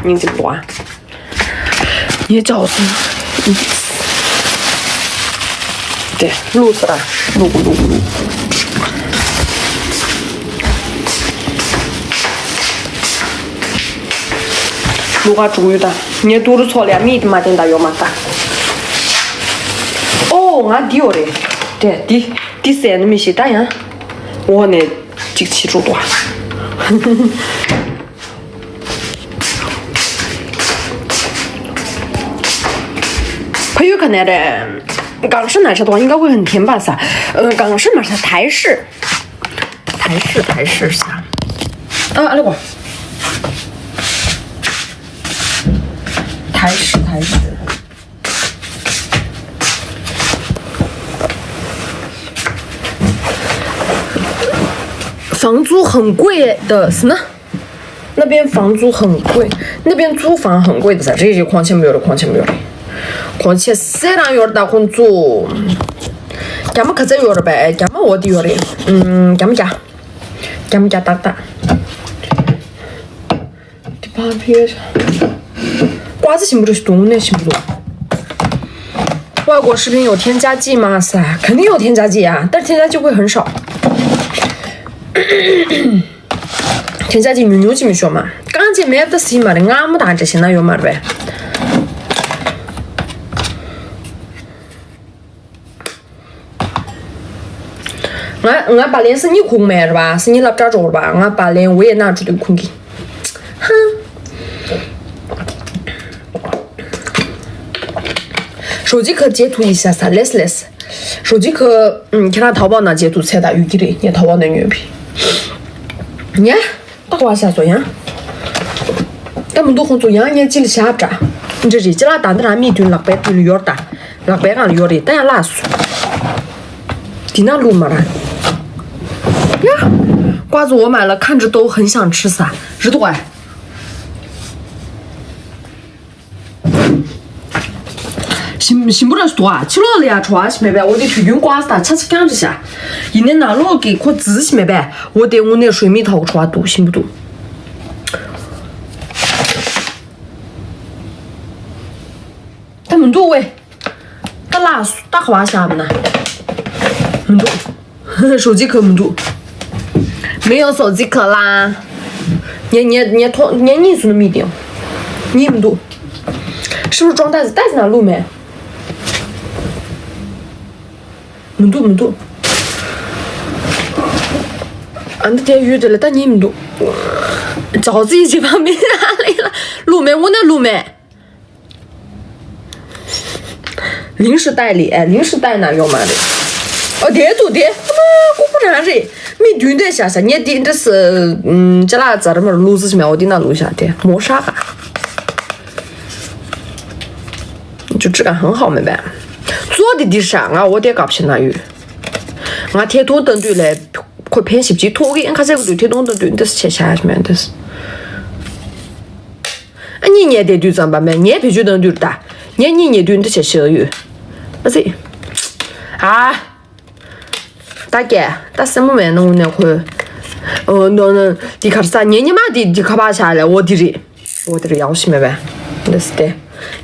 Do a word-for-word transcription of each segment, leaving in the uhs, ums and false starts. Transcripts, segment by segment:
སྙིང་རྗེ་པོ་ཨ། ངས་ཅའོ་སོང་། དེ་བླུགས་ས་ར། བླུགས་བླུགས་བླུགས། བླུགས་ག་འགྲོ་ཡོད་ད། ངས་ཏུ་རུ་ཚོགས་ལ་མིག་དེ་མ་བསྟན་ད་ཡོད་མ་ད། ཨོ་ང་འདི་ཡོད་རེད། དེ་འདི་འདི་ཟས་ནི་མི་ཤེས་ད་ཡང་། འོ་ནས་གཅིག་བྱེད་འགྲོ་ད། ཕ་ཡུལ་ག་ནས་རེད། 港式奶茶的话，应该会很甜吧？撒，呃，港式奶茶，台式，台式，台式撒。啊，那个，台式，台式。 房租很贵的是呢，那边房租很贵，那边租房很贵的噻。这些光钱没有了，光钱没有了，光钱虽然有点大工作，咱们可真有点呗，咱们我的有点，嗯，咱们家，咱们家大大。 ཀ་བ་ཞིམ་པོ་རེད་ཞིག་འདུག་ནས་ཞིམ་པོ་འདུག 外国视频有添加剂吗？是啊，肯定有添加剂啊，但是添加剂会很少。添加剂牛牛这么说嘛，刚进没得洗嘛的，俺们打这些那有嘛呗。 ང་ང་བ་ལན་སི་ཉི་ཁུག་མེད་ར་བ། སི་ཉི་སློབ་གྲྭ་འགྲོ་ར་བ། ང་བ་ལན་ཝེ་ན་ཁྲུ་དུ་ཁུང་གི། ཧ། 手机壳截图一下撒，let's let's。手机壳，嗯，ཁྱེད་རང་淘宝ནང་截图ཚད་ད་ཡོད་ཀྱི་རེད། ངས་淘宝ནང་ཉོས་པའི། ཉ། ཏག་བ་ཤ་སོ་ཡང་། ད་མི་འདུག་ཁོང་ཚོ་ཡང་ངས་ཅི་ལ་ཞབས་འདྲ། འདྲ་རེད་ཅི་ལ་ད་འདི་རང་མིག་མདུན་ལག་པའི་མདུན་ལ་ཡོར་ད། ལག་པའི་སྒང་ལ་ཡོར་རེད་ད་ཡང་ལགས་སོ། འདི་ན་བླུགས་མ་ར། ཡ། ཀ་བ་ཚོ་འོ་མ་ལ་看着都很想吃撒། རི་དུ་ཀ་ཞིམ་ཞིམ་པོ་ར་ཞིག་འདུག་ཨ། ཕྱི་ལོགས་ལ་ཡ་བྲོ་བ་ཞིག་མེད་པས། འོ་དེ་དུས་རྒྱུན་ཀོ་ཨ་སི་ད་ཆ་ཆ་རྐྱང་རེད་ཤག་ཡིན་ནའི་ནང་ལོགས་ཀྱི་ཁོ་རྫི་ཞིག་མེད་པས། འོ་དེ་དངོས་གནས་རོལ་མིག་ཐོག་བྲོ་བ་འདུག་ཞིམ་པོ་འདུག་ད་མི་འདུག་ཝེ། ད་ལགས་སོ་ད་ག་བ་བཞག་མིན་ན། མི་འདུག 手机壳མི་འདུག没有手机壳啦。 ངས་ངས་ངས་ཐོག་ངས་གཉིས་སུ་ནི་མིད་དེ། གཉིས་མི་འདུག 是不是装袋子袋子ནང་བླུགས་མེད། མི་འདུག་མི་འདུག་ཨ་འདི་དེ་ཡོད་དེ་ལ་ད་གཉིས་མི་འདུག 找自己这方面了བླུགས་མེད། དངོས་གནས་བླུགས་མེད། 零食袋ལི་ཨ་零食袋ནང་ཡོད་མ་རེད། ཨོ་དེ་འདུག་དེ་ཨ་མ་ལྐུགས་པ་རང་རེད། མིག་མདུན་དེ་བཞག་བཞག་ངས་འདི་འདྲ་སི་ཅ་ལག་ཛ་ར་མར་བླུགས་ཟིག་མེད། འོ་འདི་ནང་བླུགས་བཞག་དེ་མོ་ཧྲ་ག 就质感很好没呗。做的的啥？ང་འོ་དེ་གབ་ཆེ་ན་ཡོད། ང་ཐད་གཏོང་བཏང་དུས་ལས་ཁོ་ཕན་ཞིབ་ཅིག་ཐོག་གི་ཁ་ཆེ་གི་དུས་ཐད་གཏོང་བཏང་དུས་འདི་སི་ཆེ་ཆ་མེད་འདི་སི། ཨ་གཉིད་ཉལ་བསྡད་དུས་ཙམ་པ་མེད། ངས་བེད་སྤྱོད་གཏང་དུས་ད་ངས་གཉིད་ཉལ་དུས་འདི་བྱས་ཤེས་ཡོད། ཨ་ཙི། ཨ། ད་སྐད་ད་སེམས་པ་མེད་ན་དངོས་གནས་ཁོས། ཨོ་ནོ་ནོ། འདི་གར་ས་ངའི་ཉི་མ་འདི་འདི་ཁ་པར་བཞག་ལས་འོ་འདི་རེད། འོ་འདི་རེད་ཡག་པོ་ཞིག་མེད་པས། འདི་སི་ཏེ།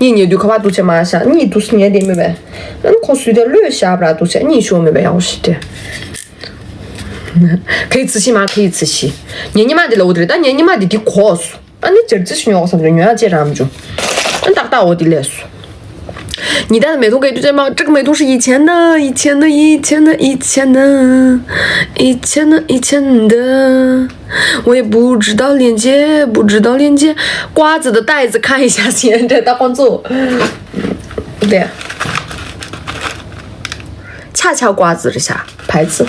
གཉིད་ཉལ་དུས་ཁ་པར་འདུག་ཆེ་མ་བཞག་གཉིད་འདུག་སི་ཉལ་བསྡད་མེད་པས། ཨ་ནི་ཁོ་སུས་ཏེ་བློས་བཞག་པ་འདུག་ཆེ་གཉིད་ཤོར་མེད་པས་ཡག་པོ་ཞིག་ཏེ། ཁའི་ཚི་ཤི་མ་ཁའི་ཚི་ཤི། ངའི་ཉི་མ་འདི་ལ་འོ་འདི་རེད་ད་ངའི་ཉི་མ་འདི་འདི་གོ་སོ། ཨ་ནི་ཇེར་ཙི་ཞུ་ཉོག་བསམ་བྱུང་ཉོ་ཡ་ཅེ་རམ་བྱུང་། ཨ་ནི་ཏག་ཏག་འོ་དེ་ལས་སུ། 你戴的美瞳可以对肩吗？这个美瞳是以前的，以前的，以前的，以前的，以前的。我也不知道链接，不知道链接。瓜子的袋子看一下先，这大关注。对。恰恰瓜子这下牌子。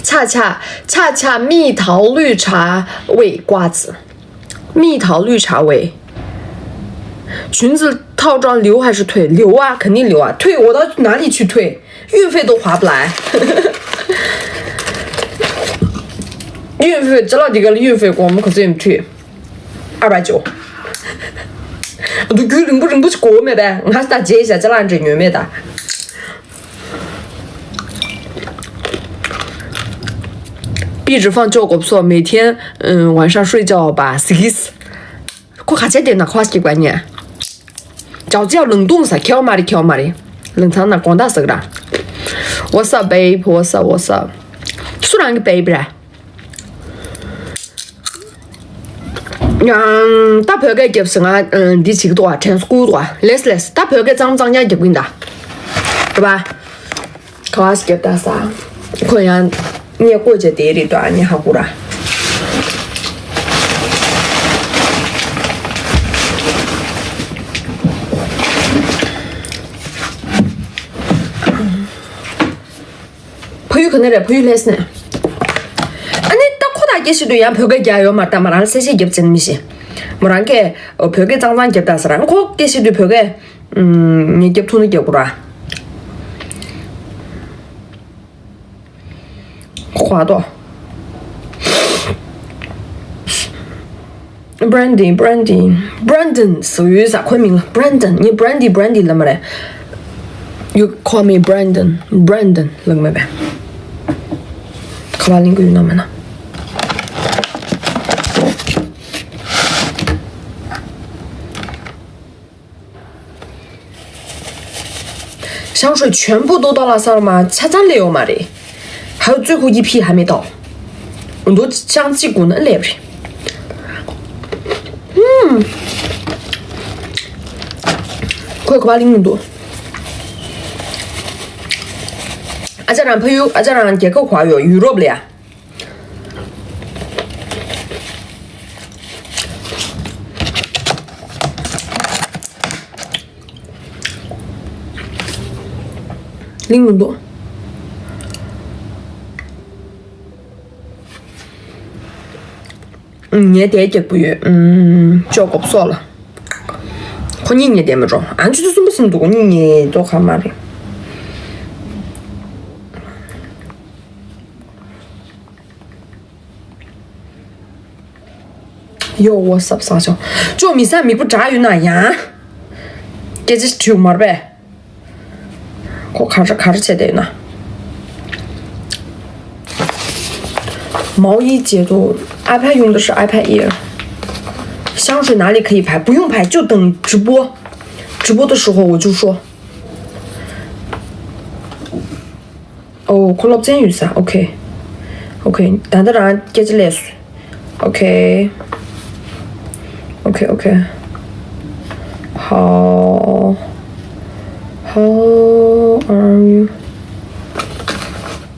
恰恰恰恰蜜桃绿茶味瓜子。 蜜桃绿茶味。裙子套装留还是退？留啊，肯定留啊！退我到哪里去退？运费都划不来。运费，这老几个运费给我们可是也退二百九。我都举领不领不起过没呗？我还是打结一下，这两只月没打。壁纸放旧狗屁，每天嗯晚上睡觉吧，six。ཁོ་ག་ཚད་དེ་ན་ཁོ་སྐྱིད་པ་ཉེ། ཅའོ་ཅའོ་ལུང་དུང་ས་ཁེའོ་མ་རེད། ཁེའོ་མ་རེད། ལུང་ཚང་ན་དགོང་དག་ཟག་ར། What's up, babe? What's up? What's up? སུ་རང་གི་babe ར། ཡང་ད་བོད་སྐད་རྒྱབ་སི་ང་འདི་བྱེད་ཀྱི་འདུག་བ། དྲན་སྐུལ་འདུག་བ། ལེས་ལེས་ད་བོད་སྐད་གཙང་གཙང་ཉག་རྒྱབ་ཀྱིན་ད། རེད་པ། ག་བ་སྐྱབས་ད་ས། ཁོ་ཡང་ངས་བཀོད་བྱས་དེ་རེད་དོ། ཨ་ནི་ཧ་གོ་ར། ཕ་ཡུལ་ག་ནས་རེད། ཕ་ཡུལ་ལྷ་ས་ནས། ཨ་ནི་ད་ཁོ་དང་སྐད་བཤད་དུས་ཡང་བོད་སྐད་རྒྱག་ཡོད་མ་རེད། ད་མོ་རང་ལ་གསལ་བཤད་རྒྱབ་ཅན་མི་ཤེས། མོ་རང་གིས་བོད་སྐད་གཙང་གཙང་རྒྱབ་ད་ཟེར། ཨ་ཁོ་སྐད་བཤད་དུས་བོད་སྐད་ངས་རྒྱབ་ཐུབ་ན་རྒྱབ་དགོས་ར། ཁོ་ཁ་དོག Brandy, Brandy, Brandon ཟེར་ཡོད་ས། ཁོའི་མིང་ལ་Brandon། ངས་Brandy, Brandy ལབ་མ་རེད། You call me Brandon, Brandon ལབ་མ་རེད། ཁ་པར་ལེན་གི་ཡོད་ན་མེད་ན། ཤང་ཧྲོས་ཆོན་པོ་ཏོ་ཏོ་ལ་སར་མ་ཆ་ཚང་ལས་ཡོད་མ་རེད། ཧའུ་ཙུའི་ཁུ་ཡི་ཕི་ཧ་མེ་ཏོ། འདུ་ཤང་ཅི་གུ་ན་ལེབ་རེད། ཧུམ། ཁོས་ག་པ་ལིང་མི་འདུག་ཨ་ཅག་རང་ཕ་ཡུལ། ཨ་ཅག་རང་རྒྱལ་ཁབ་ག་ཡོད། ཡུ་རོབ་ལ་ཡ། ལིང་མི་འདུག་ངས་དེ་རྒྱག་པོ་ཡོད། ཅོ་ཀོབ་སོགས་ལ། ཁོ་གཉིས་ངས་དེ་མི་འགྲོ། ཨ་ཅོ་ཚོ་གསུམ་པོ་ཟིན་འདུག་ཁོ་གཉིས་ངས་དོ་ཁ་མ་རེད། ཡོ། What's up ཟེར་ཅོ། ཅོ་མི་ཟ་མིག་པོ་འདྲ་ཡོད་ན་ཡང་། སྐད་ཆ་དྲིས་མར་པས། ཁོ་ག་རེ་ག་རེ་བྱས་བསྡད་ཡོད་ན། 毛衣截图，iPad用的是iPad Air。香水哪里可以拍？不用拍，就等直播。直播的时候我就说。 ཨོ། ཁོ་སློབ་ཚན་ཡོད་ས། ཨོ་ཁེ། ཨོ་ཁེ། ད་ལྟ་རང་སྐད་ཆ་ལས་སུ། ཨོ་ཁེ། ཨོ་ཁེ། ཨོ་ཁེ། How, how are you?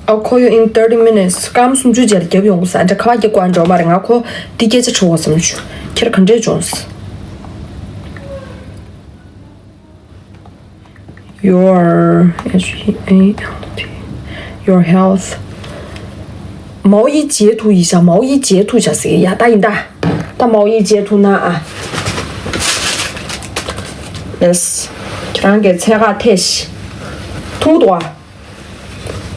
I'll call you in thirty minutes. སྐར་མ་སུམ་ཅུ་རྗེས་ལ་རྒྱབ་ཡོང་གི་ས། འདྲ་ཁ་བ་རྒྱག་དགོས་འགྲོ་མ་རེད། ང་ཁོ་འདི་སྐད་ཆ་དྲི་བ་བསམ་བྱུང་། ཁྱེད་ག་འདྲས་བྱུང་། Your, H E A L T, your health. 毛衣截图一下，毛衣截图一下 ཟེར་ཡ། ད་ཡིན་ད། ད་毛衣截图ན་ཨ། ལེས། ཁྱེད་རང་གི་ཚད་ཁ་ཐེ་ཤི། ཐུང་དུ་ཨ།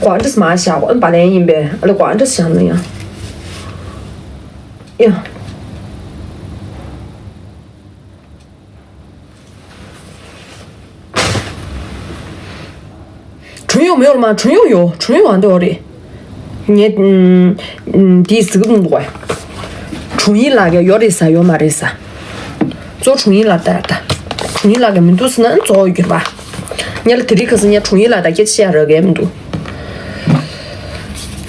ཀོ་ཨན་ཏྲས་མ་བཞག་ཨན་པ་ལན་ཡིན་པས། ཨ་ལ་ཀོ་ཨན་ཏྲས་བཞག་ན་ཡང་། ཡ། བྲུན་ཡོང་མེད་ལ་མ། བྲུན་ཡོང་ཡོ། བྲུན་ཡོང་ཨ་འདོ་རེད། ངས་ཨུམ་ཨུམ་འདི་ཟིག་མི་འདུག་བ། བྲུན་ཡིན་ལགས་ཀྱི་ཡོ་རེད་ས་ཡོ་མ་རེད་ས། ཙོ་བྲུན་ཡིན་ལགས་ད་ད། བྲུན་ཡིན་ལགས་ཀྱི་མི་འདུག་ཟེར་ན་ཙོ་ཡོད་གྱུར་པ། ངས་ལ་དེ་རིང་ཁ་སང་ངས་བྲུན་ཡིན་ལགས་ད་སྐད་ཆ་བཤད་རོགས་གས་མི་འདུག་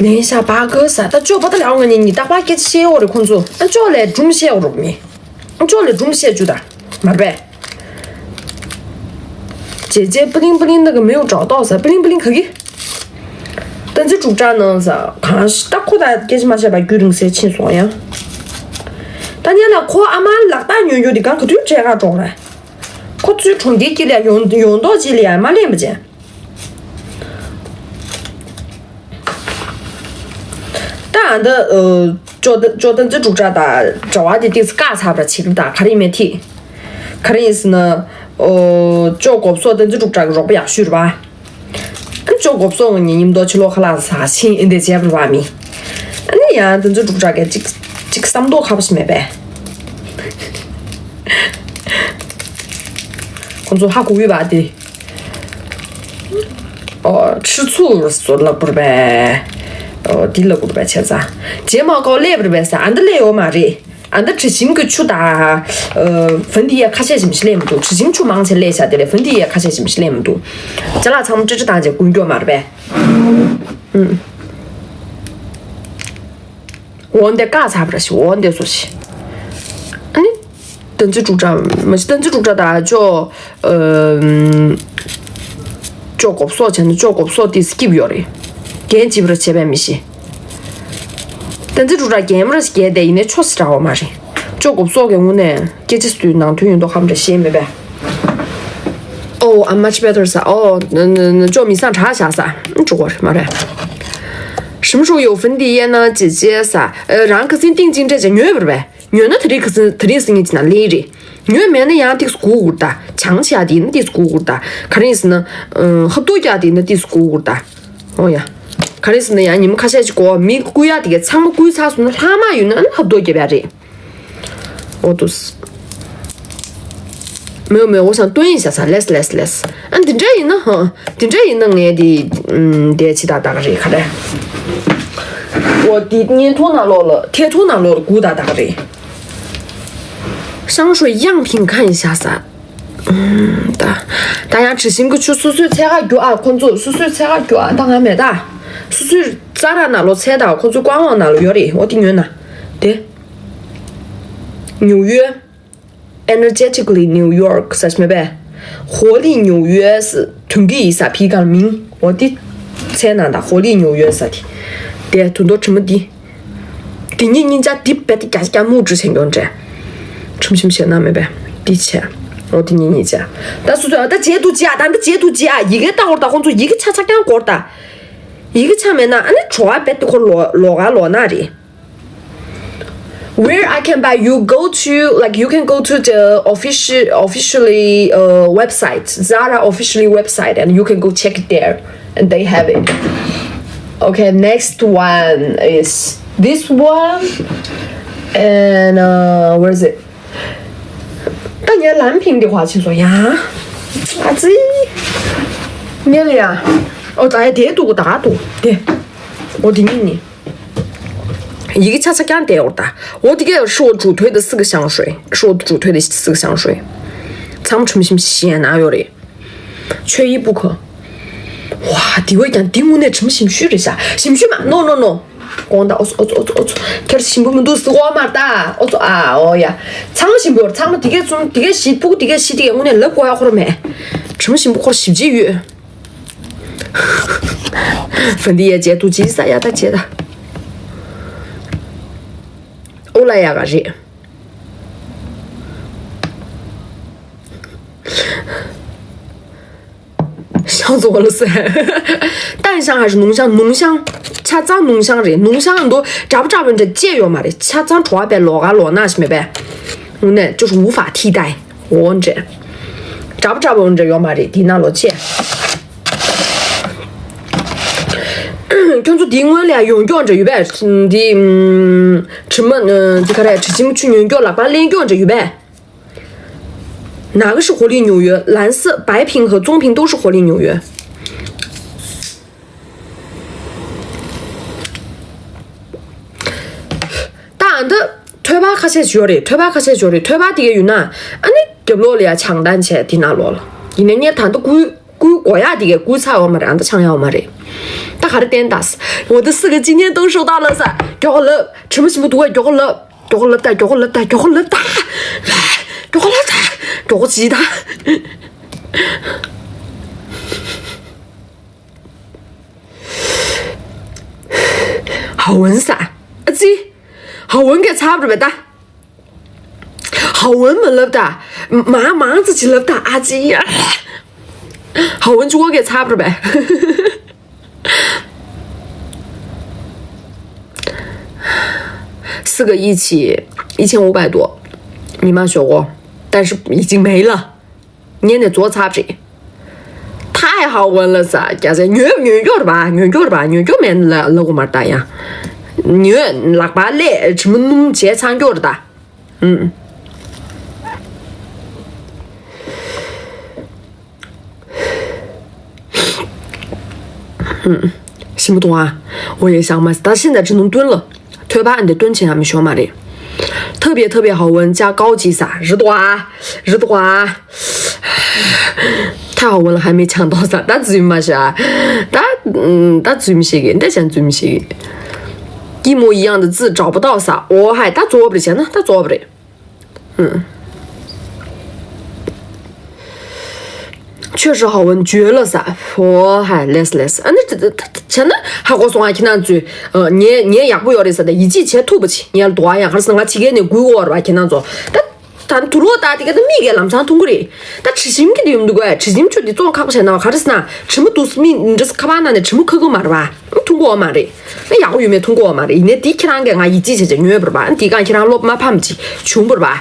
ལན་ཤ་པ་གོ་ས། ད་ཅོ་པ་ད་ལ་ཨང་ངས་ཉི་ཏག་པ་སྐད་ཆ་བཤད་ཡོ་རེད་ཁོང་ཚོ། ཨ་ཅོ་ལས་སྒྲུང་བཤད་ཡོ་རོགས་མི། ཨ་ཅོ་ལས་སྒྲུང་བཤད་རྒྱུ་ད། མར་པས། 姐姐不灵不灵那个没有找到 ས། 不灵不灵 ག་གི། ཏན་ཙི་དྲུག་ཅག་ནང་ས། གང་ཤི་ད་ཁོ་ད་སྐད་ཆ་མ་བཤད་པ་རྒྱུན་རིང་སེ་ཕྱིན་སོང་ཡང་། ད་ཉལ་ལ་ཁོ་ཨ་མ་ལག་རྟགས་ཉོ་རྒྱུ་དེ་གང་ག་དུས་བྲེལ་ག་འགྲོ་རེད། ཁོ་ཚོའི་གྲོང་ཁྱེར་གྱི་ལ་ཡོང་ཡོང་མདོག་ཅིག་ལ་ཡང་མ་ལེན་པ་ཅན། ད་ཨ་འདི་ཨ་ཅོ་ཏན་ཅོ་ཏན་ཙི་དྲུག་ཅག་དང་འབྲེལ་བ་དེ་ཏིག་ཙི་བཀག་ཚར་བ་བྱེད་ཀྱི་ད་ག་རེ་ཡིན་མེད་ཐིག་ག་རེ་ཡིན་ཟེར་ན། ཨོ། ཅོ་གོབ་སོ་ཏན་ཙི་དྲུག་ཅག་གི་རོགས་པ་ཡག་ཤོས་རེད་པ། ཨ་ཅོ་གོབ་སོ་ངོ་ཉིན་མདོ་ཕྱི་ལོགས་ཁ་ལག་ཟ་ཕྱིན་ཨིན་དེ་བྱས་པ་རེད་པ་མི། ཨ་ནི་ཡང་ཏན་ཙི་དྲུག་ཅག་གི་ཅིག་ཅིག་བསམ་མདོག་ཁ་པོ་ཞིག་མེད་པས། ཁོང་ཚོ་ཧ་གོ་ཡོད་པ་དེ། ཨོ། ཁྲི་ཚུ་སོ་ལབ་པར་བས། ཨོ། དེ་ལབ་པར་བས་བྱས་ཙང་། རྗེས་མ་ཁོ་སླེབས་པར་བས་ས། ཨ་འདི་སླེབས་ཡོད་མ་རེད། ཨ་ད་དྲི་ཞིམ་གྱི་ཆུ་དང་། ཨ་ཕན་དེ་ཡ་ཁ་ཤས་ཞིམ་ཞིག་ལེན་མི་འདུག་དྲི་ཞིམ་ཆུ་མང་ཆེ་ལས་བྱ་དེ་ལས་ཕན་དེ་ཡ་ཁ་ཤས་ཞིམ་ཞིག་ལེན་མི་འདུག་ཅ་ལག་ཚང་མ་ཀྲི་ཀྲི་བཏང་བྱས་ཀུན་སྐྱོ་མ་རེད་པས། ཨུམ། འོ་འདི་བཀག་ཚར་བ་ར་ཞིག་འོ་འདི་སོ་ཞིག་ཨ་ནི། ཏན་ཙི་དྲུག་སྒྲ་མ་གཞི་ཏན་ཙི་དྲུག་སྒྲ་དང་ཅོ། ཨམ། ཅོ་གོབ་སོགས་བྱས་ན་ཅོ་གོབ་སོགས་དེ་སྐྱིབ་ཡོད་རེད། རྒན་ཅིབ་ར་བྱས་པས་མི་ཤེས། ཏན་ཙི་དྲུག་སྒྲ་རྒན་མ་ར་ཞིག་རྒན་དེ་ཡིན་ནའི་ཆོ་སི་འདྲ་བ་མ་རེད། ཅོ་གོབ་སོགས་ཀྱི་དངོས་གནས་སྐད་ཆ་སུས་ནང་དོན་ཡོད་མདོག་ཁ་མ་རེད་ཤེས་མེད་པས། Oh, I'm much better ས། ཨོ། ཅོ་མི་སང་དྲག་བཞག་ས། འགྲོ་གོ་རེད་མ་རེད།什么时候有粉底液呢姐姐ས། རང་ཁ་སང་ཏིང་ཅིང་སྤྲད་བྱས་ཉོས་པ་རེད་པས། ཉོས་ན་དེ་རིང་ཁ་སང་དེ་རིང་སང་ཉིན་གྱི་ནང་ལེན་རེད། ཉོས་མེད་ན་ཡང་ཏིག་སྒུག་དགོས་རེད་ད། བྱང་ཆ་ཡག་དེ་ཡིན་ན་ཏིག་སྒུག་དགོས་རེད་ད། ག་རེ་ཡིན་ཟེར་ན། ཧབ་ཐོབ་རྒྱག་དེ་ཡིན་ན་ཏིག་སྒུག་དགོས་རེད་ད། ཨོ་ཡ། ག་རེ་ཟེར་ན་ཡང་ཉི་མ་ཁ་ཤས་ཅིག་གོ་མི་བསྐུར་ཡག་དེ་གའི་ཚང་མ་བསྐུར་ཚར་སོང་ན་ལྷག་མ་ཡོད་ན་ཨ་ནི་ཧབ་ཐོབ་རྒྱབ་ཡག་རེད། ཨོ་ཏུས། མེའོ་མེའོ་ང་སང་སྟོན་ཡིན་ཤག་ས། ལེས་ལེས་ལེས། ཨ་འདི་འདྲ་ཡིན་ན་ཧ། འདི་འདྲ་ཡིན་ན་ངས་དེ། ཨམ། དེ་ཕྱི་ད་ད་ག་རེད་ག་རེ། ཨོ་དེ་བརྙན་ཐུང་ནང་ལོགས་ལ་ཐད་ཐུང་ནང་ལོགས་ལ་སྒུག་ད་ད་ག་རེད། 香水样品看一下ས། ཨམ། ད་ད་ཡང་དྲི་ཞིམ་གྱི་ཆུ་སོ་སོའི་ཚད་ག་རྒྱུ་ཨ་ཁོ་ཚོ་སོ་སོའི་ཚད་ག་རྒྱུ་ཨ་ད་ང་མེད་ད། སོ་སོའི་ཙ་ར་ནང་ལོགས་ཚད་ད་ཁོ་ཚོའི་ཀ་ཝང་ནང་ལོགས་ཡོད་རེད། ཨོ་དེ་ཉོས་ན། དེ། ཉུ་ཡོར། Energetically New York ཟེར་མེད་པས། 活力紐约ཟེར་དོན་གྱི་ཡིན་ས། ཕི་གང་མིང་འོ་དེ་མཚན་ནང་དང་活力纽约ཟེར་དེ། དེ་དོན་དོ་དྲི་མ་འདི། དེ་གཉིས་གཉིས་ཆ་དེ་བེད་དེ་རྒྱ་རྒྱ་མུ་འབྲུ་ཆེན་གྱོན་འདྲ། ཁྲིམ་ཁྲིམ་བྱས་ན་མེད་པས་དེ་བྱས། འོ་དེ་གཉིས་གཉིས་ཆ། ད་སུ་སུ་ཨ་ད་བྱེད་དུ་ཅི་ཨ་ད་འདི་བྱེད་དུ་ཅི་ཨ་ཡི་གེ་ལྟ་བར་ད་ཁོང་ཚོ་ཡི་གེ་ཆ་ཆ་རྐྱང་སྐོར་ད། ཡི་གེ་ཆ་མེད་ན་ཨ་ནི་བྲོ་བ་བེད་དེ་ཁོ་ལོ་ལོ་ག་ལོ་ན་རེད། Where I can buy, you go to, like, you can go to the official, officially uh, website, Zara officially website, and you can go check it there, and they have it. Okay, next one is this one, and uh, where is it? ད་ངའི་ལམ་ཕིང་དེ་ཁོ་ཕྱིན་སོང་ཡ། ཨ་ཙི། ངས་ལ་ཡ། ཨོ་ད་ཡ་དེ་འདུག་ད་འདུག་དེ། ཨོ་དེ་གཉིས་ནི། ཡི་གེ་ཆ་ཆ་རྐྱང་བསྡད་ཡོད་ད། འོ་དེ་གས་说主推的四个香水，说主推的四个香水。ཚང་མ་ཁྲིམ་ཞིམ་ཞིག་ཡང་ན་ཡོད་རེད། 缺一不可。哇，དེ་བས་ཀྱང་དེ་དངོས་གནས་ཁྲིམ་ཞིམ་ཤོས་རེད་ཤག་ཞིམ་ཤོས་མ། no no no། དགོངས་དག་ཨོ་ཚོ་ཨོ་ཚོ་ཨོ་ཚོ། ཁྱེད་ཞིམ་པོ་མི་འདུག་ཟེར་གོ་མ་རེད་ད། ཨོ་ཚོ་ཨ་ཨོ་ཡ། ཚང་མ་ཞིམ་པོ་ཡོད་རེད། ཚང་མ་དེ་གས་ཚུམ་དེ་གས་ཞིག་ཕུག་དེ་གས་ཞིག་དེ་གས་དངོས་གནས་ལབ་དགོས་ཡ་ཁོ་ར་མེད། ཁྲིམ་ཞིམ་པོ་ཁོ་ར་ཞིབ་ཅིག་ཡོད། ཕན་དེ་ཡ་བྱས་ཐུགས་རྗེ་ས་ཡ་ད་བྱས་ད། ཨོ་ལ་ཡ་ག་རེད། 香水我了噻。淡香还是浓香？浓香。ཆ་ཚང་浓香རེད། 浓香འདུག་འདྲ་པོ་འདྲ་པོ་འདྲ་ཅི་ཡོད་མ་རེད། ཆ་ཚང་བྲོ་བ་པའི་ལོག་ག་ལོག་ན་ཞིག་མེད་པས། དངོས་གནས་就是无法替代འོ་འདྲ། འདྲ་པོ་འདྲ་པོ་འདྲ་ཡོད་མ་རེད་དེ་ནང་ལོགས་ཅི། ཁྱོད་ཚོ་དེའི་སྔོན་ལ་ཡང་ཡོང་མགྱོགས་འདྲ་ཡོད་པས། འདི་དྲི་མ་འདི་ག་རེ་དྲི་ཞིམ་ཆུ་ཉོས་མགྱོགས་ལག་པ་ལེན་མགྱོགས་འདྲ་ཡོད་པས། 哪个是活力纽约？蓝色、白瓶和棕瓶都是活力纽约。ད་ཨ་འདི་ཐོད་པ་ཁ་ཤས་ཡོད་རེད། ཐོད་པ་ཁ་ཤས་ཡོད་རེད། ཐོད་པ་དེ་ག་ཡོད་ན་ཨ་ནི་རྒྱབ་ལོགས་ལ་ཡ་ཆང་ཏང་བྱས་དེ་ནང་ལོགས་ལ་ཡིན་ན་ངས་ད་འདི་བསྐུལ་བསྐུལ་དགོས་ཡག་དེ་ག་བསྐུལ་ཚར་ཡོད་མ་རེད། ཨ་འདི་ཆང་ཡག་ཡོད་མ་རེད། ད་ག་རེ་བསྟན་ད། 我的四个今天都收到了ས། མགྱོགས་ལབ། དྲི་མ་ཞིམ་པོ་འདུག་ག་མགྱོགས་ལབ། མགྱོགས་ལབ་ད། མགྱོགས་ལབ་ད། མགྱོགས་ལབ་ད། མགྱོགས་ལབ་ད། མགྱོགས་ཅིག་ད། ཧ་ཝན་ས། ཨ་ཙི། ཧ་ཝན་གས་ཚར་བ་རེད་པས་ད། ཧ་ཝན་མ་ལབ་ད། མང་མང་ཙི་ཅིག་ལབ་ད་ཨ་ཙི། ཧ་ཝན་བཅུ་པ་གས་ཚར་བ་རེད་པས། 四个一起一千五百多，你妈学过，但是已经没了。 ཉན་ནས་རྫོགས་ཚར་བ་རེད། 太好闻了ས། རྒྱ་ཆེ་ཉོས་ཉོས་མགྱོགས་རེད་པ། ཉོས་མགྱོགས་རེད་པ། ཉོས་མགྱོགས་མེད་ལ་ལ་གོ་མར་ད་ཡ། ཉོས་ལག་པ་ལས་དྲི་མ་སྣུམ་བྱས་ཚར་མགྱོགས་རེད་ད། ཨུམ། ཨུམ། ཞིམ་པོ་འདུག་ཨ། འོ་ཡ་ཤང་མ་ད་ཤིན་ད་དྲི་སྣུམ་བཏོན་ལ། ཐོད་པ་འདི་བཏོན་བྱས་ཡང་མི་ཤོར་མ་རེད། 特别特别好闻加高级撒，日多啊，日多啊。太好闻了，还没抢到撒，大嘴马啥？大嗯，大嘴马些个，大像嘴马些个。一模一样的字找不到撒，我还大做不了钱呢，大做不了。嗯。确实好闻，绝了撒，我还 less less 啊，那这这这真的还给我送啊，去那嘴，呃，你你也不要的撒的，一记钱吐不起，你要多呀，还是我去给你给我吧，去那做，但。ད་དུ་ལོ་ད་དེ་ག་ད་མི་གའི་ལམ་སང་འཐུང་གི་རེད། ད་དྲི་ཞིམ་གྱི་དེ་ཡོང་འདུག་གས། དྲི་ཞིམ་ཆུ་དེ་བཙོང་ཁག་པོ་བྱས་ན་ག་རེ་ཟེར་ན་དྲི་མ་འདུག་སེ་མི་འདྲ་སེ་ཁ་པར་ནང་ནས་དྲི་མ་ཁ་ཁ་མ་རེད་པ། འཐུང་གི་ཡོད་མ་རེད། ཨ་ཡག་པོ་ཡོད་མེད་འཐུང་གི་ཡོད་མ་རེད། ཡིན་ནའི་དེ་ཁྱེད་རང་གིས་ང་ཡིད་ཆེས་བྱས་བྱས་ཉོས་པ་རེད་པ། ཨ་དེ་གང་ཁྱེད་རང་སློབ་མ་ཕམ་ཅིག་བྱུང་པ་རེད་པ།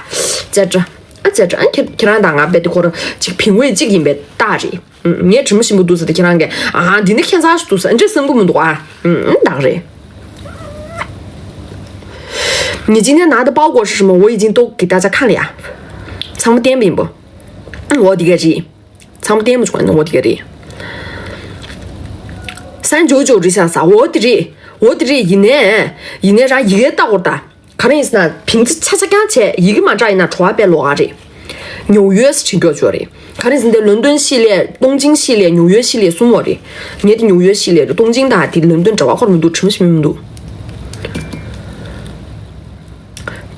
ཙེ་ཏྲ། ཨ་ཙེ་ཏྲ། ཨ་ཁྱེད་ཁྱེད་རང་དང་ང་རྦད་དེ་ཁོ་རང་ཅིག་བིང་བའི་ཅིག་ཡིན་པའི་རྟགས་རེད། ངས་དྲི་མ་ཞིམ་པོ་འདུག་ཟེར་ཏེ་ཁྱེད་རང་གིས་ཨ་འདི་ནི་ཁྱད་མཚར་ཞིག་འདུག་ཟེར་འདྲ་བསམ་གི་མི་འདུག་ཨ། ཨུམ་ཨུམ་བདག་རེད། 你今天拿的包裹是什么？我已经都给大家看了呀。 ཚང་མ་བསྟན་པ་ཡིན་པོ། འོ་དེ་ག་རེད། ཚང་མ་བསྟན་པ་བྱུང་ན་འོ་དེ་ག་རེད། 三九九 རེད་ཤག་ཟེར། འོ་དེ་རེད། འོ་དེ་རེད། ཡིན་ནའི། ཡིན་ནའི་རང་ཡི་གེ་ལྟ་དགོས་རེད་ད། ག་རེ་ཡིན་ཟེར་ན་བིང་ཚ་ཆ་ཆ་རྐྱང་བྱས་ཡི་གེ་མ་འདྲ་ཡིན་ན་བྲོ་བ་དཔེ་ལོག་ག་རེད། ཉོ་ཡོད་ཟེར་བྲིས་འགྱོ་ཆོག་རེད། ག་རེ་ཟེར་འདི་ལོན་ཏོན་ཤི་ལེ། ཏོང་ཅིང་ཤི་ལེ། ཉོ་ཡོད་ཤི་ལེ་གསུམ་ཡོད་རེད། ངས་འདི་ཉོ་ཡོད་ཤི་ལེ་རེད། ཏོང་ཅིང་དང་འདི་ལོན་ཏོན་འབྲེལ་བ་ཁོར་མི་འདུག་དྲི་མ་ཞིམ་མི་འདུག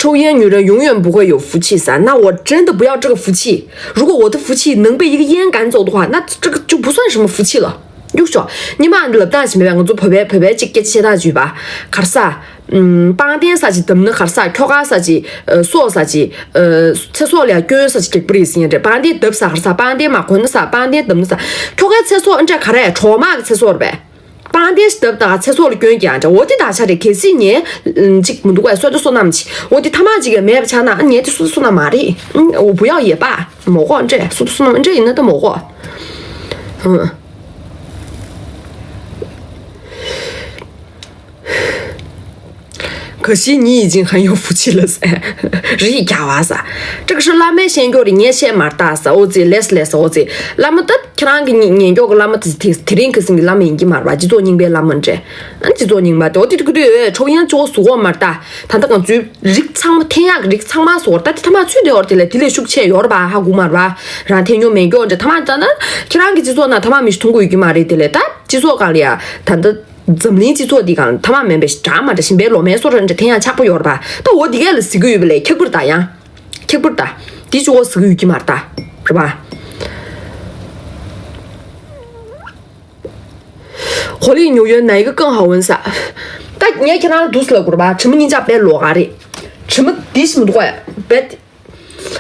抽烟女人永远不会有福气 ཟེར། 那我真的不要这个福气。 如果我的福气能被一个烟赶走的话，那这个就不算什么福气了。 ཡུག་ཤོག་ཉི་མ་འདི་ལབ་སྟངས་ཤིག་མེད་པས། ང་ཚོ་བོད་པའི་བོད་པའི་གཅིག་སྐད་ཆ་བཤད་སྟངས་ཅིག་ཡོད་པ། ག་རེ་ཟ། ཨམ། པང་གདན་ཟ་ཅིག་བརྡབ་ན་ག་རེ་ཟ། ཁྱོ་ག་ཟ་ཅིག་ཨ། སོག་ཟ་ཅིག་ཨ། ཚེ་སྲོག་ལ་སྐྱོན་ཟ་ཅིག་རྒྱག་པ་རེད་ཟེར་མཁན་རེད། པང་གདན་བརྡབ་ཟ་ག་རེ་ཟ། པང་གདན་མ་གོན་ན་ཟ། པང་གདན་བརྡབ་ན་ཟ། ཁྱོ་གའི་ཚེ་སྲོག་ཨ་འདྲ་ག་རེ་གྲོག་མ་གི་ཚེ་སྲོག་རེད་པས། པང་གདན་ཞིག་བརྡབ་ད་ཚེ་སྲོག་ལ་སྐྱོན་རྒྱག་འདྲ། འོ་དེ་དག་ཆ་རེད། གལ་སྲིད་ངས་ཨམ། ཅིག་མི་འདུག་གས། བསོད་བདེ་བསོད་ནམས་ཅིག་འོ་དེ་ཐ་མག་ཅིག་གིས་མེད་པ་ཆགས་ན་ཨ་ངས་དེ་བསོད་བདེ་བསོད་ནམས་མ་རེད། ཨ། 我不要也罢。 མོ་གོ་འདྲ། བསོད་བདེ་བསོད་ནམས་འདྲ་ཡིན་ན་ད་མོ་གོ། ཧུང་། 可惜你已经很有福气了 ཟེར། རི་རྒྱ་བ་ཟེར། 这个是བླ་མས་བཤད་རྒྱུ་རེད། ངས་བཤད་མ་རེད་ད་ཟེར། འོ་ཙི་ལེས་ལེས་ཟེར། འོ་ཙི་བླ་མ་ད་ཁྱེད་རང་གི་ཉན་རྒྱུ་གི་བླ་མ་དེ་དེ་དེ་རིང་ཁ་སང་གི་བླ་མ་ཡིན་གྱི་མ་རེད་པ། སྤྱི་ཚོགས་རྙིང་པའི་བླ་མ་འདྲ། ཨ་སྤྱི་ཚོགས་རྙིང་པ་དེ་འོ་དེ་དེ་གི་དུས་ཁྲོ་ཡང་ཅོག་ཟུག་གོ་མ་རེད་ད། ད་ལྟ་ང་ཚོའི་རིགས་ཚང་མ་འཐེན་ཡག་གི་རིགས་ཚང་མ་ཟོར་ད་དེ་ཐ་མག་ཚུད་དེ་ཡོད་རེད། དེ་ལས་དེ་ལས་ཤུགས་ཆེ་ཡོད་རེད་པ། ཧ་གོ་མ་རེད་པ། རང་འཐེན་མྱོང་མེད་རྒྱུ་འདྲ། ཐ་མག་ད་ན་ཁྱེད་རང་གི་སྤྱི་ཚོགས་ནང་ཐ་མག་མི་ཞིག་འཐུང་གི་ཡོད་ཀྱི་མ་རེད། དེ་ལས་ད་སྤྱི་ཚོགས་སྒང་ལ་ཡ་ད་ལྟ་འཛམ་གླིང་སྤྱི་ཚོགས་འདི་སྒང་ཐ་མག་མེད་པའི་འདྲ་མ་འདྲ་ཞིམ་པའི་ལོ་མའི་སོ་ར་འདྲ་འཐེན་ཡག་ཆགས་པོ་ཡོད་རེད་པ། ད་འོ་འདི་གས་ལ་ཟེར་གི་ཡོད་པ་ལས་ཁྱད་པར་ད་ཡང་ཁྱད་པར་ད་དེ་ཅོག་ཟེར་གི་ཡོད་ཀྱི་མ་རེད་ད། རེད་པ། ཧོ་ལི་ཉོ་ཡོད་ན་ཡི་གེ་གང་ཧ་འོན་ས། ད་ངས་ཁྱེད་རང་ལ་འདུག་སེ་ལབ་དགོས་རེད་པ། དྲི་མ་སྙིང་ལྕགས་དཔེ་ལོག་ག་རེད། དྲི་མ་འདི་ཞིག་མི་འདུག་གས། རྦད།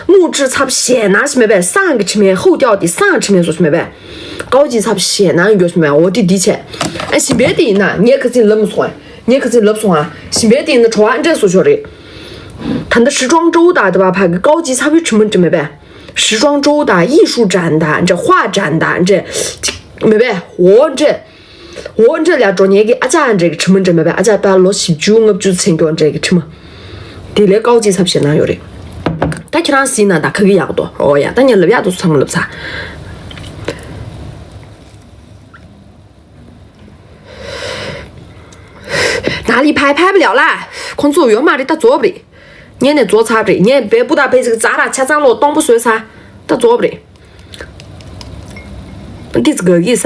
木质 ཚབ་ཞེད་སྣང་ཞིག་མེད་པས། 上个 དྲི་མ། 后调 དེ་上 དྲི་མ་བཟོ་ཞིག་མེད་པས། 高级 ཚབ་ཞེད་སྣང་ཡོད་ཞིག་མེད་པས། འོ་དེ་འདི་བྱས། ཨ་ཞིམ་པའི་དེ་ཡིན་ན་ངས་ཁ་སང་ལབ་མ་སོང་ཨ། ངས་ཁ་སང་ལབ་སོང་ཨ། ཞིམ་པའི་དེ་ཡིན་ན་བྲོ་བ་འདྲ་བཟོ་ཆོག་རེད། ད་ལྟ་时装周 དང་དེ་བ་ཕ་གི་高级 ཚབ་ཡོད་དྲི་མ་འདྲ་མེད་པས། 时装周 དང་艺术展 དང་འདྲ། 画展 དང་འདྲ། ཅིག་མེད་པས། འོ་འདྲ། འོ་འདྲ་ལ་འགྲོ་མཁན་གྱི་ཨ་ཅག་འདྲ་གི་དྲི་མ་འདྲ་མེད་པས། ཨ་ཅག་ད་ལོ་བཞི་བཅུ་ལྔ་བཅུ་ཚན་སྐྱོ་འདྲ་གི་དྲི་མ། དེ་ལས་高级 ཚབ་ཞེད་སྣང་ཡོད་རེད། ད་ཁྱེད་རང་གཟིགས་ན་ད་ག་གི་ཡག་ཏོ། འོ་ཡ། ད་ངས་ལབ་ཡག་ཏོ་ཚང་མ་ལབ་ཚར། ནཱ་ལི་ཕའི་ཕའི་པ་ལེའོ་ལ། ཁོང་ཚོ་ཡོད་མ་རེད། ད་རྫོགས་པ་རེད། ངས་ནས་རྫོགས་ཚར་བ་རེད། ངས་བལ་པུ་ད་བལ་ཅིག་ཛ་ར་ཆ་ཚང་ལོ་སྟོང་པོ་བཟོས་ཚར། ད་རྫོགས་པ་རེད། འདི་ཙི་ག་གི་ས།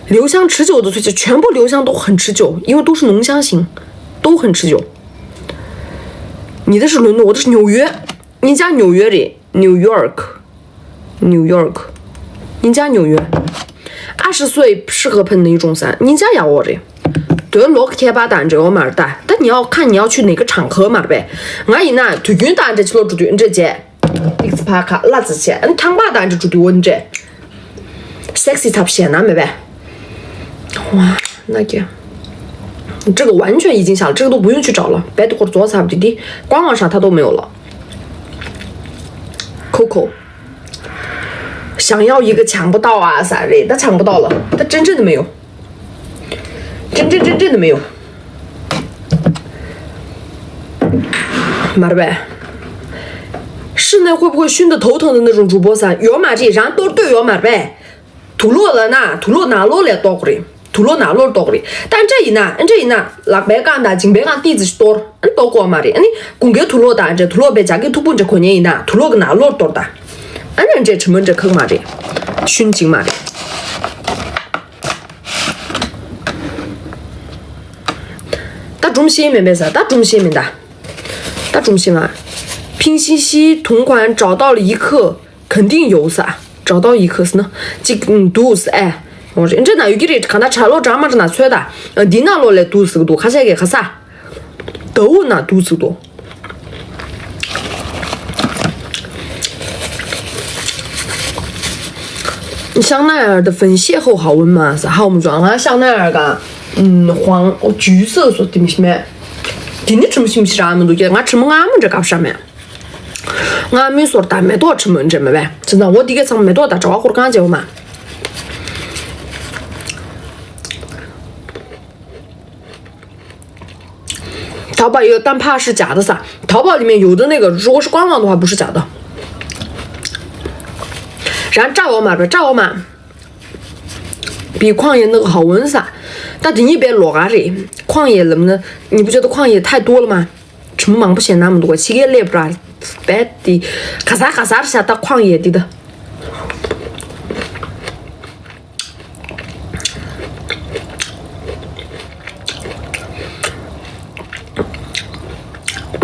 留香持久的 ཚོ་ཆ་全部留香都很持久，因为都是浓香型，都很持久。你的是伦敦，我的是纽约，你家纽约 རེད། New York。 New York。 你家纽约。 二十岁适合喷哪种伞？ 你家 ཡག་པོ་རེད། དོན་ལོག་ཁྱད་པར་དང་འབྲེལ་བ་མ་རེད་ད། ད་ཉལ་ཁ་ཉལ་ཆུ་ནས་ཀ་གྲང་ཁ་མ་རེད་པས། ང་ཡིན་ན་དུས་རྒྱུན་དང་འདྲ་ཕྱི་ལོགས་འགྲོ་དུས་འདྲ་བྱས། ཏིག་ཙི་ཕ་ཁ་ལ་ཙི་བྱས། ཨ་ནི་ཐང་པ་དང་འདྲ་འགྲོ་དུས་འོ་འདྲ། སེག་སི་ཚབ་ཞེད་སྣང་མེད་པས། 哇，那个，这个完全已经下了，这个都不用去找了，别的给我做差不多的，官网上它都没有了。Coco，想要一个抢不到啊啥的，他抢不到了，他真正的没有，真真正正的没有。 མ་རེད་པས། 室内会不会熏得头疼的那种主播 ཟེར། ཡོད་མ་རེད། རང་གཏོར་འདོད་ཡོད་མ་རེད་པས། དུག་ལོག་ལ་ན་དུག་ལོག་ནང་ལོགས་ལ་གཏོར་དགོས་རེད། དུག་ལོག་ནང་ལོགས་གཏོར་རེད། ད་འདྲ་ཡིན་ན་འདྲ་ཡིན་ན་ལག་པའི་རྐང་དང་མཇིང་པའི་རྐང་ཏིག་ཙམ་ཞིག་གཏོར། ཨ་ནི་གཏོར་དགོས་མ་རེད། ཨ་ནི་དགུན་ཁའི་དུག་ལོག་དང་འདྲ་དུག་ལོག་པའི་རྒྱ་སྐྱེགས་མཐུག་པོ་འདྲ་གོན་མཁན་ཡིན་ན་དུག་ལོག་གི་ནང་ལོགས་གཏོར་ད། ཨ་ནི་འདྲ་དྲི་མ་འདྲ་ཁག་མ་རེད། ཤུན་འཇིག་མ་རེད། ད་སྒྲུང་ཤེས་མེད་པས་ས། ད་སྒྲུང་ཤེས་མེད་ད། ད་སྒྲུང་ཤེས་མ། 平行时同款找到了一个 肯定有ས། 找到一个ས་ན་གཅིག་འདུག་ས། ཨེ། འོ་རེད། འདྲ་ན་ཡོད་ཀྱི་རེད། གང་ལྟར་གྲྭ་ལོག་གྲྭ་མ་གྲྭ་ན་ཚོད་ད། འདི་ན་ལོ་ལས་འདུག་ཟེར་གི་འདུག་ཁ་ཤས་ཀྱིས་ག་ས། 得物ན་འདུག་ཟེར་གི་འདུག香奈儿的粉邂逅好闻吗？ས་ཧ་འོ་མ་ཚོ་ང་香奈儿ག་ཨུམ་黄橘色 སོགས་དེ་མི་ཤེས་མེད། དེ་ནི་ཁྲིམས་ཤིང་ཤི་ར་མི་འདུག་ཀྱི། ང་ཁྲིམས་སྔ་མོ་འདྲ་སྐབས་ཤ་མེད། ང་མི་སོར་དང་མེ་ཏོག་ཁྲིམས་འདྲ་མེད་པས་ཅི་ན་འོ་དེ་གས་ཚང་མ་མེ་ཏོག་དང་གྲྭ་བ་འཁོར་གང་བྱེད་འོ་མ།淘宝有，但怕是假的ས། 淘宝里面有的那个，如果是官网的话，不是假的。然后炸我嘛，炸我嘛，比旷野那个好闻ས。但是你别落啊嘞，旷野冷呢，你不觉得旷野太多了吗？ གྲིམ་མང་པོ་བྱས་ན་མི་འདུག་ག་ཕྱི་རྒྱལ་སླེབས་ར། རྦད་དེ་ག་ས་ག་སར་ཤ་སྟག་ཁང་ཡས་དེ་ད།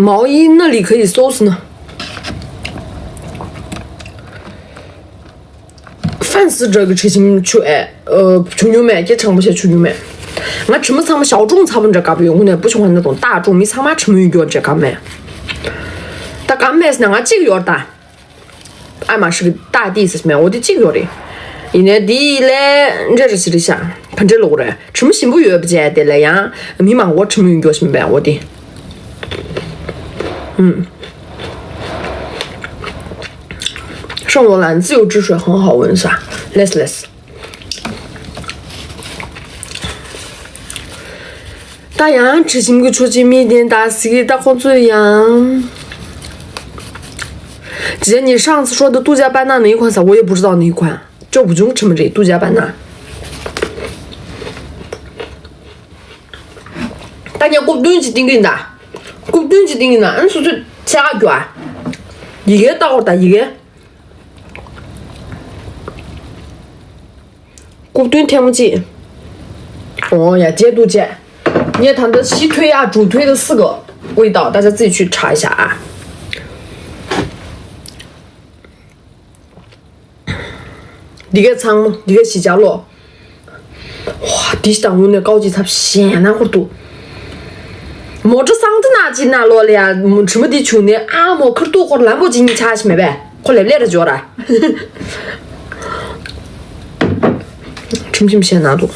毛衣那里可以搜索呢。 ཧྥན་སི་འདྲ་གི་ཁྲི་ཆིམ་ཆུ་ཨེ། ཨ། བྱུང་མྱོང་མེད། སྐད་ཆང་པོ་བཤད་བྱུང་མྱོང་མེད། ང་དྲི་མ་ཚང་མ་ཞའོ་ཀྲུང་ཚ་པོ་འདྲ་དགའ་པོ་ཡོང་གི་ནས་བུ་ཆུང་བ་ན་དང་ཏག་ཀྲུང་མི་ཚང་མ་དྲི་མ་ཡོད་རྒྱུ་འདྲ་དགའ་མེད། ད་དགའ་མེད་ཟེར་ན་ང་གཅིག་ཡོད་ད། ཨ་མ་ཧྲི་ཏག་ཏི་ཟེར་མེད་འོ་དེ་གཅིག་ཡོད་རེད། ཡིན་ནའི་དེ་ལས་འདྲེ་རེ་ཞིག་རེད་ཤག་ག་འདྲེ་ལོག་རེད། དྲི་མ་ཞིམ་པོ་ཡོད་པ་བྱས་དེ་ལས་ཡང་མི་མང་པོ་དྲི་མ་ཡོད་རྒྱུ་ཞིག་མེད་འོ་དེ། ཨུམ། 圣罗兰自由之水很好闻是吧？ ལེས་ལེས། ད་ཡང་དྲི་ཞིམ་གྱི་ཆུ་ཆེན་མི་དེ་ད་ཟིག་ད་ཁོ་ཚོས་ཡང་། 姐姐，你上次说的杜家班纳哪一款色？我也不知道哪一款，就不中什么这杜家班纳。 ད་ངས་རྐུབ་སྟོན་གྱི་ཏིང་གིན་ད། རྐུབ་སྟོན་གྱི་ཏིང་གིན་ན་ཨན་སོ་སོས་ཚད་ག་རྒྱུ་ཨ། ཡི་གེ་ལྟ་བར་ད་ཡི་གེ། རྐུབ་སྟོན་ཐལ་མོ་གཅིག་འོ་ཡ་བརྗེད་འདུག་བརྗེད། ངས་ད་ལྟ་ཞི་退压、主推的四个味道，大家自己去查一下啊。 འདི་གས་ཚང་མ་འདི་གས་ཞི་ཅག་ལོ། ཝ་འདི་ཞི་དང་དངོས་གནས་ཀའོ་ཅི་ཚབ་ཞེན་ན་ཁོར་འདུག་མོ་ཊ་སང་ཏི་ན་ཅི་ན་ལོ་ལ་ཡ་དྲི་མ་འདི་བྱུང་ནས་ཨ་མོ་ཁར་ཏུ་ཁོར་ལམ་པོ་ཅི་ཉི་ཆ་ཞིག་མེད་པས་ཁོ་ལེབ་ལེ་ར་འཇོག་ར། ཁྲིམ་ཁྲིམ་ཞེན་ན་འདུག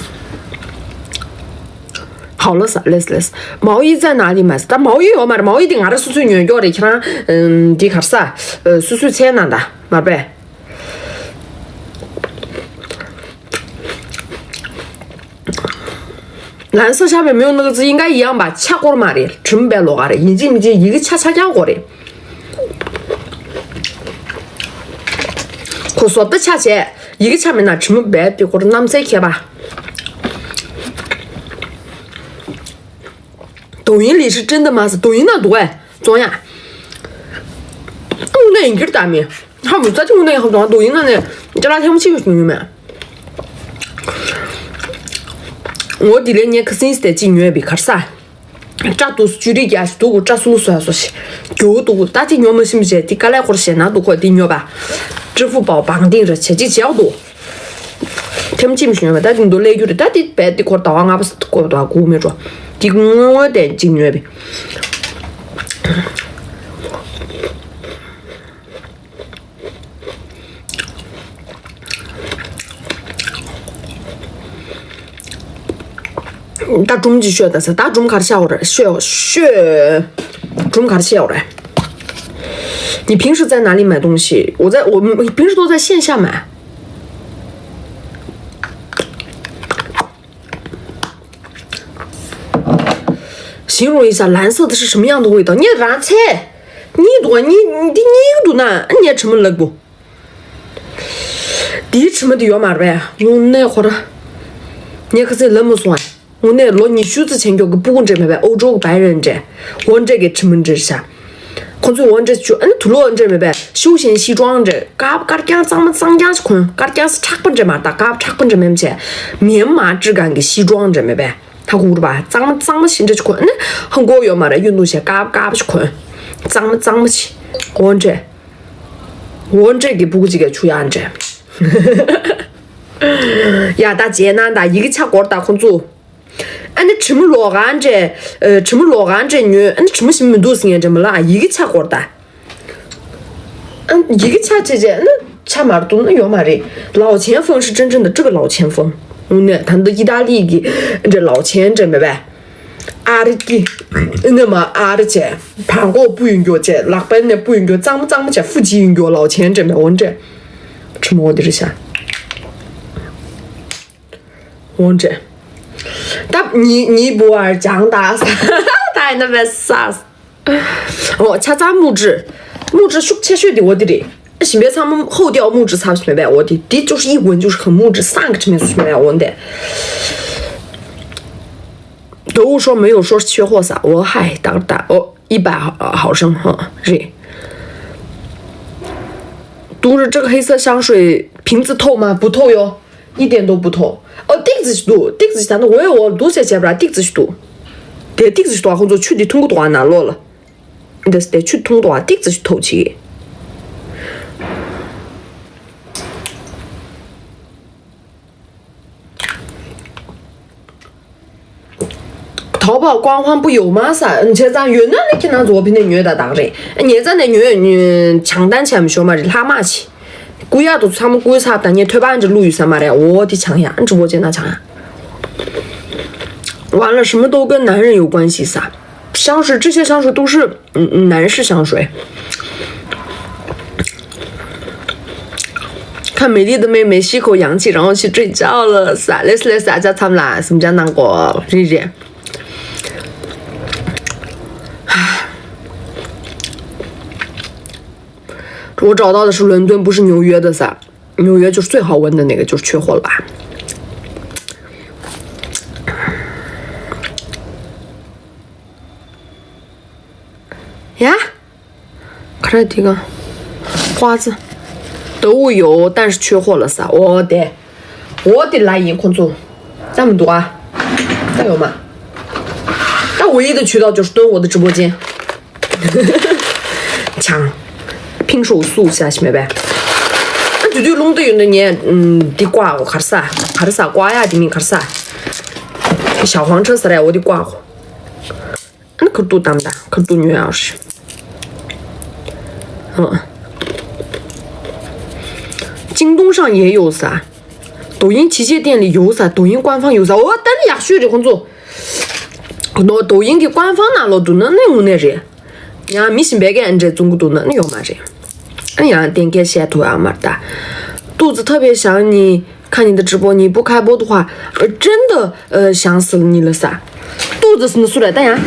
好了，ས་ལེས་ལེས། 毛衣在哪里买？ད་毛衣ཡོད་མ་རེད། 毛衣དེ་ང་རང་སོ་སོས་ཉོས་ཀྱོག་རེད། ཁྱེད་རང་ཨམ་འདི་གར་ས་ཨ་སོ་སོའི་མཚན་ནང་ད་མ་རེད་པས། 蓝色下面没有那个字，应该一样吧？ཆ་སྐོར་མ་རེད། དྲིམ་པའི་ལོགས་ཀ་རེད། ཡིན་གཅིག་མིན་གཅིག་ཡི་གེ་ཆ་ཆ་རྐྱང་སྐོར་རེད། ཁོ་བཟོ་ལྟ་ཆ་བྱས། ཡི་གེ་ཆ་མེད་ན་དྲི་མ་སྦས་དེ་སྐོར་རྣམ་སྲས་མཁས་པ། 抖音里是真的吗？抖音ན་འདུག་ཨེ། བཙོང་ཡ། དངོས་གནས་ཡིན་གྱི་རེད་ད་མི། ཧ་མི་ཙ་ཅི་དངོས་གནས་ཡིན་ཧ་བཙོང་抖音ན་ནས་ཅ་ལག་ཐེངས་མ་གཅིག་ཡོད་མི་མེད། ངོ་དེ་ལས་ངས་ཁ་སིན་སི་དེ་གཅིག་ཉོས་པའི་གར་ས། སྐྲ་དུ་བཅུ་རིགས་རྒྱ་ཞིག་འདུག་སྐྲ་སུ་སུ་སོ་ཞིག་རྒྱུ་འདུག་ད་ཅི་ཉོ་མ་ཤེས་མི་བྱེད་དེ་དཀའ་ལས་ཁོར་ཞེ་ན་འདུག་ཁོ་དེ་ཉོ་པ། 支付宝绑定 ར་བྱེད་ཅི་བྱེད་འདུག་ཐེམ་ཅིམ་ཞུས་པ་ད་དེ་འདུག་ལས་རྒྱུ་རེད། ད་དེ་བས་དེ་ཁོར་ཟླ་བ་ལྔ་པ་སྐོར་དུ་སྒུག་མེད་འགྲོ། དེ་དངོས་དངོས་དེ་གཅིག་ཉོས་པས། ད་སྒྲུང་ཅིག་ཤོད་ད་ཟེར། ད་སྒྲུང་ག་རེ་བཤད་འོ་རེད། ཤོད་ཤོད། སྒྲུང་ག་རེ་བཤད་འོ་རེད། 你平时在哪里买东西？我在我平时都在线下买。 形容一下蓝色的是什么样的味道？你染色，你多你你你你都难，你什么了不？ དེའི་དྲི་མ་དེ་ཡོད་མ་རེད་པས། དངོས་གནས་ཁོ་ར། ངས་ཁ་སང་ལབ་མ་སོང་ཨ། དངོས་གནས་ལོ་ཉི་ཤུ་ཙམ་བྱས་མགྱོགས་ཀྱི་སྤུ་གུ་འདྲེ་མེད་པས། ཨོ་ཀྲོའུ་གི་བའི་རན་འདྲེ། འོ་འདྲེ་གི་དྲི་མ་འདྲེ་ཤ། ཁོ་ཚོས་འོ་འདྲེ་བཅུ་ཨ་ནི་དུ་ལོ་འདྲེ་མེད་པས། ཤིའུ་ཞན་ཤི་ཀྲོང་འདྲེ། དཀར་དཀར་རྐྱང་གཙང་མ་གཙང་རྐྱང་ཞིག་གོན། དཀར་རྐྱང་སི་མཁྲེགས་པ་འདྲེ་མ་རེད་ད། དཀར་མཁྲེགས་པ་འདྲེ་མེད་མ་བྱས། མེན་མ་ཀྲི་གང་གི་ཤི་ཀྲོང་འདྲེ་མེད་པས། ཧ་གོ་གི་རེད་པ། གཙང་མ་གཙང་མ་ཞིག་འདྲེ་ཅིག་གོན་ཨ་ནི་ཧང་གོ་ཡོད་མ་རེད། གཡུ་འདུག་བྱས་དཀར་དཀར་པོ་ཞིག་གོན། གཙང་མ་གཙང་མ་ཞིག་འོ་འདྲེ། འོ་འདྲེ་གི་སྤུ་གུ་ཅིག་ག་ཆུ་ཡག་འདྲེ། ཡ་ད་རྗེས་གནང་ད་ཡི་གེ་ཆ་སྐོར་ད་ཁོང་ཚོ། ཨ་ནི་དྲི་མ་ལོག་གང་འདྲེ། ཨ། དྲི་མ་ལོག་གང་འདྲེ་ཉོས། ཨ་ནི་དྲི་མ་ཞིམ་མི་འདུག་ཟེར་མཁན་འདྲེ་མ་ལ་ཡི་གེ་ཆ་སྐོར་ད། ཨ། ཡི་གེ་ཆ་བྱས་བྱས་ཨ་ནི་ཆ་མར་བཏུང་ན་ཡོད་མ་རེད། 老钱风是真正的这个老钱风。 དངོས་གནས་ད་འདི་意大利གི་འདྲེ་老钱འདྲེ་མེད་པས། ཨ་རི་གི་ཨ་ནི་མ་ཨ་རི་བྱས། བྲང་ཁོག་སྤུ་ཡིན་རྒྱུ་བྱས། ལག་པའི་ནས་སྤུ་ཡིན་རྒྱུ། གཙང་མ་གཙང་མ་བྱས། 腹肌ཡིན་རྒྱུ། 老钱འདྲེ་མེད་འོ་འདྲེ། དྲི་མ་འོ་འདི་རེད་ཤག་འོ་འདྲེ། ད་ཉི་ཉི་བུ་བར་ཅང་ད་ས་ད་ཡིན་ན་བས་ས། འོ་ཆ་ཚང་木质། 木质 ཤུགས་ཆེ་ཤོས་དེ་འོ་དེ་རེད། ཞིམ་པའི་ཚང་མ་ཧོ་དེའོ་木质 ཚབ་ཞིམ་པའི་འོ་དེ་དེ་就是一闻就是很木质 上个 ཆ་མེད་སུ་ཞིམ་པའི་འོ་འདི། 都说没有说是缺货撒，我嗨，打个打哦，一百毫升哈，是。都是这个黑色香水瓶子透吗？不透哟。 一点都不透。哦，ཏིག་ཙི་ཞིག་འདུག་ཏིག་ཙི་ཞིག་ད་ནི་འོད་འོག་འདུག་ཟེར་བྱས་པ་ར་ཏིག་ཙི་ཞིག་འདུག་དེ་ཏིག་ཙི་ཞིག་འདུག་ཁོང་ཚོ་ཆུ་དེ་འཐུང་གི་འདུག་ཨ་ནང་ལོགས་ལ། འདི་དེ་ཆུ་འཐུང་གི་འདུག་ཨ་ཏིག་ཙི་ཞིག་ཐོག་ཅིག淘宝官方不有吗？啥？你这张云南的可能左边的女的打的，你在那女女抢单钱没说嘛？是他妈去。 སྐུ་ཡག་ཏུ་ཚང་མ་སྐུའི་ཚབ་དང་ངས་ཐོད་པ་འདྲ་བླུགས་ཡོད་ས་མ་རེད། འོ་དེ་ཆང་ཡག་ཨ་ནི་ཅི་བོ་ཅེ་ན་ཆང་ཡག 完了，什么都跟男人有关系撒。香水，这些香水都是嗯男士香水。看美丽的妹妹吸口氧气，然后去睡觉了，撒嘞嘞撒加参啦，什么加难过，谢谢。 我找到的是伦敦，不是纽约的撒。纽约就是最好闻的那个，就是缺货了吧？呀，看这个花子，都有，但是缺货了撒。我的，我的来引控诉，这么多啊，还有吗？但唯一的渠道就是蹲我的直播间。 ཆང་། ཕིང་ཧྲོ་སུ་ཤ་ཤི་མེད་པས། ཨ་དུས་དུས་རླུང་རྟ་ཡོད་འདི་ངས་འདི་བཀག་གོ་གར་ས། གར་ས་བཀག་ཡ་དེ་མིན་གར་ས། ཞའོ་ཧུང་ཁྲི་ས་ར་འོ་འདི་བཀག་གོ་ཨ་ནི་ཁུར་ཏུ་དམ་ད་ཁུར་ཏུ་ཉོ་ཡ་ཧྲི། ཨ། 京东上也有撒。抖音旗舰店里有撒，抖音官方有撒。འོ་ད་ནི་ཡག་ཤོས་རེད་ཁོང་ཚོ། ནོ་抖音གི་官方ནང་ལོགས་འདུག་ན་ནི་དངོས་གནས་རེད། ཡང་མི་གཞན་པས་ཀྱང་འདྲ་བཙུགས་ཀྱི་འདུག་ན་ནི་ཡོད་མ་རེད། ཨ་ཡང་གཏན་འཁེལ་བཤད་ཐུབ་ཡག་མ་རེད་ད། 肚子特别想你，看你的直播，你不开播的话，呃，真的，呃，想死了你了撒。肚子是那苏来大洋，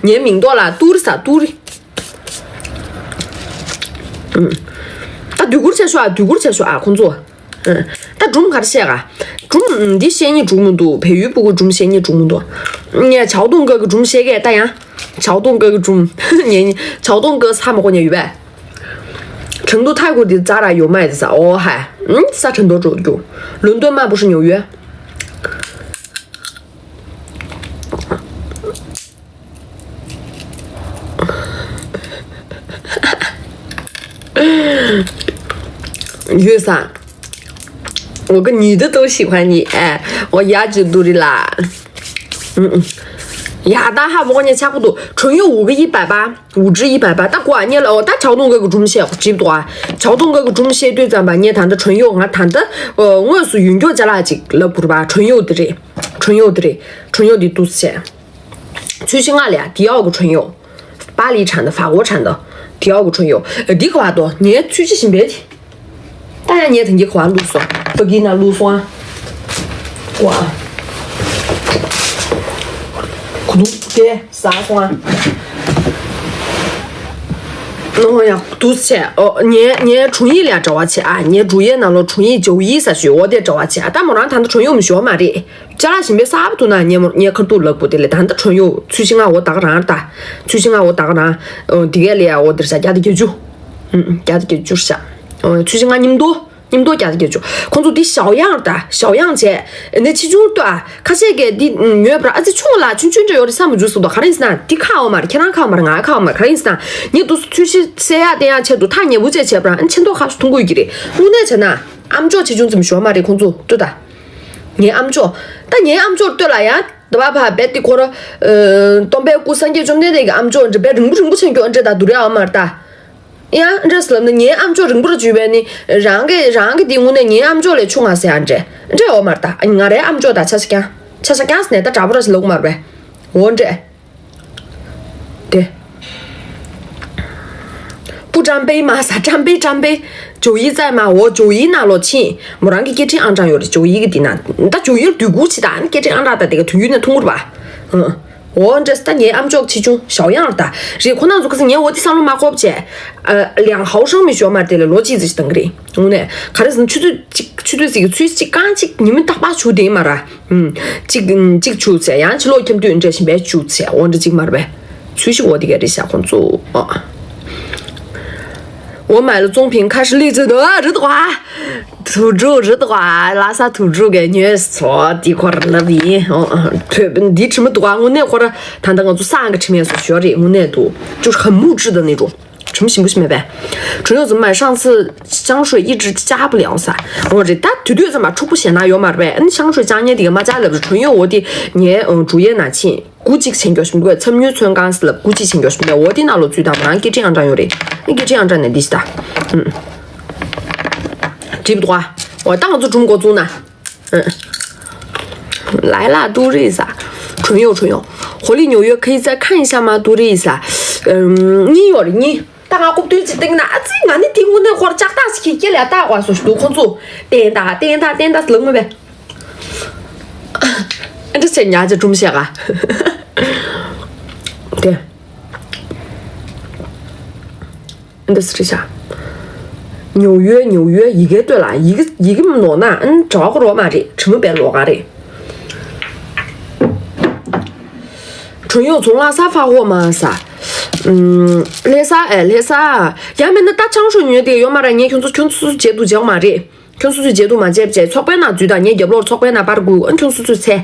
年名多了，嘟哩撒嘟哩。嗯，ད་དུས་འཁོར་བྱས་ཤོག་ཨ། དུས་འཁོར་བྱས་ཤོག་ཨ་ཁོང་ཚོ། ད་སྒྲུང་ག་རེ་བཤད་ག་སྒྲུང་འདི་བཤད་སྙིང་འདོད་མི་འདུག་བལ་ཡུལ་སྤུ་གུ་སྒྲུང་བཤད་སྙིང་འདོད་མི་འདུག་ངས་ཆའོ་ཏུང་ཀེ་གི་སྒྲུང་བཤད་གས་ད་ཡང་། ཆའོ་ཏུང་ཀེ་གི་སྒྲུང་། ངས་ཆའོ་ཏུང་ཀེ་ས་མ་གོ་ཉན་ཡོད་པས། 成都泰国的 Zara 有卖的撒哦嗨。嗯，撒成都中有。伦敦吗？不是纽约。 ཡོད་ས། 我个女的都喜欢你，哎，我牙齿都的啦。嗯嗯，ཡ་ད་ཧ་མོ་ཉེ་ཆག་པོ་འདུག 唇釉五个一百八，五支一百八。ད་གོ་ཨ་ཉེ་ལ་ཨོ་ད་ཆའོ་ཏུང་ཀེ་གི་སྒྲུང་བཤད་འགྲིག་འདུག་ཨ། ཆའོ་ཏུང་ཀེ་གི་སྒྲུང་བཤད་དུས་ཙམ་པ་ངས་ད་ལྟ་唇釉 ང་ད་ལྟ་དངོས་སུ་ཡོན་ཀྱོག་ཅ་ལག་ཅིག་ལབ་དགོས་པ། 唇釉 དེ་རེད། 唇釉 དེ་རེད། 唇釉 དེ་འདུག་བཤད། 最新啊了呀，迪奥个唇釉，巴黎产的，法国产的，迪奥个唇釉。呃，迪克瓦多，你出去性别的，大家你也挺迪克瓦路索，不给那路索啊，哇，可能对啥索啊。 ཁོ་ཚོ་ ཨོ་ཡ། འདུག་སེ་བྱས། ཨོ། ངའི་ངའི་དྲུང་ཡིག་ལ་འབྲེལ་བ་བྱས་ཨ། ངའི་དྲུང་ཡིག་ནང་ལོགས་དྲུང་ཡིག་ཇོ་ཡིག་ཟེར་ཞུ། འོ་དེ་འབྲེལ་བ་བྱས་ཨ། ད་མོ་རང་ད་ལྟ་དྲུང་ཡིག་མི་ཞུ་བ་མ་རེད། ཅ་ལག་གཞན་པའི་གསར་པ་འདུག་ན་ངའི་མོ་ངའི་ཁ་ཐུག་ལག་པོ་དེ་ལས། ད་ལྟ་དྲུང་ཡིག་ཚུལ་ཤིང་ང་འོ་ད་ག་རང་ད། ཚུལ་ཤིང་ང་འོ་ད་ག་རང་། ཨོ་དེ་གས་ལས་ཡ། འོ་དེར་ཤ་བརྒྱ་དང་བརྒྱད་ཅུ། ཨུ་བརྒྱ་དང་བརྒྱད་ཅུ་ཤ། ཨོ་ཚུལ་ཤིང་ང་མཉམ་དུ། མཉམ་དུ་བརྒྱ་དང་བརྒྱད་ཅུ། ཁོང་ཚོ་འདི་ཞའོ་ཡང་ད་ཞའོ་ཡང་བྱས། ནས་ཆེ་ཆུང་ལྟོས་ཨ། ཁ་ཤས་ཀྱིས་འདི་ཉོས་པ་ཨ་ཙི་ཆུང་ལ་ཆུང་ཆུང་འདྲ་ཡོད་རེད་བསམ་མི་འཇུག་སོང་དོ། ག་རེ་ཡིན་ཟེར་ན་འདི་ཁག་འོ་མ་རེད། ཁྱེད་རང་ཁག་འོ་མ་རེད། ང་ཁག་འོ་མ་རེད། ག་རེ་ཡིན་ཟེར་ན་ངས་འདུག་སེ་ཚུལ་ཤིང་གསལ་ཡག་བསྟན་ཡག་ཆེད་དུ་ཐག་ཉེ་པོ་བྱས་བྱས་པ་ཨ་ཆེ་མདོག་ཁ་ཤས་མཐོང་དགོས་ཀྱི་རེད། དངོས་གནས་བྱས་ན་ཨ་མཆོག་ཆེ་ཆུང་ཙམ་ཞུ་བ་མ་རེད། ཁོང་ཚོ་ལྟོས་ད། ངའི་ཨ་མཆོག་ད་ངའི་ཨ་མཆོག་ལྟོས་ལ་ཡང་ད་བ་བ་བེད་དེ་ཁོ་ར། སྟོན་པའི་སྐུ་སངས་རྒྱས་བཅོམ་ལྡན་འདས་ཀྱི་ཨ་མཆོག་འདྲ་བེད་རིང་པོ་རིང་པོ་ཆེན་སྐྱོག་འདྲ་ད་དུ་རེ་འོ་མ་རེད་ད། ཡང་འདྲ་ཟེར་ལབ་ན་ངའི་ཨ་མཆོག་རིང་པོ་ར་བརྒྱུད་པས་ནི་རང་གི་རང་གི་དེ་དངོས་གནས་ངའི་ཨ་མཆོག་ལས་ཆུང་ང་ཟེར་ཡང་འདྲ་འདྲ་འོ་མ་རེད་ད། ང་རའི་ཨ་མཆོག་ད་ཆ་ཤ་རྐྱང་ཆ་ཤ་རྐྱང་ཟེར་ནས་ད་དྲག་པོ་ར་ཞིག་ལབ་མ་རེད་པས། འོ་འདྲ། དེ། པུ་ཀྲམ་པེ་མ་ས་ཀྲམ་པེ་ཀྲམ་པེ། ཇོ་ཡི་ཙའི་མ་འོ་ཇོ་ཡི་ནང་ལོགས་ཕྱིན། མོ་རང་གི་སྐད་འཕྲིན་ཨང་གྲངས་ཡོད་རེད་ཇོ་ཡི་གི་དེ་ན། ད་ཇོ་ཡིར་དུས་འགུག་ཅི་ད་ནི་སྐད་འཕྲིན་ཨང་གྲངས་ད་དེ་ག་དུས་ཡུན་ནས་ཐུང་རུ་བ། ཨང་། འོ་འདྲས་ད་ངའི་ཨ་མཆོག་ཆེ་ཆུང་ཞའོ་ཡང་ད་རེད། ཁོ་ན་ཚོ་ཁ་སང་ངའི་འོ་དེ་བསམ་བློ་མ་འཁོར་བྱས། ཨ་ལིའང་ཧའོ་ཧྲང་མི་ཞོ་མ་དེ་ལ་ལོ་གཅིག་ཙམ་ཞིག་བཏང་གི་རེད། དངོས་གནས་ག་རེ་ཟེར་ན་ཆུ་ཚོད་གཅིག་ཆུ་ཚོད་ཟིག་གི་ཚུལ་གཅིག་རྐང་གཅིག་ཉི་མ་རྟག་པར་བྱུག་དེ་མ་ར། ཨུམ། གཅིག་གཅིག་བྱུག་ཚེ་ཡང་ཕྱི་ལོགས་འཁྱམ་དུས་འདྲ་བཞིན་པའི་བྱུག་ཚེ་འོ་འདྲ་གཅིག་མ་ར་བས། ཚུལ་ཞིག་འོ་དེ་ག་རེད་ཤག་ཁོང་ཚོ། ཨ། འོ་མ་ལ་ཙོང་ཕིང་ཁ་ཧྲི་ལི་ཅི་དོ་རི་དོ་ཨ། དུ་ཅུ་རི་དོ་ཨ་ལ་ས་དུ་ཅུ་གི་ཉོས་སོ་དེ་ཁོ་ར་ལབ་ཡིན། ཨོ། བོད་འདི་དྲི་མ་འདུག་ཨ། དངོས་གནས་ཁོ་ར་ད་ལྟ་ང་ཚོ་སང་གི་དྲི་མས་སོ་ཞོ་རེད། དངོས་གནས་འདུག་ཅུ་ཧ་མུ་ཅི་ད་ནི་འགྲོ། 什么行不行没呗？陈友怎么上次江水一直加不了噻。我这大队队怎么出不显那有嘛呗？嗯，香水加热的嘛加了，陈友我的年嗯主页那亲，估计前脚什么个，参与村干死了，估计前脚什么的，我的那路最大嘛，给这样张有的，你给这样张的，你是的，嗯，对不对啊？我当初中国中呢。 嗯，来啦，都瑞莎，唇釉唇釉，活力纽约可以再看一下吗？都瑞莎，嗯，你有了你。 ད་ང་ལྐོག་ཏུ་ཅི་སྟེང་ན་ཨ་ཙི་ང་ནི་དེ་དངོས་གནས་ཧོར་ལྕགས་ཐག་ཞིག་གིས་སྐེ་ལ་བཏགས་པ་སོ་ཞིག་འདུག་ཁོ་ཚོ་བསྟན་ད་བསྟན་ད་བསྟན་ད་ལག་མོ་བས། ཨ་འདྲ་བྱས་ཉག་ཅིག་སྒྲུང་བཤད་ག་དེ། འདི་སི་རི་ཤ། ཉོ་ཡོད་ཉོ་ཡོད་ཡི་གེ་ལྟོས་ལ་ཡི་གེ་ཡི་གེ་མ་ནོར་ན་ཨན་གྲྭ་བ་གོ་རོགས་མ་རེད། དྲི་མ་བས་ལོག་ག་རེད། གྲོན་གཡོག་ཚོང་ལ་ས་ཧྥ་ཧོ་མ་ས། ལྷ་ས་ཨེ་ལྷ་ས། ཡང་མིན་ན་ད་ཆང་ཤོས་ཉོས་དེ་ཡོད་མ་ར་ངས་ཁྱོད་ཚོ་ཁྱོད་ཚོ་བྱེད་དུ་བྱེད་མ་རེད། ཁྱོད་སོ་སོས་བརྗེད་དུ་མ་བརྗེད་བྱས་ཚོགས་པའི་ནང་འཛུལ་དང་ངའི་རྒྱབ་ལོགས་ཚོགས་པའི་ནང་པར་དགོས་ཨ་ཁྱོད་སོ་སོས་འཚལ།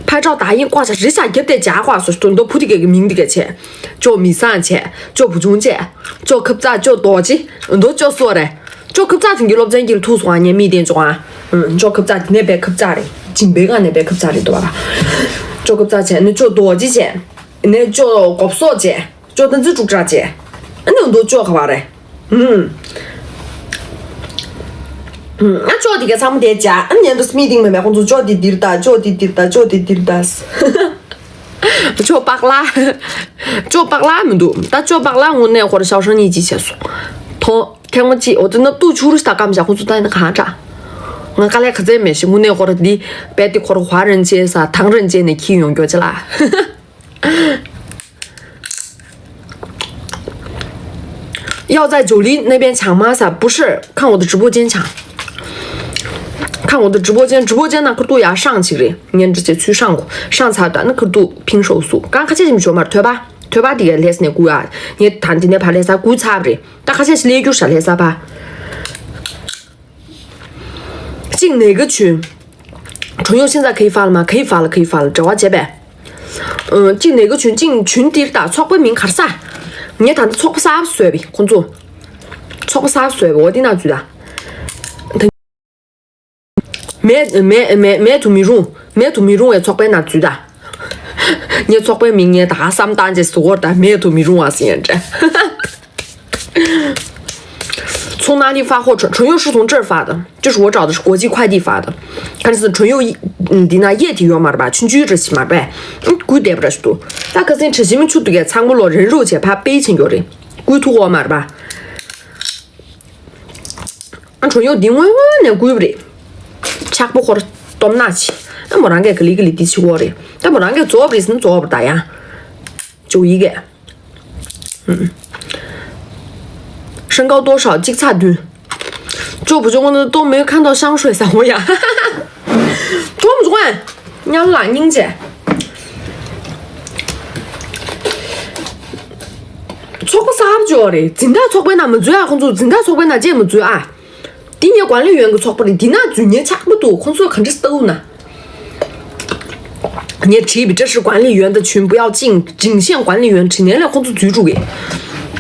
ཕར་ཅོག་ད་ཡིན་ཀོ་ཆ་རི་ཆ་རྒྱབ་དེ་ཇག་ཀོ་སོ་སྟོན་དོ་བུ་དི་གེ་གི་མིང་དི་གེ་ཆེ། ཅོ་མི་སང་ཆེ། ཅོ་བུ་ཆུང་ཆེ། ཅོ་ཁབ་ཙག་ཅོ་དོ་ཅི། འདོ་ཅོ་སོ་རེ། ཅོ་ཁབ་ཙག་དེང་གི་སློབ་ཚན་གྱི་ཐུག་སོང་ཨ་ངའི་མི་དེ་ཅོ་ཨ། ཅོ་ཁབ་ཙག་དེ་ནས་བས་ཁབ་ཙག་རེ། ཅིང་བས་ག་ནས་བས་ཁབ་ཙག་རེ་དོ་བ། ཅོ་ཁབ་ཙག་ཆེ་ནི་ཅོ་དོ་ཅི་ཆེ། ནས་ཅོ་གོབ་སོ་ཆེ། ཅོ་ཏན་ཙི་དཀྲུག་དྲག་ཅེ། ཨ་ནི་འདུག་ཅོ་ཁ་བ་རེ། ཨུམ། ཨ་ཅོ་དི་ག་ཚང་མ་དེ་ཅ། ཨ་ནི་འདུག་མི་ཏིང་མེ་མེ་ཁོང་ཚོ་ཅོ་དི་དིར་ད་ཅོ་དི་དིར་ད་ཅོ་དི་དིར་ད། ཅོ་པག་ལ། ཅོ་པག་ལ་མི་འདུག་ད་ཅོ་པག་ལ་དངོས་གནས་ཧོར་ཤའོ་ཧྲང་གཉིས་ཀྱིས་བྱས་སོང་། ཐོ། ཐེངས་མ་གཅིག་འོ་ཙི་ནབ་ཏུ་ཆུ་རུ་ཞིག་ད་སྐམ་བཞག་ཁོང་ཚོ་ད་ནི་གང་དྲག་ང་དཀའ་ལས་ག་ཚད་མེད་ཞིག་དངོས་གནས་ཧོར་འདི་པད་དི་ཁོར་ཧོ་རན་ཅེ་ས་ཐང་རན་ཅེ་ནས་ཁྱི་ཡོང་རྒྱུ་ཅི་ལ། 要在九黎那边抢吗？啥？不是，看我的直播间抢。看我的直播间，直播间那可都要上去了，你直接去上过，上才的那可都平手速。刚开始你们说嘛，对吧？对吧？这个 les 那股啊，你谈的那盘 les 啥股差不多，但还是 les 就是 les 啥吧。 进哪个群？陈佑现在可以发了吗？可以发了，可以发了，找我姐呗。嗯，进哪个群？进群底打错个名卡萨，你谈的错个啥水平？工作，错个啥水平？我的那局的。没没没没土米用，没土米用也错个那局的。你错个名也打三单这是我的，没土米用啊，是人家。 从哪里发货？陈陈佑是从这儿发的，就是我找的是国际快递发的。但是陈佑一嗯，你那液体源码吧，群居这起码呗，嗯，贵点不了许多。那可是陈新民出的给仓库了，人肉钱怕背钱有的，贵土货码吧。啊，陈佑定位我那贵不的，差不多多那去，那没人给个里个里地去过的，那没人给做不的是做不大呀，就一个。 ཨུམ། 身高多少？ གཅིག་ཚེག་བདུན། 这不就我都没看到香水啥我呀。 ཐོམ་ཟུང་ཨ། ཉམས་ལ་སྙིང་རྗེ། ཚོགས་པ་གསར་འབྱོར་རེད། འཛིན་བདག་ཚོགས་པའི་ནང་མ་འཛུལ་ཨ། ཁོང་ཚོ་འཛིན་བདག་ཚོགས་པའི་ནང་བཅས་མ་འཛུལ་ཨ། འདི་ངའི་ཀོན་ལི་ཡོན་གྱི་ཚོགས་པ་རེད། འདི་ན་འཛུལ་ཉེན་ཆགས་མི་འདུག་ཁོང་ཚོས་ག་འདྲ་ལྟ་འདུག་ན། ངས་བྲིས་པའི་这是管理员的群，不要进，仅限管理员 བྲིས་ནས་ལས་ཁོང་ཚོ་འཛུལ་འགྲོ་གི།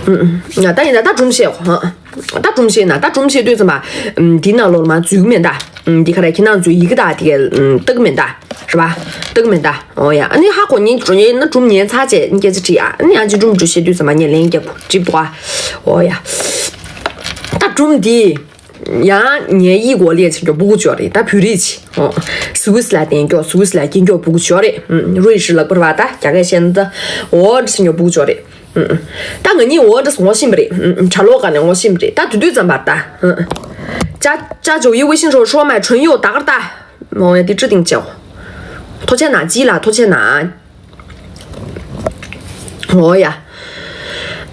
ཨུམ་ཨུམ། ད་ཡིན་ད་ད་སྒྲུང་བཤད་གོ། ད་སྒྲུང་བཤད་ན་ད་སྒྲུང་བཤད་དུས་ཙམ་པ། འདི་ནང་ལོགས་ལ་མ་འཛུལ་གི་མེད་ད། འདི་ག་རེ་ཁྱེད་རང་ཚོའི་ཡི་གེ་དག་དེ་ག་ལྟ་གི་མེད་ད། རེད་པ། ལྟ་གི་མེད་ད། ཨོ་ཡ། ཨ་ནི་ཧ་གོ་ཉན་འགྲོ་ཉན་ན་སྒྲུང་ཉན་ཚར་བྱས་སྐད་ཆ་དྲིས་ཨ། ཨ་ནི་ཡང་ཅིག་སྒྲུང་འགྲོ་བཤད་དུས་ཙམ་པ་ངས་ལན་རྒྱབ་འགྲིག་འདུག་ཨ། ཨོ་ཡ། ད་སྒྲུང་འདི། ཡང་ངའི་ཡིག་འོག་ལས་བྱེད་མཁན་སྤུ་གུ་ཅིག་ཡོད་རེད། ད་བོད་རིགས་ཅིག་ཨོ། སུད་སི་ལ་བསྡད་མཁན་སུད་སི་ལ་སྐྱེས་མཁན་སྤུ་གུ་ཅིག་ཡོད་རེད། ཨུམ། རུའི་ཧྲི་ལག་པར་བ་ད་རྒྱ་སྐད་བཤད་ན་ད། ཨོ་འདྲ་བྱེད་མཁན་སྤུ་གུ་ཅིག་ཡོད་རེད། ཨུམ། ད་ང་གཉིས་ཨོ་འདྲ་ངོ་ཤེས་པ་རེད། ཨུམ། གྲྭ་ལོག་སྒང་ནས་ངོ་ཤེས་པ་རེད། ད་དེ་དུས་ཙམ་པར་ད། ཨུམ། 加加九一微信上说买唇釉打个大。 ཨོ་ཡ། དེ་ཅི་ཏིང་ཅེའོ། ཐུགས་རྗེ་གནང་། ཅི་ལ་ཐུགས་རྗེ་གནང་། 哦呀。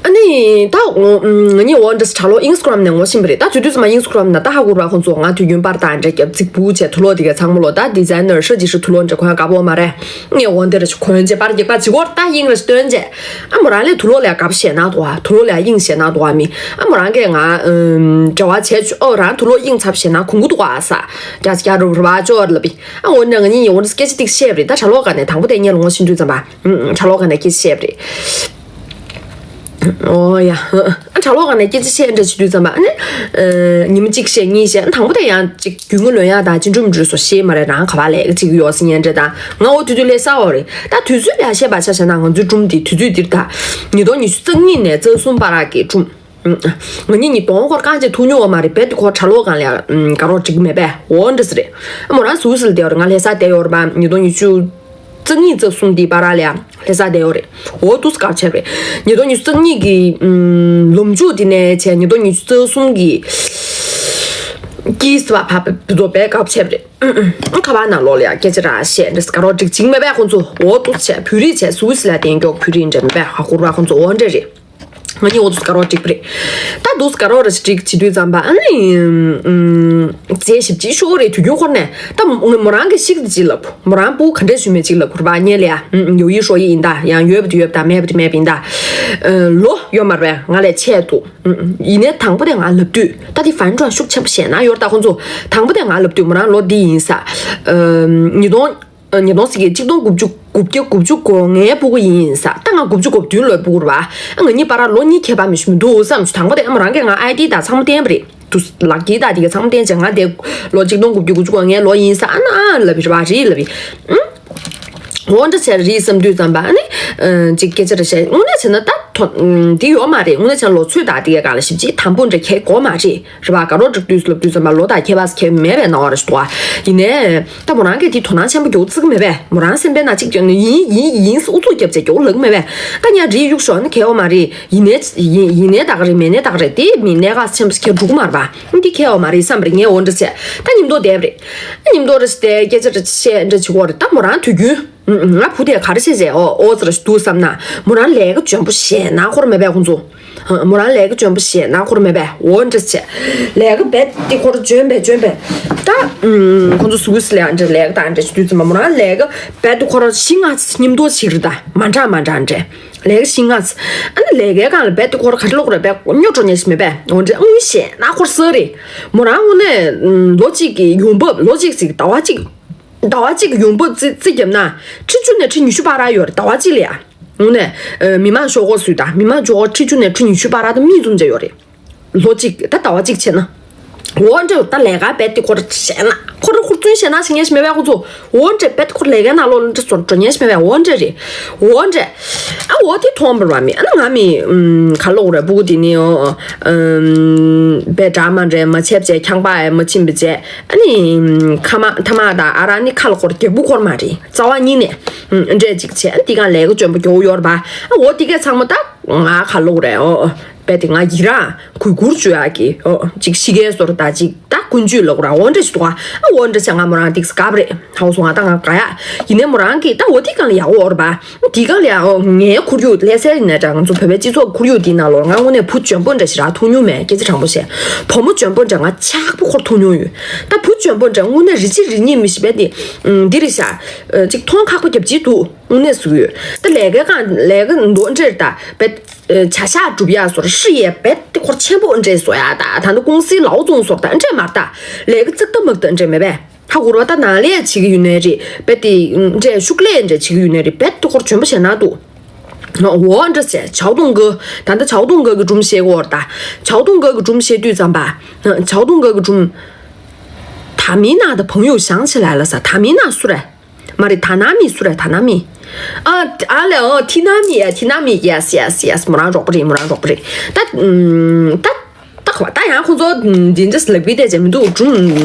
ཨ་ནི་ད་ང་གཉིས་འོ་འདྲ་གྲྭ་ལོག་ཨིན་སི་ཊ་གྷ་རམ་ནས་ངོ་ཤེས་པ་རེད། ད་དུས་དུས་ཙམ་པ་ཨིན་སི་ཊ་གྷ་རམ་ན་ད་ཧ་གོ་ར། ཁོང་ཚོ་ང་དུས་རྒྱུན་པར་དང་འདྲ་རྒྱབ་རྫིག་པོ་བྱས། དུག་ལོག་དེ་ག་ཚང་མ་ལོ་ད་ཌི་ཛའི་ནར་ཧྲ་ཅི་ཧྲི་དུག་ལོག་འདྲ་གོན་དགའ་པོ་མ་རེད། ངས་འོ་འདི་ར་ཅིག་གོན་བྱས་པར་རྒྱག་པ་ཅིག་གོ་ད་དབྱིངས་ར་ཅིག་སྟོན་བྱས། ཨ་མོ་རང་ལས་དུག་ལོག་ལས་དགའ་བཤད་ན་དོ། དུག་ལོག་ལས་དབྱིངས་བཤད་ན་དོ། ཨ་མི་ཨ་མོ་རང་གིས་ང་འབྲེལ་བ་བྱས་ཆོག་ཨོ་རང་དུག་ལོག་དབྱིངས་ཚབ་བཤད་ན་གོང་གུ་འདུག་ག་ས་རྒྱ་ཆེ་རུ་ར་བ་ཅོ་ལ་པི། ཨ་འོ་ན་ང་གཉིས་འོ་འདྲ་སྐད་ཆ་ཏིག་བཤད་པ་རེད། ད་གྲྭ་ལོག་ག་ནས་དང་པོ་དེ་ངས་ལ་ངོ་ཤེས་དུས་ཙམ་པ། ཨུམ། གྲྭ་ལོག་ག་ནས་སྐད་ཆ་བཤད་པ་རེད། ཨོ་ཡ། ཨ་གྲྭ་ལོག་ག་ནས་སྐད་ཆ་བཤད་འདྲ་བྱེད་དུས་ཙམ་པ་ཨ་ནི། ཨ་ཉི་མ་གཅིག་བཤད་གཉིས་བཤད། ཨ་དང་པོ་དེ་ཡང་གཅིག་རྒྱུས་མངའ་ལོན་ཡག་དང་ཅི་འགྲུབ་མི་འགྲུབ་སོ་ཤེས་མ་རེད། རང་ག་པར་ལས་ཀ་ཅིག་ཡོད་སྲིད་ཉན་འདྲ་དང་། ང་འོ་དུས་དུས་ལས་ས་འོ་རེད། ད་དུས་ཚོད་ལ་བཤད་པ་ཆ་བཞག་ན་ང་ཚོའི་སྒྲུང་འདི་དུས་ཚོད་འདིར་ད། ཉིས་སྟོང་ཉི་ཤུ་རྩ་གཉིས་ནས་རྩ་གསུམ་བར་གྱི་སྒྲུང་། ང་གཉིས་ཉིས་སྟོང་སྐོར་རྐང་རྗེས་ཐུག་མྱོང་བ་མ་རེད། རྦད་དེ་ཁོ་གྲྭ་ལོག་སྒང་ལ་ཡ་དགའ་རོགས་འགྲིག་མེད་པས། འོ་འདྲ་ཟེར་རེད། ཨ་མོ་རང་སུད་སི་ལ་བསྡད་ཡོད་རེད། ང་ལྷ་སར་བསྡད་ཡོད་རེད་པ། ཉིས་སྟོང་ཉི་ཤུ་རྩ་གཉིས་རྩ་གསུམ་དེའི་བར་ལ་ཡ་ལྷ་སར་བསྡད་ཡོད་རེད། འོ་དུས་དགའ་བྱས་པ་རེད། ཉིས་སྟོང་ཉི་ཤུ་རྩ་གཉིས་ཀྱི་ལོ་མཇུག་དེ་ནས་བྱས་ཉིས་སྟོང་ཉི་ཤུ་རྩ་གསུམ་གྱི་དཀྱིལ་ཙམ་པ་བར་དུ་རྦད་དགའ་བྱས་པ་རེད། ཁ་པར་ནང་ལོགས་ལ་ཡ་སྐད་ཆ་ར་བཤད་འདྲ་དགའ་རོགས་འགྲིག་འགྲིག་མེད་པས་ཁོང་ཚོ། འོ་དུས་བྱས་བོད་རིགས་བྱས་སུད་སི་ལ་བསྡད་མགྱོགས་བོད་རིགས་འདྲ་མེད་པས་ཧ་གོ་ར། ཁོང་ཚོ་འོ་འདྲ་རེད། ང་གཉིས་འོ་དུས་དགའ་རོགས་འགྲིག་པ་རེད། ད་དུས་དགའ་རོགས་ར་ཞིག་འགྲིག་བྱེད་དུས་ཙམ་པ་ཨ་ནི། ཨུམ། རྫས་ཞིབ་ཅིག་ཤོར་རེད། དུས་རྒྱུན་འཁོར་ནས་ད་མོ་རང་གི་ཤིག་ཏུ་ཅིག་ལབ། མོ་རང་སྤུ་གུ་ག་འདྲས་ཞུ་མེད་ཅིག་ལབ་ཁུར་པ་ཉེ་ལ་ཡ། ཨུམ། ཡོ་ཡི་ཧྲོ་ཡི་ཡིན་ད། ཡང་ཡོད་པ་དེ་ཡོད་པ་ད་མེད་པ་དེ་མེད་པ་ཡིན་ད། ཨ་ལོ་ཡོད་མ་རེད་པས། ང་ལས་ཆེ་འདུག་ཨུམ། ཡིན་ནའི་དང་པོ་དེ་ང་ལབ་དུས་ད་དེ་ཧྥན་ཀྲོན་ཤུགས་ཆེན་པོ་བཤད་ན་ཡོད་ད་ཁོང་ཚོ། དང་པོ་དེ་ང་ལབ་དུས་མོ་རང་ལོ་འདི་ཡིན་ས། ཨུམ། ཉིས་སྟོང་། ཉིས་སྟོང་ཟེར་གི་གཅིག་སྟོང་དགུ་བཅུ་དགུ་བརྒྱ་དགུ་བཅུ་གོ་ལྔའི་སྤུ་གུ་ཡིན་ས། ད་ང་དགུ་བཅུ་གོ་བདུན་ལོའི་སྤུ་གུ་རེད་པ། ཨ་ང་གཉིས་བར་ལོ་གཉིས་ཁྱད་པར་མི་ཤེས་མི་འདུག་བསམ་བྱུང་། དང་པོ་དེ་ཨ་མོ་རང་གིས་ང་ཨའི་ཌི་དང་ཚང་མ་བསྟན་པ་རེད། དུ་ལག་འཁྱེར་དང་དེ་ག་ཚང་མ་བསྟན་བྱས། ང་དེ་ལོ་གཅིག་སྟོང་དགུ་བརྒྱ་དགུ་བཅུ་གོ་ལྔའི་ལོ་ཡིན་ས། ཨ་ན་ཨ་ལབ་པ་རེད་པ། རེད་ལབ་པ། ཨུམ། འོ་འདྲ་བྱས་རེད་བསམ་དུས་ཙམ་པ་ཨ་ནི། ཨ་ཅིག་སྐད་ཆ་རེ་བཤད། དངོས་གནས་བྱས་ན་ད་དོ་འདི་ཡོད་མ་རེད། དངོས་གནས་བྱས་ན་ལོ་ཚོད་དང་དེ་གའི་སྒང་ལ་ཞིབ་ཅིག་དམ་པོ་འདྲ་གལ་དགོས་མ་རེད། རེད་པ། དགའ་རོགས་འགྲིག་དུས་སུ་ལབ་དུས་ཙམ་པ་ལོ་དང་ཁྱད་པར་ཁྱད་མེད་པའི་སྣང་བ་རེ་ཞིག་འདུག་པ། ཡིན་ནའི་ད་མོ་རང་གིས་དེ་དོ་སྣང་ཆེན་པོ་རྒྱག་རྩིས་མེད་པས། མོ་རང་སེམས་པའི་ནང་གཅིག་ཀྱང་ཡིན་ཡིན་ཡིན་ཨུ་ཚུགས་རྒྱབ་བྱས་རྒྱག་ལབ་མེད་པས། ད་ཉ་རིའི་གཡུག་ཞོག་ནི་གལ་བ་མ་རེད། ཡིན་ནའི་ཡིན་ཡིན་ནའི་ད་ག་རེད། མེད་ནའི་ད་ག་རེད། དེ་མི་གནད་འགག་ཆེན་པོ་ཞིག་གལ་འགྲོ་གི་མ་རེད་པ། འདི་གལ་བ་མ་རེད་བསམ་པ་རེད། ངས་འོ་འདྲ་བྱས། ད་ཉིན་ཐོ་བསྡད་པ་རེད། ཉིན་ཐོ་རེ་བསྡད་སྐད་ཆ་རེ་བཤད་འདྲ་བྱེད་ཀྱི་ཡོད་རེད། ད་མོ་རང་དུས་རྒྱུན། ང་བུ་དེ་ག་རེ་བྱས་བྱས་ཨོ་ཨོ་ཟེར་ཞིག་འདུག་བསམ་ན། མོ་རང་ལས་ཀ་འཇོན་པོ་བྱས་ན་ཁོ་ར་མེད་པས་ཁོང་ཚོ། མོ་རང་ལས་ཀ་འཇོན་པོ་བྱས་ན་ཁོ་ར་མེད་པས། འོ་འདྲ་བྱས། ལས་ཀ་རྦད་དེ་ཁོ་ར་འཇོན་པས་འཇོན་པས། ད་ཁོང་ཚོ་སུད་སི་ལ་ཡང་འདྲ་ལས་ཀ་དང་འདྲ་ཞིག་དུས་ཙམ་པ་མོ་རང་ལས་ཀ་རྦད་དེ་ཁོ་ར་བཞི་ལྔ་ཉིན་ཐོ་ཞིག་རེད། ད་མ་འདྲ་མ་འདྲ་འདྲ་ལས་ཀ་བཞི་ལྔ། ཨ་ནི་ལས་ཀའི་སྒང་ལ་རྦད་དེ་ཁོ་ར་ག་རེ་ལོག་རེད། རྦད་སྨྱོ་འགྲོ་ཉན་ཞིག་མེད་པས། འོ་འདྲ་དངུལ་བཤད་ན་ཁོ་ར་ཟ་རེད། མོ་རང་དངོས་གནས་ལོ་གཅིག་གི་ཡོང་འབབ་ལོ་གཅིག་ཟིག་ཟླ་བ་གཅིག་ཟླ་བ་གཅིག་གི་ཡོང་འབབ་རྩིས་རྩིས་བརྒྱབ་ན་ཁྲི་བཅུ་ནས་ཁྲི་ཉི་ཤུ་བར་ར་ཡོད་རེད། ཟླ་བ་གཅིག་ལ་ཡ། དངོས་གནས་མི་མང་ཤོག་སྒོར་སུས་དང་མི་མང་ཤོག་སྒོར་ཁྲི་བཅུ་ནས་ཁྲི་ཉི་ཤུ་བར་ར་དང་མི་ཙམ་ཅིག་ཡོད་རེད། ལོ་གཅིག་ད་ཟླ་བ་གཅིག་བྱས་ན། འོ་འདྲ་ད་ལས་ཀ་རྦད་དེ་ཁོ་ར་བྱས་ན་ཁོ་ར་ཧུར་བརྩོན་བྱས་ན་བྱེད་ཉན་ཞིག་མེད་པས་ཁོ་ཚོ། འོ་འདྲ་རྦད་དེ་ཁོ་ར་ལས་ཀའི་ནང་ལོགས་ལ་འདྲ་སོར་འགྲོ་ཉན་ཞིག་མེད་པས། འོ་འདྲ་རེད། འོ་འདྲ། ཨ་འོ་དེ་མཐོང་བར་བ་མི་ཨ་ན་ང་མི་ག་ལོག་རེད། སྤུ་གུ་དེ་ནི་འོ་རྦད་འདྲ་མ་འདྲ་མ་བྱས་བྱས་ཁྱང་པ་ཨེ་མ་ཕྱིན་པ་བྱས། ཨ་ནི། ཁ་མ་ཐ་མ་དང་ཨ་ར་ནི་ཁ་ལ་འཁོར་རྒྱག་པོ་འཁོར་མ་རེད། རྩ་བ་ཉིད་ནས། འདྲས་ཅིག་བྱས་འདི་གང་ལས་ཀ་འཇོན་པོ་རྒྱོ་ཡོར་བ། ཨ་འོ་དེ་གས་ཚང་མ་ད་ང་ཁ་ལོག་རེད། ཨོ་ཨོ་རྦད་དེ་ང་ཡི་རང་གུས་བཀུར་བྱོས་ཡག་གི་ཨོ་ཅིག་ཤི་གའི་སོར་ད་ཅིག་ད་ ཀུན་སྤྱོད་ལ་ཁོ་རང་འོ་འདྲ་ཞིག་འདུག་ཨ། འོ་འདྲ་བྱས་ང་མོ་རང་ཏིག་སྐབས་རེད་ཧའོ་སོང་ང་ད་ང་ག་ཡ། ཡིན་ནའི་མོ་རང་གིས་ད་འོ་དེ་གང་ལ་ཡག་འོ་ར་བ། དེ་གང་ལ་ཡག་འོ་ངའི་ཁོར་ཡུག་ལྷ་སའི་ཡིན་ན་འདྲ་ང་ཚོ་བོད་པའི་སྤྱི་ཚོགས་ཁོར་ཡུག་དེའི་ནང་ལོགས་ང་དངོས་གནས་བུ་འཇོན་པོ་འདྲ་ཞིག་རག་ཐུབ་མྱོང་མེད་སྐད་ཆ་དྲང་པོ་བཤད། བུ་མོ་འཇོན་པོ་འདྲ་ང་ཆགས་པོ་ཁོར་ཐུག་མྱོང་ཡོད། ད་བུ་འཇོན་པོ་འདྲ་དངོས་གནས་རི་ཆི་རི་ཉིད་མི་ཤེས་པས་དེ། འདི་རེད་ཤག་ཅིག་མཐོང་ཁག་པོ་རྒྱབ་ཅིག་འདུག་དངོས་གནས་ཟུག་ཡོད། ད་ལས་ཀའི་སྒང་ལས་ཀ་འདུག་འདྲེར་ད་བེད། བྱ་གཞག་སྒྲུབ་ཡག་སོར་ཧྲི་ཡས་བེད་དེ་ཁོར་ཆེན་པོ་འདྲེ་བཟོ་ཡག་ད་ད་ནི་ཀུང་སིའི་ལའོ་ཙུང་སོར་ད་འདྲེ་མར་ད་ལས་ཀ་ཙིག་ད་མིག་ད་འདྲེ་མེད་པས་ཧ་གོ་ར་བ། ད་ནང་ལས་བྱེད་ཀྱི་ཡོད་ནའི་རེད་བེད་དེ་འདྲེ་ཤུགས་ལས་འདྲེ་བྱེད་ཀྱི་ཡོད་ནའི་རེད་བེད་དེ་ཁོར་འཇོན་པོ་བྱས་ན་འདུག་འོ་འདྲ་བྱས་ཆའོ་ཏུང་གི་ད་ལྟ་ཆའོ་ཏུང་གི་གི་སྒྲུང་བཤད་གོ་ར་ད་ཆའོ་ཏུང་གི་གི་སྒྲུང་བཤད་དུས་ཙམ་པ་ཆའོ་ཏུང་གི་གི་སྒྲུང་ད་མི་ན་ད་བང་ཡོ་བཞང་ཆེ་ལ་ལ་ས་ད་མི་ན་སུ་རེད། མ་རེད། ཐ་ན་མི་སུ་རེད། ཐ་ན་མི། ཨ་ཨ་ལེ་ཨ་ཐི་ན་མི་ཡ་ཐི་ན་མི། ཡེ་སི་ཡེ་སི་ཡེ་སི། མོ་རང་རོགས་པ་རེད། མོ་རང་རོགས་པ་རེད། ད་ཨུམ་ད་ད་ཁ་བ་ད་ཡང་ཁོང་ཚོ་འདི་འདྲ་ལག་པའི་བལྟས་བྱས་མི་འདུག་སྒྲུང་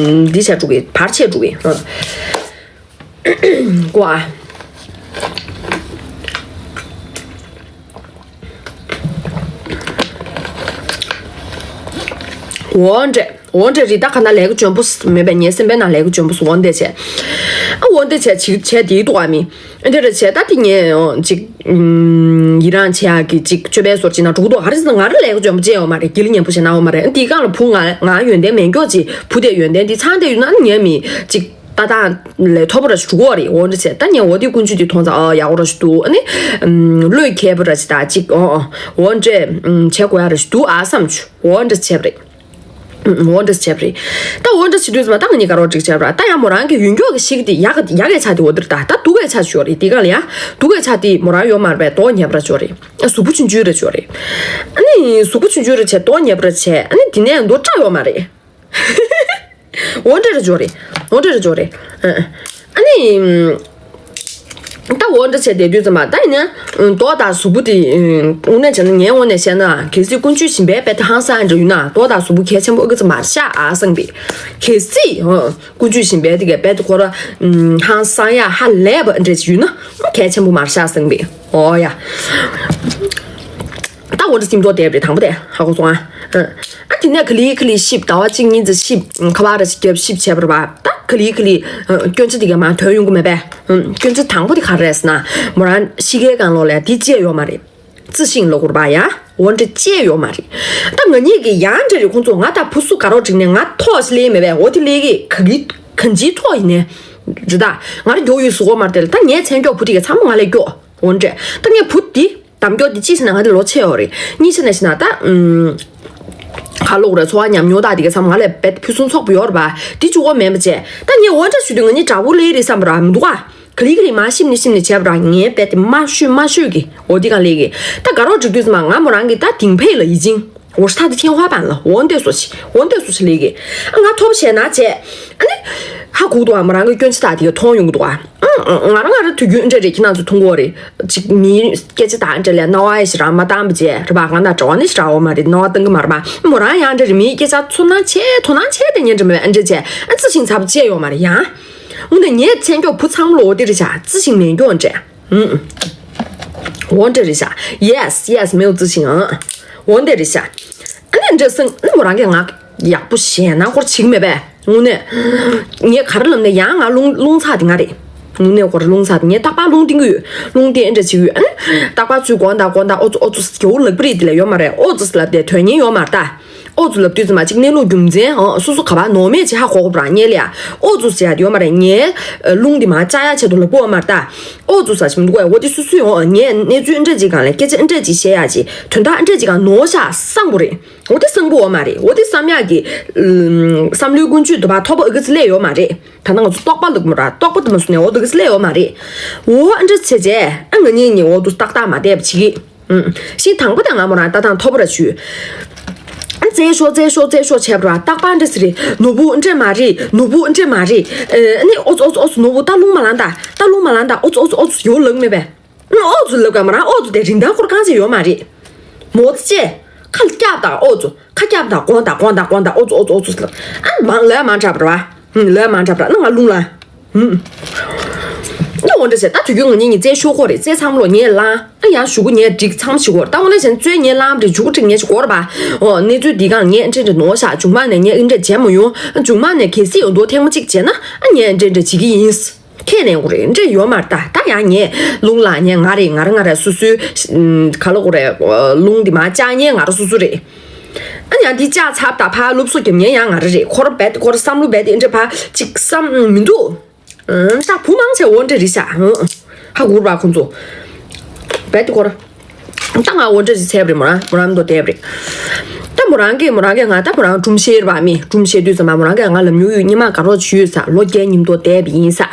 འདི་བྱས་འགྲོ་གི་བར་ཆད་འགྲོ་གི་ཨ་ཀོ་ཨ། འོ་འདྲེ། འོ་འདྲེ་རི་ད་ག་ན་ལས་ཀ་འཇོན་པོ་མེད་པས་ངའི་སེམས་པའི་ནང་ལས་ཀ་འཇོན་པོ་སོང་འོ་འདྲེ་བྱས། ཨ་འོ་འདྲེ་བྱས་ཅིག་བྱས་དེའི་ཐོག་ཨ་མི། འདི་རེ་བྱས་ད་དེ་ངས་ཅིག་ཡི་རང་བྱས་ཡག་གི་ཅིག་སྤྱོད་པའི་སོར་ཅིག་ན་འགྲོ་གི་འདུག་ཧ་རི་སི་ང་ར་ལས་ཀ་འཇོན་པོ་བྱས་ཡོད་མ་རེད། དགེ་ལེགས་ཉན་པོ་བྱས་ན་འོ་མ་རེད། དེའི་སྒང་ལ་བུ་ང་ང་ཡོན་ཏན་མེད་མགྱོགས་ཅིག་བུ་དེ་ཡོན་ཏན་དེ་ཚང་དེ་ཡོད་ན་ངས་མི་ཅིག་ལྟ་སྟངས་ལས་མཐོ་པོ་ར་ཞིག་འགྲོ་གི་རེད། འོ་འདྲ་བྱས་ད་ངས་འོ་དེ་ཀུན་སྤྱོད་དེ་མཐོང་ཙང་ཨ་ཡག་པོ་ར་ཞིག་འདུག་ཨ་ནི་བློས་འཁེལ་པོ་ར་ཞིག་ད་ཅིག་ཨོ་ཨོ་འོ་འདྲ་བྱེད་དགོས་ཡ་ར་ཞིག་འདུག་ཨ་བསམ་བྱུང་། འོ་འདྲ་བྱས་པ་རེད། འོ་འདྲ་བྱས་པ་རེད། ད་འོ་འདྲ་བྱེད་དུས་ཙམ་ད་ང་གཉིས་ཀ་རོགས་འགྲིག་བྱས་པ་ར་ད་ཡང་མོ་རང་གི་ཡོན་སྐྱོག་གི་ཤིག་དེ་ཡག་གི་ཡག་གི་ཆ་དེ་འོ་དེར་ད་ད་སྡུག་གི་ཆ་ཞིག་ཡོད་རེད། དེ་ག་ལ་ཡ་སྡུག་གི་ཆ་དེ་མོ་རང་ཡོད་མ་རེད་པས། དོ་ཉེ་པ་ར་ཞིག་ཡོད་རེད། ཨ་གཟུགས་པོ་ཆུང་ཆུང་ར་ཞིག་ཡོད་རེད། ཨ་ནི་གཟུགས་པོ་ཆུང་ཆུང་ར་བྱས་དོ་ཉེ་པ་ར་བྱས་ཨ་ནི་དེ་ནས་མདོ་སྐྲ་ཡོད་མ་རེད། འོ་འདྲ་རེ་འཇོག་རེད། འོ་འདྲ་རེ་འཇོག་རེད། ཨ་ནི། ད་འོ་འདྲ་བྱས་བསྡད་དུས་ཙམ་པ་ད་ཡིན་ན། མདོག་དང་གཟུགས་པོ་དེ། དངོས་གནས་བྱས་ན་ངའི་ངོས་ནས་བཤད་ན་གལ་སྲིད་ཀུན་སྤྱོད་ཞིམ་པའི་དཔེ་དེ་ཧང་སང་འདྲ་ཡོད་ན་མདོག་དང་གཟུགས་པོ་གལ་ཆེན་པོ་ཨེ་གི་ཙམ་མ་ཤ་ཨ་སང་པས། གལ་སྲིད། ཀུན་སྤྱོད་ཞིམ་པའི་དེ་གའི་དཔེ་དེ་ཁོ་ར། ཧང་སང་ཡ་ཧ་ལས་པ་འདྲ་ཅིག་ཡོད་ན་གལ་ཆེན་པོ་མ་ཤ་སང་པས། འོ་ཡ། ད་འོ་འདྲ་སེམས་ཐོག་བསྡད་པ་རེད་དང་པོ་དེ་ཧ་གོ་སོང་ཨ། ཨ་དེ་ནས་ག་ལེ་ག་ལེ་ཤིབ་ཟླ་བ་གཅིག་གཉིས་ཙམ་ཤིབ་ཁ་པར་ར་ཞིག་རྒྱབ་ཤིབ་བྱས་པ་རེད་པ། ད་ག་ལེ་ག་ལེ་སྐྱོན་ཆ་དེ་ག་མ་ཐོན་ཡོང་གི་མེད་པས། སྐྱོན་ཆ་དང་པོ་དེ་ག་རེ་རེད་ཟེར་ན་མོ་རང་ཤི་ཁའི་སྒང་ལོགས་ལ་དེ་བཅད་ཡོད་མ་རེད། རྩི་ཤིང་ལ་གུར་པ་ཡ་འོ་འདྲ་བཅད་ཡོད་མ་རེད། ད་ང་གཉིས་ཀྱི་ཡང་འདྲ་རེད། ཁོང་ཚོ་ང་ད་བུ་སུ་དགའ་རོགས་བསྒྲིགས་ནས་ང་ཐོག་ཞིག་ལེན་མེད་པས། འོ་དེ་ལས་ཀྱི་ག་གི་གང་ཅིའི་ཐོག་ཡིན་ནས་རེད། ད་ང་ར་མགྱོགས་ཡོད་ཟུག་གོ་མ་རེད་དེ་ལ་ད་ངའི་མཚན་མགྱོགས་བུ་དེ་ག་ཚང་མ་ང་ལས་མགྱོགས། འོ་འདྲས། ད་ངས་བུ་འདི་གདམ་སྐྱོར་འདི་གཅིག་བྱས་ན་ང་འདི་ལོ་ཆེ་ཡོད་རེད། གཉིས་བྱས་ན་བྱས་ན་ད་ཨུམ། ག་ལོག་རེད། འཚོ་བ་ཉམས་མྱོང་དག་འདི་ག་ཚང་མ་ང་ལས་རྦད་ཕུན་སུམ་ཚོགས་པོ་ཡོད་རེད་པ། འདི་བཅུག་གོ་མེད་པ་བྱས། ད་ངས་འོ་འདྲ་ཞུ་དུས་ང་གཉིས་དྲག་པོ་ལས་རེད་བསམ་པ་ར་མི་འདུག་ག་ག་ལེ་ག་ལེ་མ་ཤིམ་ནི་ཤིམ་ནི་བྱས་པ་ར་ངས་རྦད་དེ་མ་ཤོད་མ་ཤོད་གི་འོ་འདི་ག་ལེ་གི། ད་དགའ་རོགས་འགྲིག་དུས་ཙམ་པ་ང་མོ་རང་གི་ད་དིང་ཕེ་ལ་ཡི་ཅིང་། 我是他的天花板了。འོ་འདི་སོ་ཆི། འོ་འདི་སོ་ཆི་ལས་གི། ཨ་ང་ཐོབ་བྱས་ན་བྱས། ཨ་ནི། ཧ་གོ་འདུག་ཨ། མོ་རང་གི་སྐྱོན་ཆ་དག་དེ་ག་མཐོང་ཡོང་གི་འདུག་ཨ། ཨང་ཨང་། ང་རང་ང་རང་དུས་རྒྱུན་འདྲ་རེད་ཁྱེད་རང་ཚོ་མཐོང་གི་ཡོད་རེད། ཅིག་མིའི་སྐད་ཆ་དག་འདྲ་ལས་རྣ་བ་ཡེ་ཞིག་རང་མ་བཏང་བ་བྱས་རེད་པ། ང་ན་དྲ་བ་ནི་ཞིག་ར་འོ་མ་རེད། རྣ་བ་བཏང་གི་མ་རེད་པ། མོ་རང་ཡང་འདྲ་རེད། མིའི་སྐད་ཆ་ཚོར་སྣང་ཆེ་དོ་སྣང་ཆེ་དེ་ཉན་འདྲ་མེད་ཨ་འདྲ་བྱས། ཨ་རྩི་ཤིང་ཚ་པོ་བཅད་ཡོད་མ་རེད་ཡང་། འོ་ན་ངའི་མཚན་མགྱོགས་བུ་ཚང་མ་ལོ་འོ་དེ་རེད་བྱ། རྩི་ཤིང་མེད་མགྱོགས་འདྲ། ཨང་། འོ་འདྲ་རེད་བྱ། Yes yes 没有自信 ཨང་། འོ་འདྲ་རེད་བྱ། ཨ་ནི་འདྲ་སང་ཨ་ནི་མོ་རང་གིས་ང་ཡག་པོ་བཤད་ན་ཁོར་བྱེད་ཀྱི་མེད་པས། དངོས་གནས། ངས་ག་རེ་ལབ་ན་ཡང་ང་རླུང་རླུང་ཚ་དེ་ང་རེད། དངོས་གནས་ཁོ་ར་རླུང་ཚ་དེ་ངས་རྟག་པར་རླུང་བསྟན་གྱི་ཡོད། རླུང་བསྟན་འདྲ་བྱེད་ཀྱི་ཡོད། ཨ་ནི། རྟག་པར་ཚུར་དགོངས་དག་དགོངས་དག་ཨོ་ཙི་ཨོ་ཙི་རྒྱལ་པོ་ལག་པ་རེད་དེ་ལ་ཡོད་མ་རེད། ཨོ་ཙི་ལབ་དེ་དོན་གཉེར་ཡོད་མ་རེད་ད། ཨོ་ཙི་ལབ་དུས་ཙམ་མ་གཅིག་གནས་ལུགས་རྒྱུ་མཚན་ཨང་སོ་སོ་ག་པར་ནོར་མེད་ཅིག་ཧ་གོ་གོ་བ་རང་ཉལ་ལ་ཡ། ཨོ་ཙི་ཟེར་ཡ་དེ་ཡོད་མ་རེད། ངའི་རླུང་དེ་མ་བཅག་ཡ་ཆེད་དུ་ལབ་གོ་ཡོད་མ་རེད་ད། ཨོ་ཙི་ཟ་ཞིག་མི་འདུག་གས། འོ་དེ་སུ་སུ་ཡོང་ངས་གནས་ཚུལ་འདྲ་ཅིག་སྒང་ལ་སྐད་ཆ་འདྲ་ཅིག་བཤད་ཡ་ཅིག་དོན་དག་འདྲ་ཅིག་སྒང་ནོར་ཤག་བསམ་གོ་རེད། འོ་དེ་བསམ་གོ་ཡོད་མ་རེད། འོ་དེ་བསམ་ཡག་གི་བསམ་བློའི་ཀུན་སྤྱོད་དུ་བ་ཐོབ་པ་ཨ་གི་ཙི་ལས་ཡོད་མ་རེད། ད་ནང་ང་ཚོ་རྟོག་པ་ལ་གོ་མ་ར་རྟོག་པ་དུ་མ་སུ་ནས་འོ་དེ་གི་ཙི་ལས་ཡོད་མ་རེད། འོ་ཨ་འདྲ་བྱས་རྗེས་ཨ་ང་གཉིས་གཉིས་འོ་དུ་ཏག་ཏག་མ་བསྡད་པ་བྱེད་ཀྱི། ཨུམ། ཤིང་དང་པོ་དང་ང་མོ་རང་ལྟ་སྟངས་མཐོ་པོ་ར་ཞུས། ཨ་རྩེད་ཤོག་རྩེད་ཤོག་རྩེད་ཤོག་བྱས་པ་ར་རྟག་པར་འདྲ་སི་རེད། ནོར་བུ་འདྲ་མ་རེད། ནོར་བུ་འདྲ་མ་རེད། ཨ་ནི་ཨོ་ཙི་ཨོ་ཙི་ཨོ་ཙི་ནོར་བུ་ད་རླུང་མ་ལངས་ད། ད་རླུང་མ་ལངས་ད། ཨོ་ཙི་ཨོ་ཙི་ཨོ་ཙི་ཡོ་ལག་མེད་པས། ཨོ་ཙི་ལབ་ག་མོ་རང་ཨོ་ཙི་དེ་རིན་ཐང་སྐོར་གང་ཅི་ཡོད་མ་རེད། མོ་ཙི་ཅེ། ཁ་རྒྱབ་དང་ཨོ་ཙི་ཁ་རྒྱབ་དང་དགོང་དང་དགོང་དང་དགོང་དང་ཨོ་ཙི་ཨོ་ཙི་ཨོ་ཙི་ལབ། ཨ་མང་ལ་མང་དྲགས་པ་ར་བ། ལ་མ་འདྲ་བ་ན་ང་རླུང་ལ། ཧུམ། ད་ འོ་འདྲ་བྱས། ད་དུས་རྒྱུན་ང་གཉིས་ཀྱི་རྩལ་ཤོར་གོ་རེད། རྩལ་ཚང་མ་ལོ་ངས་བླངས། ཨ་ཡང་གཞུག་གུ་ངས་འགྲིག་ཚང་མ་བྱེད་གོ་རེད། ད་འོ་ན་བྱས་ན་རྩོལ་ངས་བླངས་རེད། མཇུག་གུ་འགྲིག་ངས་བྱེད་གོ་རེད་པ། འོ་གནས་ཚུལ་འདི་གང་ངས་འདྲ་འདྲ་ནོར་ཤག་མཇུག་མ་ནས་ངས་འདྲ་བྱས་མ་ཡོང་། མཇུག་མ་ནས་གལ་སྲིད་འོ་འདུག་ཐེངས་མ་གཅིག་བྱས་ན་ཨ་ངས་འདྲ་འདྲ་བྱེད་ཀྱི་ཡིན། ཁས་ལེན་དགོས་རེད། འདྲ་ཡོད་མ་རེད། ད་ད་ཡང་ངས་རླུང་ལངས་ངས་ང་རེད། ང་རང་ང་རང་སོ་སོའི་ག་ལ་དགོས་རེད། རླུང་འདི་མ་བཅག་ངས་ང་རང་སོ་སོ་རེད། ཨ་ཡང་འདི་བཅག་ཚར་ད་ཕར་སློབ་གསོ་རྒྱབ་ངས་ཡང་ང་རང་རེད། ཁོ་ར་རྦད་དེ་ཁོ་ར་བསམ་བློ་རྦད་དེ་འདྲ་ཕར་གཅིག་བསམ་མི་འདུག་ད་བུ་མང་ཆེ་འོ་འདྲ་རེད་ཤག་ཧ་གོ་ར་བ་ཁོང་ཚོ། རྦད་དེ་ཁོ་ར། ད་ང་འོ་འདྲ་ཞིག་བྱས་པ་རེད། མོ་རང་མོ་རང་མདོ་བསྡད་པ་རེད། ད་མོ་རང་གིས་མོ་རང་གིས་ང་ད་མོ་རང་སྒྲུང་བཤད་ར་བ་མི་སྒྲུང་བཤད་དུས་ཙམ་པ་མོ་རང་གིས་ང་ལབ་མྱོང་ཡོད། སྙེ་མ་དགའ་རོགས་བྱོས་ས། ལོ་བརྒྱད་མཉམ་དུ་བསྡད་པ་ཡིན་ས།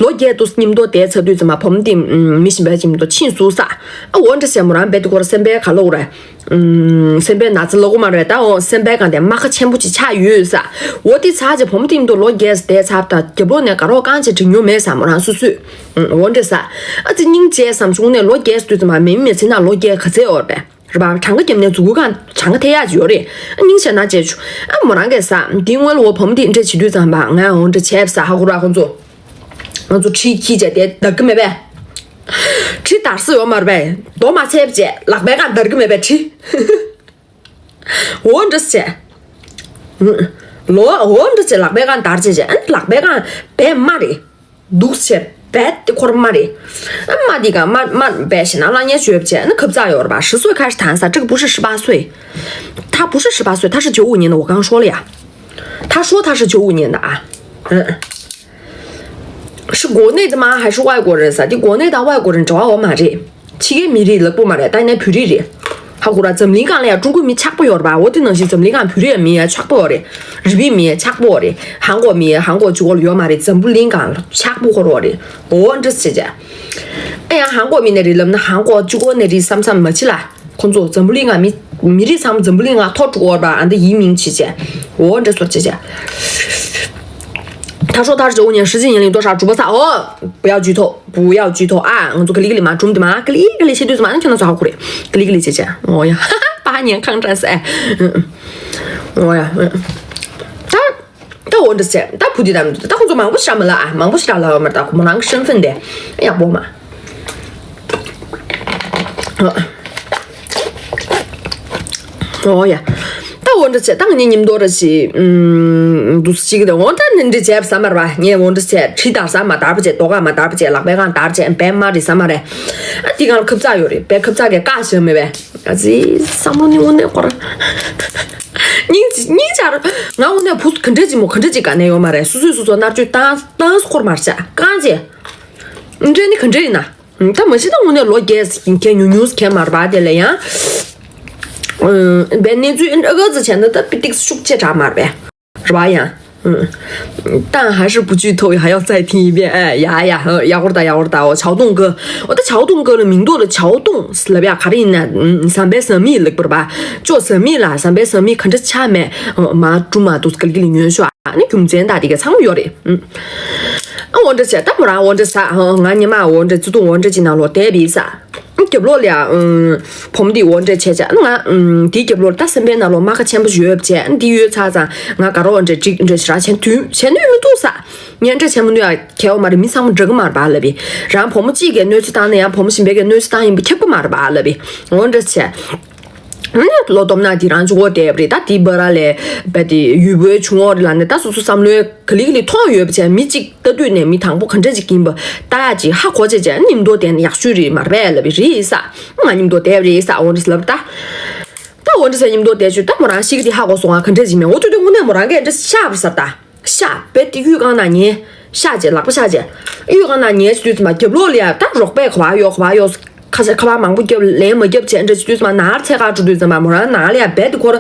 ལོ་བརྒྱད་དུ་མཉམ་དུ་བསྡད་ཚར་དུས་ཙམ་པ་བུ་མོ་དེ་མི་གཞན་པ་ཅིག་མཉམ་དུ་ཕྱིན་སོང་ས། ཨ་འོ་འདྲ་ཟེར་མོ་རང་རྦད་དེ་ཁོ་ར་སེམས་པའི་ག་ལ་འོ་ར། སེམས་པའི་ན་ཚ་ལོག་གི་མ་རེད། ད་འོ་སེམས་པའི་སྒང་དེ་རྨ་ཁ་ཆེན་པོ་ཅིག་ཆགས་ཡོད་ས། འོ་དེ་ཚར་རྗེས་བུ་མོ་དེ་མཉམ་དུ་ལོ་བརྒྱད་བསྡད་ཚར། ད་རྒྱབ་ལོགས་ནས་དགའ་རོགས་རྐང་ཆེན་བསྒྲིགས་མྱོང་མེད་ས་མོ་རང་སོ་སོས། འོ་འདྲ་ས། ཨ་ཙི་སྙིང་རྗེ་བསམ་བྱུང་ནས་ལོ་བརྒྱད་ཟེར་དུས་ཙམ་པ་མི་མི་ཚེ་ན་ལོ་བརྒྱད་ག་ཚད་ཡོད་རེད་པས། རེད་པ། གྲངས་ཀ་བརྒྱབ་ནས་མཛུབ་གུ་གང་གྲངས་ཀ་ཐེབས་ཡག་ཅིག་ཡོད་རེད། ཨ་སྙིང་རྗེ་ན་བྱས་ཆུ། ཨ་མོ་རང་གིས་ས་འདི་སྔོན་ལ་འོ་བུ་མོ་འདི་འདྲ་བྱེད་དུས་ཙམ་པ་ང་འོ་འདྲ་བྱས་ས་ཧ་གོ་ར་ཁོང་ཚོ། ང་ཚོ་ཁྲིད་ཁྱི་བྱས་དེ་འདར་གི་མེད་པས། ཁྲིད་འདར་ས་ཡོད་མ་རེད་པས། རྡོ་མ་ཚད་བྱས་ལག་པས་གང་འདར་གི་མེད་པས་ཁྲིད། འོ་འདྲ་བྱས། ལོ་འོ་འདྲ་བྱས་ལག་པས་གང་འདར་བྱས་བྱས། ཨ་ནི་ལག་པས་གང་བས་མ་རེད། འདུག་བྱས་རྦད་དེ་ཁོ་ར་མ་རེད། ཨ་མ་འདི་ག་མ་མ་བས་ཞེ་ན་ལ་ཉེ་བྱོས་བྱས་ཨ་ནི་ཁབ་ཙག་ཡོད་རེད་པ། ཧྲི་སོས་ཁ་ཧྲི་ཐང་ས་ཀྲིག་བུ་ཧྲི་ཧྲི་པ་སོས། ད་བུ་ཧྲི་ཧྲི་པ་སོས་ད་ཧྲི་ཇོ་འུ་ཉེ་ན་འོ་གང་ཧྲོ་ལ་ཡ། ད་ཧྲོ་ད་ཧྲི་ཇོ་འུ་ཉེ་ན་ཨ། ཧྲི་གོ་ནས་དེ་མ་ཧ་ཧྲི་ཝའི་གོ་རེད་ས། དེ་གོ་ནས་ད་ཝའི་གོ་རེད་འདྲ་བ་འོ་མ་རེད། ཕྱི་རྒྱལ་མི་རིགས་ལག་པོ་མ་རེད། ད་ནས་བོད་རིགས་རེད། ཧ་གོ་ར། འཛམ་གླིང་སྒང་ལ་ཡང་ཀྲུང་གོའི་མི་ཆགས་པོ་ཡོད་རེད་པ། འོ་དེ་ནང་བཞིན་འཛམ་གླིང་སྒང་བོད་རིགས་མི་ཡང་ཆགས་པོ་ཡོད་རེད། རི་པའི་མི་ཡང་ཆགས་པོ་ཡོད་རེད། ཧང་གོ་མི་ཡང་ཧང་གོ་གཅིག་པོ་ལ་ཡོད་མ་རེད། འཛམ་བུ་གླིང་སྒང་ལ་ཆགས་པོ་ཁོ་རོ་རེད། འོ་འདྲ་ཟེར་བྱས། ཨ་ཡང་ཧང་གོ་མི་ནས་རེད་ལབ་ན་ཧང་གོ་གཅིག་པོ་ནས་རེད་བསམ་བསམ་མ་བྱེད་ལ། ཁོང་ཚོ་འཛམ་བུ་གླིང་སྒང་མི་མི་རིགས་ཚང་མ་འཛམ་བུ་གླིང་སྒང་ཐོར་འགྲོ་གི་ཡོད་རེད་པ། ཨ་འདི་ཡིན་མིན་བྱེད་བྱས། འོ་འདྲ་ཟེར་བྱས་བྱས།他说他是九五年，实际年龄多少？主播撒哦，不要剧透，不要剧透啊！我做个哩个哩嘛，中的嘛，个哩个哩，写对子嘛，那全都是好苦的，个哩个哩姐姐，哦呀，哈哈，八年抗战死，哎，嗯嗯，哦呀，嗯，他，他我这些，他不地他们，他工作忙不上么了啊，忙不上了嘛，他可能身份的，哎呀，我嘛，嗯。 ཨོ་ཡ། ད་འོ་འདྲ་བྱས་ད་ངས་མཉམ་དུ་ར་ཞིག་ཨུམ། འདུག་ཞིག་རེད། འོ་ད་ནི་འདྲ་བྱས་བསམ་མར་བ་ངས་འོ་འདྲ་བྱས་ཁྲི་དར་ས་མ་དར་བ་བྱས་རྡོ་ཁ་མ་དར་བ་བྱས་ལག་པས་གང་དར་བྱས་བན་མ་རེད་བསམ་མ་རེད། ཨ་དེ་གང་ལ་ཁབ་ཚག་ཡོད་རེད་པས། ཁབ་ཚག་གི་བཀག་བཞག་མེད་པས། ཨ་ཙི་བསམ་བློ་ནི་དངོས་གནས་སྐོར། སྙིང་རྗེ་སྙིང་རྗེ་ར། ང་དངོས་གནས་བུ་ག་འདྲ་ཅིག་མོ་ག་འདྲ་ཅིག་ག་ནས་ཡོད་མ་རེད། སོ་སོས་སོ་སོ་མནར་གཅོད་བཏང་བཏང་སྐོར་མར་བྱས་གང་བྱས། འདྲ་ནི་ག་འདྲ་ཡིན་ན། ད་མ་གཞི་ད་དངོས་གནས་ལོ་རྒས་ཁྱེད་ཉུང་ཉུང་ཁྱེད་མར་བ་དེ་ལ་ཡང་། བའི་གནས་ཚུལ་ཨ་ག་ཚ་བྱས་ན་ད་པི་ཏིག་ཤུགས་ཆེ་དྲག་མར་བས། ར་བ་ཡང་། ད་还是不剧透，还要再听一遍。哎，呀呀，ཡག་པོ་ད་ཡག་པོ་ད། འོ་ཆའོ་ཏུང་ཀི། འོ་ད་ཆའོ་ཏུང་ཀི་ལ་མིང་འདོགས་ལ་ཆའོ་ཏུང་ལབ་ཡ་ག་རེ་ཡིན་ན། ཟམ་པའི་ཟམ་མི་ལབ་པར་བ། ཅོ་ཟམ་མི་ལ་ཟམ་པའི་ཟམ་མི་ག་འདྲ་ཆ་མེད། མ་ཀྲུ་མ་དུ་ག་ལ་གི་ལ་ཉོན་ཤོག་ཨ་ནི་རྒྱུ་མཚན་དག་དེ་ག་ཚང་མ་ཡོད་རེད། ཨ་འོ་འདྲ་བྱས་ད་མོ་རང་འོ་འདྲ་ཟ། ང་ཉི་མ་འོ་འདྲ་བརྩེ་དུང་འོ་འདྲ་ཅིག་ནང་ལོག་བསྡད་པ་ཡིན་ས། རྒྱབ་ལོགས་ལ་ཡ། བུ་མོ་འདི་འོ་འདྲ་བྱས་བྱས་ང་། འདིའི་རྒྱབ་ལོགས་ད་སེམས་པའི་ནང་ལོགས་རྨ་ཁ་ཆེན་པོ་ཞིག་ཡོད་བྱས་འདི་ཡོད་ཚར་ཙང་ང་དགའ་རོགས་འོ་འདྲ་འགྲིག་འདྲ་ཞིག་ར་བྱས་དུས་བྱས་ནུས་མི་འདུག་ས། ངས་འདྲ་བྱས་མི་ནུས་ཡ་གལ་བ་མ་རེད། མི་ཚང་མ་འདྲ་གི་མ་རེད་པ་ལབ་པས། རང་བུ་མོ་གཅིག་གིས་གནོད་འཚེ་བཏང་ན་ཡང་བུ་མོ་གཞན་པའི་གིས་གནོད་འཚེ་བཏང་ཡིན་པ་ཁྱབ་གི་མ་རེད་པ་ལབ་པས། འོ་འདྲ་བྱས། ལོ་སྟོབས་ན་དེ་རང་ཅུ་གོ་དེབ་རེད། ད་དེ་བ་ར་ལས་བ་དེ་ཡུལ་བོའི་ཆུང་འོག་རེད་ལ་ནས་ད་སོ་སོ་བསམ་བློའི་ག་ལི་ག་ལི་ཐོང་ཡོད་པ་བྱས་མི་གཅིག་ལྟ་དུས་ནས་མི་དང་པོ་ག་འདྲ་ཅིག་ཡིན་པ་ལྟ་ཡག་ཅིག་ཧ་གོ་བྱས་བྱས་མཉམ་དུ་བསྡད་ན་ཡག་ཤོས་རེད་མ་རེད་པས་ལབ་པའི་རེད་ས། ང་མཉམ་དུ་བསྡད་པ་རེད་ས། འོ་འདྲ་ལབ་ད། ད་འོ་འདྲ་ས་མཉམ་དུ་བསྡད་ཆུ་ད་མོ་རང་ཤི་གི་དེ་ཧ་གོ་སོང་ང་ག་འདྲ་ཅིག་མེད། འོ་དུས་དུས་དངོས་གནས་མོ་རང་གིས་འདྲ་ཤག་པ་ས་ད། ཤ་བེད་དེ་གཡུས་གང་ན་ཉལ། ཤ་བྱས་ལག་པ་ཤ་བྱས། གཡུས་གང་ན་ཉལ་ཅི་དུས་ཙམ་པ་རྒྱབ་ལོགས་ལ་ཡ་ད་རོགས་པས་ག་བ་ཡོད་ག་བ་ཡོད། ཁ་ཤས་ཁ་བ་མང་པོ་རྒྱབ་ལན་མ་རྒྱབ་བྱས་འདྲ་ཅི་དུས་ཙམ་པ་ནར་ཚད་ཁ་འགྲོ་དུས་ཙམ་པ་མོ་རང་ནང་ལ་ཡ་བེད་དེ་ཁོ་ར་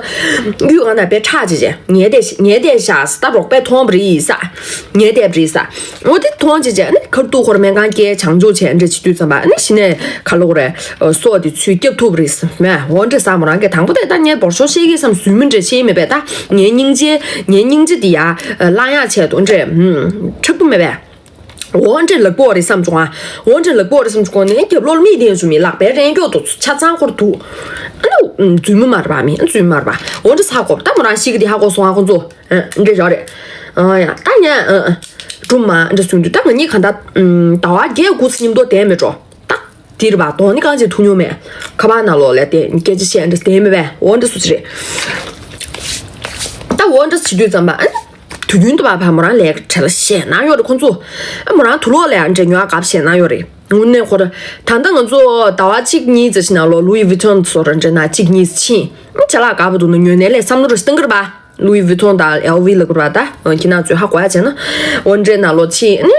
གཡུས་གང་ན་བེད་ཁྲག་བྱས་བྱས་ཉལ་བསྡད་ཉལ་བསྡད་ཤག་ད་རོགས་པས་མཐོང་བ་རེད་ས། ཉལ་བསྡད་པ་རེད་ས། འོ་དེ་མཐོང་བྱས་བྱས་ནི་ཁར་ཏུ་ཁོ་ར་སྨན་ཁང་སྐྱེལ་བྱང་ཆུབ་བྱས་འདྲ་ཅི་དུས་ཙམ་པ་ནི་གཞི་ནས་ག་ལོག་རེད། སྲོག་དེ་ཚུར་སྐྱབས་ཐུབ་རེད་ས་མེད། འོ་འདྲ་ས་མོ་རང་གིས་དང་པོ་དེ་ད་ངས་བོར་ཤོག་ཤེས་ཀྱི་བསམ་ཟུན་མི་འདྲ་ཤེས་མེད་པས། ད་ངའི་སྙིང་རྗེ་ངའི་སྙིང་རྗེ་འདི་ཡ་བླང་ཡག་ཆེད་དུ་འདྲེ་ཧྲག་པོ་མེད་པས། འོ་འདྲེ་ལག་པོ་རེད་བསམ་བྱུང་ཨ། འོ་འདྲེ་ལག་པོ་རེད་བསམ་བྱུང་གོ་ནས་རྒྱབ་ལོགས་མིག་དེ་ཡང་བཟུང་མི་ལག་པའི་རན་སྐྱོག་ཏུ་ཆ་ཚང་ཁོར་འདུག་ཨ་ནི་རྫུན་མ་མར་བ་མི་རྫུན་མ་མར་བ་འོ་འདྲེ་ས་གོ་ད་མོ་རང་ཤི་གི་དེ་ཧ་གོ་སོང་ཨ་ཁོ་ཚོ། འདྲེ་བཞག་རེད། ཨ་ཡ་ད་ཉན། སྒྲུང་མ་འདྲ་གསུང་དུས་ད་ང་གཉིས་གང་ལྟར་ཟླ་བ་བརྒྱད་དགུ་ཙམ་མཉམ་དུ་བསྡད་མེད་འགྲོ། ད་དེ་རེད་པ། དོན་ནི་རྐང་རྗེས་ཐུག་མྱོང་མེད། ཁ་པར་ནང་ལོགས་ལ་བསྡད་སྐད་ཆ་བཤད་འདྲ་བསྡད་མེད་པས། འོ་འདྲ་སུ་ཅི་རེད། ད་འོ་འདྲ་བྱེད་དུས་ཙམ་པ་ཨ་ནི། དུས་རྒྱུན་དུ་མ་ཕར་མོ་རང་ལས་ཀ་བྲེལ་བཤད་གནང་ཡོད་རེད་ཁོང་ཚོ། ཨ་མོ་རང་དུག་ལོག་ལ་ཡང་འདྲ་ཉོ་ཡག་བཤད་གནང་ཡོད་རེད། དངོས་གནས་ཁོ་ར། ད་ལྟ་ང་ཚོ་ཟླ་བ་གཅིག་གཉིས་ཙམ་ཞིག་ནང་ལོགས་Louis Vuitton་སོགས་ར་འདྲ་ན་གཅིག་གཉིས་ཕྱིན། ཅ་ལག་དགའ་པོ་འདུག་ན་ཉོས་ནས་ལས་བསམ་བློ་ར་ཞིག་བཏང་གི་རེད་པ། Louis Vuitton་དང་L V་ལབ་དགོས་རེད་པ་ད། ཁྱེད་རང་ཚོས་ཧ་གོ་ཡག་བྱས་ན། འོ་འདྲའི་ནང་ལོགས་ཕྱིན་ནི།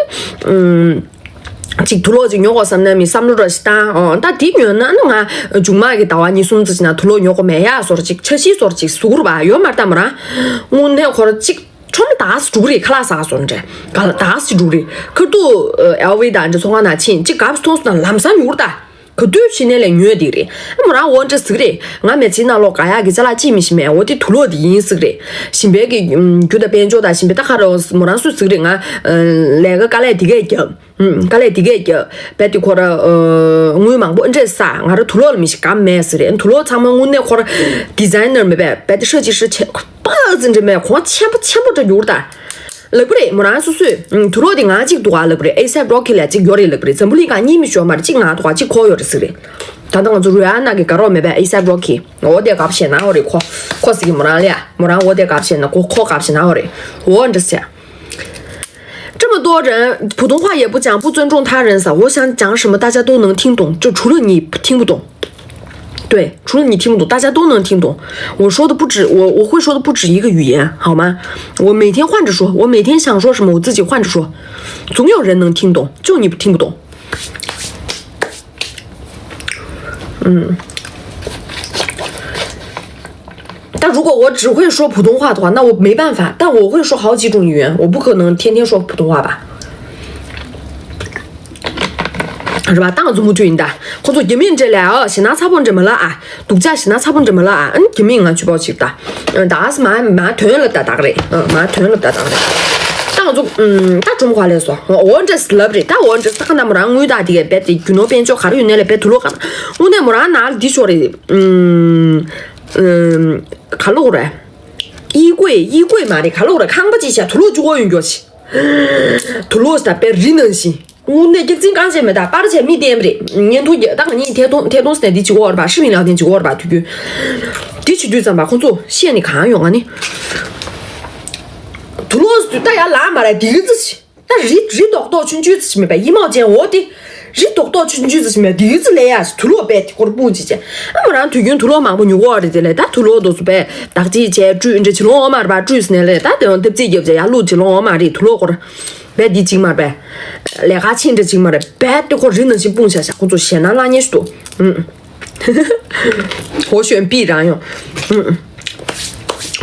ཨུམ། ཅིག་དུག་ལོག་ཅིག་ཉོ་དགོས་བསམ་ན་མི་བསམ་བློ་ར་ཞིག་བཏང་། འོ་ད་དེ་ཉོས་ན་ནི་ང་མཇུག་མ་གི་ཟླ་བ་གཉིས་གསུམ་ཙམ་ཞིག་ནང་དུག་ལོག་ཉོ་དགོས་མེད་ཡག་བཟོ་འདྲ་ཅིག་འཆར་གཞི་བཟོ་འདྲ་ཅིག་བཟོ་དགོས་རེད་པ། ཡོད་མ་རེད་ད་མོ་རང་། དངོས་གནས་ཁོ་ར་ཅིག་ཁྲོམ་ལ་ད་ག་ཟེ་འགྲོ་གི་རེད། ཁ་ལག་ཟ་ག་སོང་འདྲ། ག་ལ་ད་ག་ཟེ་འགྲོ་གི་རེད། ཁ་ཐུག་ཨ་ཨེལ་ཝི་དང་འདྲ་ཚོང་ཁང་ནང་ཕྱིན་ཅིག་ག་ཟེ་མཐོང་སོང་ན་ལམ་སང་ཉོ་གི་རེད་ད། ག་དུས་ཕྱིན་ནའི་ལས་ཉོས་བསྡད་ཀྱི་རེད། ཨ་མོ་རང་འོ་འདྲ་ཟེར་གྱི་རེད། ང་མི་ཚེའི་ནང་ལོགས་དགའ་ཡག་གི་ཅ་ལག་ཅིག་མི་ཤེས་མེད། འོ་དེ་དུག་ལོག་དེ་ཡིན་ཟེར་གྱི་རེད། ཞིང་པའི་གི་ཨམ་རྒྱུ་དང་དཔལ་འབྱོར་དང་ཞིང་པའི་ད་ག་རེ་མོ་རང་སུས་ཟེར་གྱི་རེད། ང་ཨ་ལས་ཀ་དཀའ་ལས་དེ་གས་རྒྱབ། ཨུམ། དཀའ་ལས་དེ་གས་རྒྱབ། རྦད་དེ་ཁོ་ར་ཨ་དངུལ་མང་པོ་འདྲས་བསགས། ང་རང་དུག་ལོག་ལ་མི་ཤེས་ག་མེད་ཟེར་རེད། དུག་ལོག་ཚང་མ་དངོས་གནས་ཁོ་ར་ཌི་ཛའི་ནར་མེད་པས། རྦད་དེ་ཧྲ་ཅིག་ཧྲ་ཆེ་ཁོ་པ་ཙི་འདྲ་མེད། གོང་ཆེན་པོ་ཆེན་པོ་འདྲ་ཡོད་རེད་ད། ལབ་ཀྱི་རེད་མོ་རང་སོ་སོས། ཨུམ། དུག་ལོག་དེ་ང་གཅིག་འདུག་ག་ལབ་ཀྱི་རེད། ཨེ་སེབ་རོ་ཁི་ལ་གཅིག་ཡོད་རེད་ལབ་ཀྱི་རེད། འཛམ་བུ་གླིང་གང་གཉིས་མི་ཤོར་མ་རེད། གཅིག་ང་འདུག་ག་གཅིག་ཁོ་ཡོད་རེད་ཟེར་གྱི་རེད། ད་ལྟ་ང་ཚོ་རུ་ཨ་ན་གི་དགའ་རོགས་མེད་པས། ཨེ་སེབ་རོ་ཁི་འོ་དེ་དགའ་པོ་བྱས་ན་འོ་རེད། ཁོ་ཁོ་ཟེར་གྱི་མོ་རང་ལ་ཡ། མོ་རང་འོ་དེ་དགའ་པོ་བྱས་ན་ཁོ་ཁོ་དགའ་པོ་བྱས་ན་འོ་རེད། འོ་འདྲ་ཟེར། 这么多人普通话也不讲，不尊重他人啥，我想讲什么大家都能听懂，就除了你听不懂。对，除了你听不懂，大家都能听懂。我说的不止，我我会说的不止一个语言，好吗？我每天换着说，我每天想说什么，我自己换着说，总有人能听懂，就你听不懂。嗯。但如果我只会说普通话的话，那我没办法。但我会说好几种语言，我不可能天天说普通话吧。 རེད་པ། ད་ང་ཚོ་མུ་མཐུད་ཡིན་ད། ཁོ་ཚོ་རྒྱ་མིའི་འདྲ་ལས་ཨ་ཞེད་སྣང་ཚ་པོ་འདྲ་མ་ལབ་ཨ། སྡུག་ཅག་ཞེད་སྣང་ཚ་པོ་འདྲ་མ་ལབ་ཨ། ཨ་ནི་རྒྱ་མིས་ང་ཚོ་པོ་ཅིག་ད། ད་ཨ་སི་མ་མ་དོན་ལབ་ད་དག་རེད། ཨ་མ་དོན་ལབ་ད་དག་རེད། ད་ང་ཚོ་ཨུམ་ད་གྲོམ་ག་ལས་སོ། འོ་འདྲས་ལབ་རེད། ད་འོ་འདྲས་ད་ག་ན་མོ་རང་དངུལ་ད་དེ་གས་རྦད་དེ་རྒྱུ་ནོར་དཔལ་འབྱོར་ག་རེ་ཡོད་ནའི་ལས་རྦད་དུ་ལོག་ག་ན་དངོས་གནས་མོ་རང་ནང་ལ་འདི་ཤོར་རེད། ཨུམ་ཨུམ་ག་ལོག་རེད།衣柜།衣柜་མ་རེད། ག་ལོག་རེད། ཁང་པ་ཅིག་བྱས་དུག་ལོག་བཅུག་གོ་ཡོང་རྒྱུ་ཅིག་དུག་ལོག་ད་པའི་རི་ནང་བཞིན། དངོས་གནས་སྐྱག་རྫུན་རྐང་རྗེས་མེད་ད། པར་བྱས་མི་བསྟན་པ་རེད། བརྙན་ཐུང་རྒྱག་ད་ང་གཉིས་ཐད་གཏོང་ཐད་གཏོང་ཟེར་ནས་འདི་བྱེད་དགོས་རེད་པ། ཧྲི་མིན་ལག་དེ་བྱེད་དགོས་རེད་པ། དུས་རྒྱུན་འདི་བྱེད་དུས་ཙམ་པ་ཁོང་ཚོ་བཤད་ནས་གང་ཡོང་། ང་ནི་དུག་ལོག་ད་ཡར་ལངས་མ་རེད། འདི་གི་ཙི་ཞིག་ད་རི་རི་རྡོག་རྡོག་ཆུང་ཆུང་ཙི་ཞིག་མེད་པ། ཡི་མོག་ཅན་འོ་དེ་རི་རྡོག་རྡོག་ཆུང་ཆུང་ཙི་ཞིག་མེད། འདི་གི་ཙི་ལས་ཡ་དུག་ལོག་པས་དེ་སྐོར་སྤུངས་ཅིག་བྱས། ཨ་མོ་རང་དུས་རྒྱུན་དུག་ལོག་མང་པོ་ཉོ་གོ་རེད། དེ་ལས་ད་དུག་ལོག་དོ་སུ་པས་བདག་གཅིག་བྱས་བཀྲུས་འདྲ་བྱེད་ལོང་འོ་མ་རེད་པ། བཀྲུས་ཟིན་ནས་ལས་ད་དེ་ཡང་ཐབ་ཚིག་རྒྱབ་བྱས་ཡར་བླུགས་བྱེད་ལོང་འོ་མ་རེད། དུག་ལོག་སྐོར། བས་འདི་གཅིག་མ་རེད་པས། ལས་ཀ་ཕྱིན་འདྲ་གཅིག་མ་རེད། བས་དེ་ཁོ་རི་ནང་བཞིན་སྤུངས་བཞག་བཞག་ཁོ་ཚོ་ཞེད་སྣང་ལངས་ཉེན་ཞིག་འདུག་ཨུམ། ཧོ་ཞོན་པི་རང་ཡོང་། ཨུམ།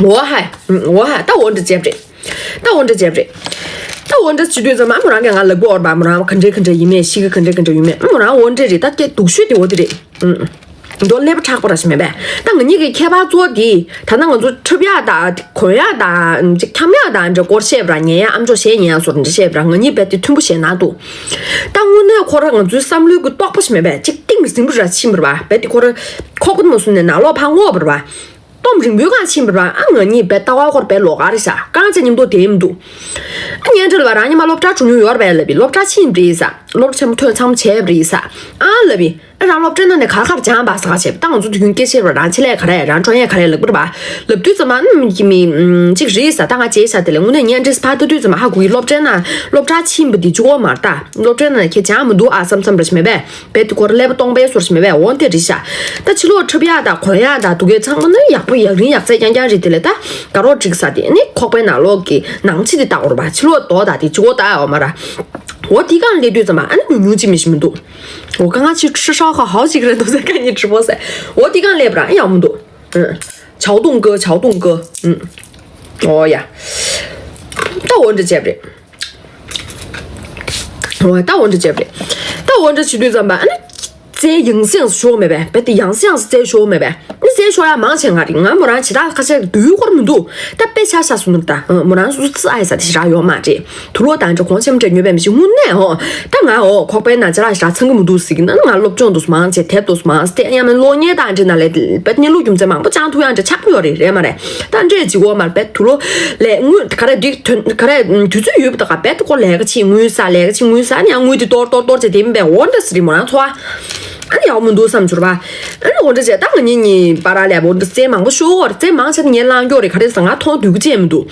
འོ་ཧ། ཨུམ། འོ་ཧ། ད་འོ་འདྲ་བྱས་པ་རེད། ད་འོ་འདྲ་བྱས་པ་རེད། ད་འོ་འདྲ་བྱེད་དུས་ཙམ་ཨ་མོ་རང་གིས་ང་ལབ་གོ་རེད་པ། མོ་རང་ག་འདྲ་ག་འདྲ་ཡིན་མེད། གཤིས་ཀ་ག་འདྲ་ག་འདྲ་ཡོད་མེད། ཨ་མོ་རང་འོ་འདྲ་རེད། ད་སྐད་སྡུག་ཤོས་དེ་འོ་དེ་རེད། ཨུམ། མདོ་ཀླད་པ་མཁྲེགས་པོ་ར་ཞིག་མེད་པས། ད་ང་གཉིས་ཀྱི་ཁྱད་པར་གཙོ་བོ་དེ་ད་ལྟ་ང་ཚོ་འཁྲབ་ཡག་དང་གོན་ཡག་དང་ཅིག་འཁྱམ་ཡག་དང་འདྲ་སྐོར་བཤད་པ་ར། ཉལ་ཡག་ཨ་མཆོག་གཞས་ཉན་ཡག་སོགས་འདྲ་བཤད་པ་ར། ང་གཉིས་རྦད་དེ་མཐུན་པོ་ཞེད་སྣང་འདུག་ད་དངོས་གནས་ཁོ་ར་ང་ཚོའི་བསམ་བློའི་གི་རྟོག་པ་ཞིག་མེད་པས། ཅིག་གཏིང་ཟབ་པོ་ར་ཕྱིན་པ་རེད་པ། རྦད་དེ་ཁོ་ར་ཁོག་པ་མ་བཟུང་ནས་ནང་ལོགས་ཕར་སྔོག་པ་རེད་པ། སྟོབས་རིང་པོའི་སྒང་ཕྱིན་པ་རེད་པ། ཨ་ང་གཉིས་རྦད་ལྟ་བ་ཁོ་ར་རྦད་ལོགས་ཀ་རེད་ཤག་རྐང་རྗེས་མཉམ་དུ་བསྡད་མི་འདུག་ཨ་ཉན་འདྲ་ལབ་པ། རང་ཉི་མ་སློབ་གྲྭ་འགྲོ་མྱོང་ཡོད་རེད་པས་ལབ་པས། སློབ་གྲྭ་ཕྱིན་པ་རེད་ཤག་སློབ་ཕྲ་ཆེན་པོ་ཐོན་ཚང་མ་བྱས་པ་རེད་ཤག་ཨ་ལབ་པས། ཨ་རང་སློབ་གྲྭའི་ནང་ནས་ག་རེ་ག་རེ་སྦྱངས་པ་ཟེར་ག་བྱས་པ། ད་ང་ཚོ་དུས་རྒྱུན་སྐད་ཆ་བཤད་པ་རང་ཆེད་ལས་ག་རེ་རང་ཁྲོ་ཡས་ག་རེ་ལབ་པ་རེད་པ། ལབ་དུས་ཙམ་པ་ཨ་ནི་མི་གཅིག་རེད་ཤག་ད་ང་བརྗེད་ཤག་དེ་ལས་དངོས་གནས་བརྙན་འཕྲིན་ཕར་ལྟ་དུས་ཙམ་པ་ཧ་གོ་གི། སློབ་གྲྭའི་ནང་སློབ་གྲྭ་ཕྱིན་པ་དེ་གཅིག་པོ་མ་རེད་ད། སློབ་གྲྭའི་ནང་ཁྱེད་སྦྱངས་མི་འདུག་ཨ་བསམ་བསམ་ར་ཞིག་མེད་པས། རྦད་དེ་ཁོ་ར་ཀླད་པ་སྟོང་པའི་བཟོ་འདྲ་ཞིག་མེད་པས། འོ་དེ་རེད་ཤག་ད་ཕྱི་ལོགས་འཁྲབ་ཡག་དང་གོན་ཡག་དང་སྡུག་སྐད་ཚང་མ་ནི་ཡག་པོ་ཡག་རིན་ཡག་ཚད་རྐྱང་རྐྱང་རེད། དེ་ལས་ད་དགའ་རོགས་འགྲིག་ས་དེ་ནི་ཁོག་པའི་ནང་ལོགས་ཀྱི་ནང་ཕྱི་དེ་ལྟ་དགོས་རེད་པ། ཕྱི་ལོགས་རྡོ་དང་དེ་གཅིག་པོ་ལྟ་འོ་མ་ར། འོ་དེ་སྒང་སླེབས་དུས་ཙམ་པ་ཨ་ནི་ཉུང་ཉུང་ཅིག་མི་ཞིག་མི་འདུག་འོ་ཁ་ང་ཅིག་吃烧烤好几个人都在看你直播噻。འོ་དེ་སྒང་སླེབས་པ་ར་ཡག་མི་འདུག་ཨུ། 桥洞哥，桥洞哥。嗯。འོ་ཡ། ད་འོ་འདྲ་བྱས་པ་རེད། འོ་ད་འོ་འདྲ་བྱས་པ་རེད། ད་འོ་འདྲ་བྱེད་དུས་ཙམ་པ་ཨ་ནི། བཙལ་ཡང་སེང་ཤོར་མེད་པས། རྦད་དེ་ཡང་སེང་བཙལ་ཤོར་མེད་པས། ནི་བཙལ་ཤོར་ཡ་མང་ཆེ་ང་རེད། ང་མོ་རང་ཇི་ལྟར་ཁ་ཤས་དུས་འཁོར་མི་འདུག་ད་དཔེ་ཆ་ཤ་སུ་ནུར་ད་མོ་རང་སུ་སུ་ཨ་ཡ་ས་དེ་ཞེ་དྲག་ཡོད་མ་རེད། དུ་ལོ་དང་འདྲ་གོང་ཆེན་འདྲ་ཉོས་པའི་མི་ཞིག་དངོས་གནས་ཧོ། ད་ང་ཧོ་ཁོག་པའི་ནང་ཇི་ལ་ཞེ་དྲག་ཚང་གི་མི་འདུག་ཟིག་ན་ང་སློབ་སྦྱོང་འདུག་མང་ཆེ་དེབ་འདུག་མང་སྟེ་ཡང་མིན་གློག་བརྙན་དང་འདྲ་ན་ལས་དཔེ་གནས་ལུགས་རྒྱུ་མཚན་མང་པོ་ཅང་ཐུག་ཡང་འདྲ་ཆགས་ཀྱི་ཡོད་རེད་རེད་མ་རེད། ད་འདྲས་ཅིག་འོ་མར་བེད་དུ་ལོ་ལས་དངུལ་ག་རེ་འགྲིག་དོན་ག་རེ་དུས་ཚོད་ཡོད་པ་དག་བེད་ཀོ་ལས་ཀ་ཆེ་དངུལ་ས་ལས་ཀ་ཆེ་དངུལ་ས་ནི་ཡང་དངུལ་དེ་གཏོར་གཏོར་གཏོར་བྱས་དེ་མིན་པའི་འོ་འདྲ་སི་རི་མོ་རང་ཚོ་ཨ་ནི་ཡག་མི་འདུག་བསམ་བྱུར་བ། ཨ་ནི་འོ་འདྲ་བྱས་ད་ང་གཉིས་གཉིས་པ་ར་ལས་འོ་འདྲ་རྩེ་མང་པོ་ཤོར་བར་རྩེ་མང་ཆེ་ངས་བླང་རྒྱུ་རེད། ག་རེ་ཟ་ང་མཐོང་དུས་ཀྱི་ཅན་མི་འདུག་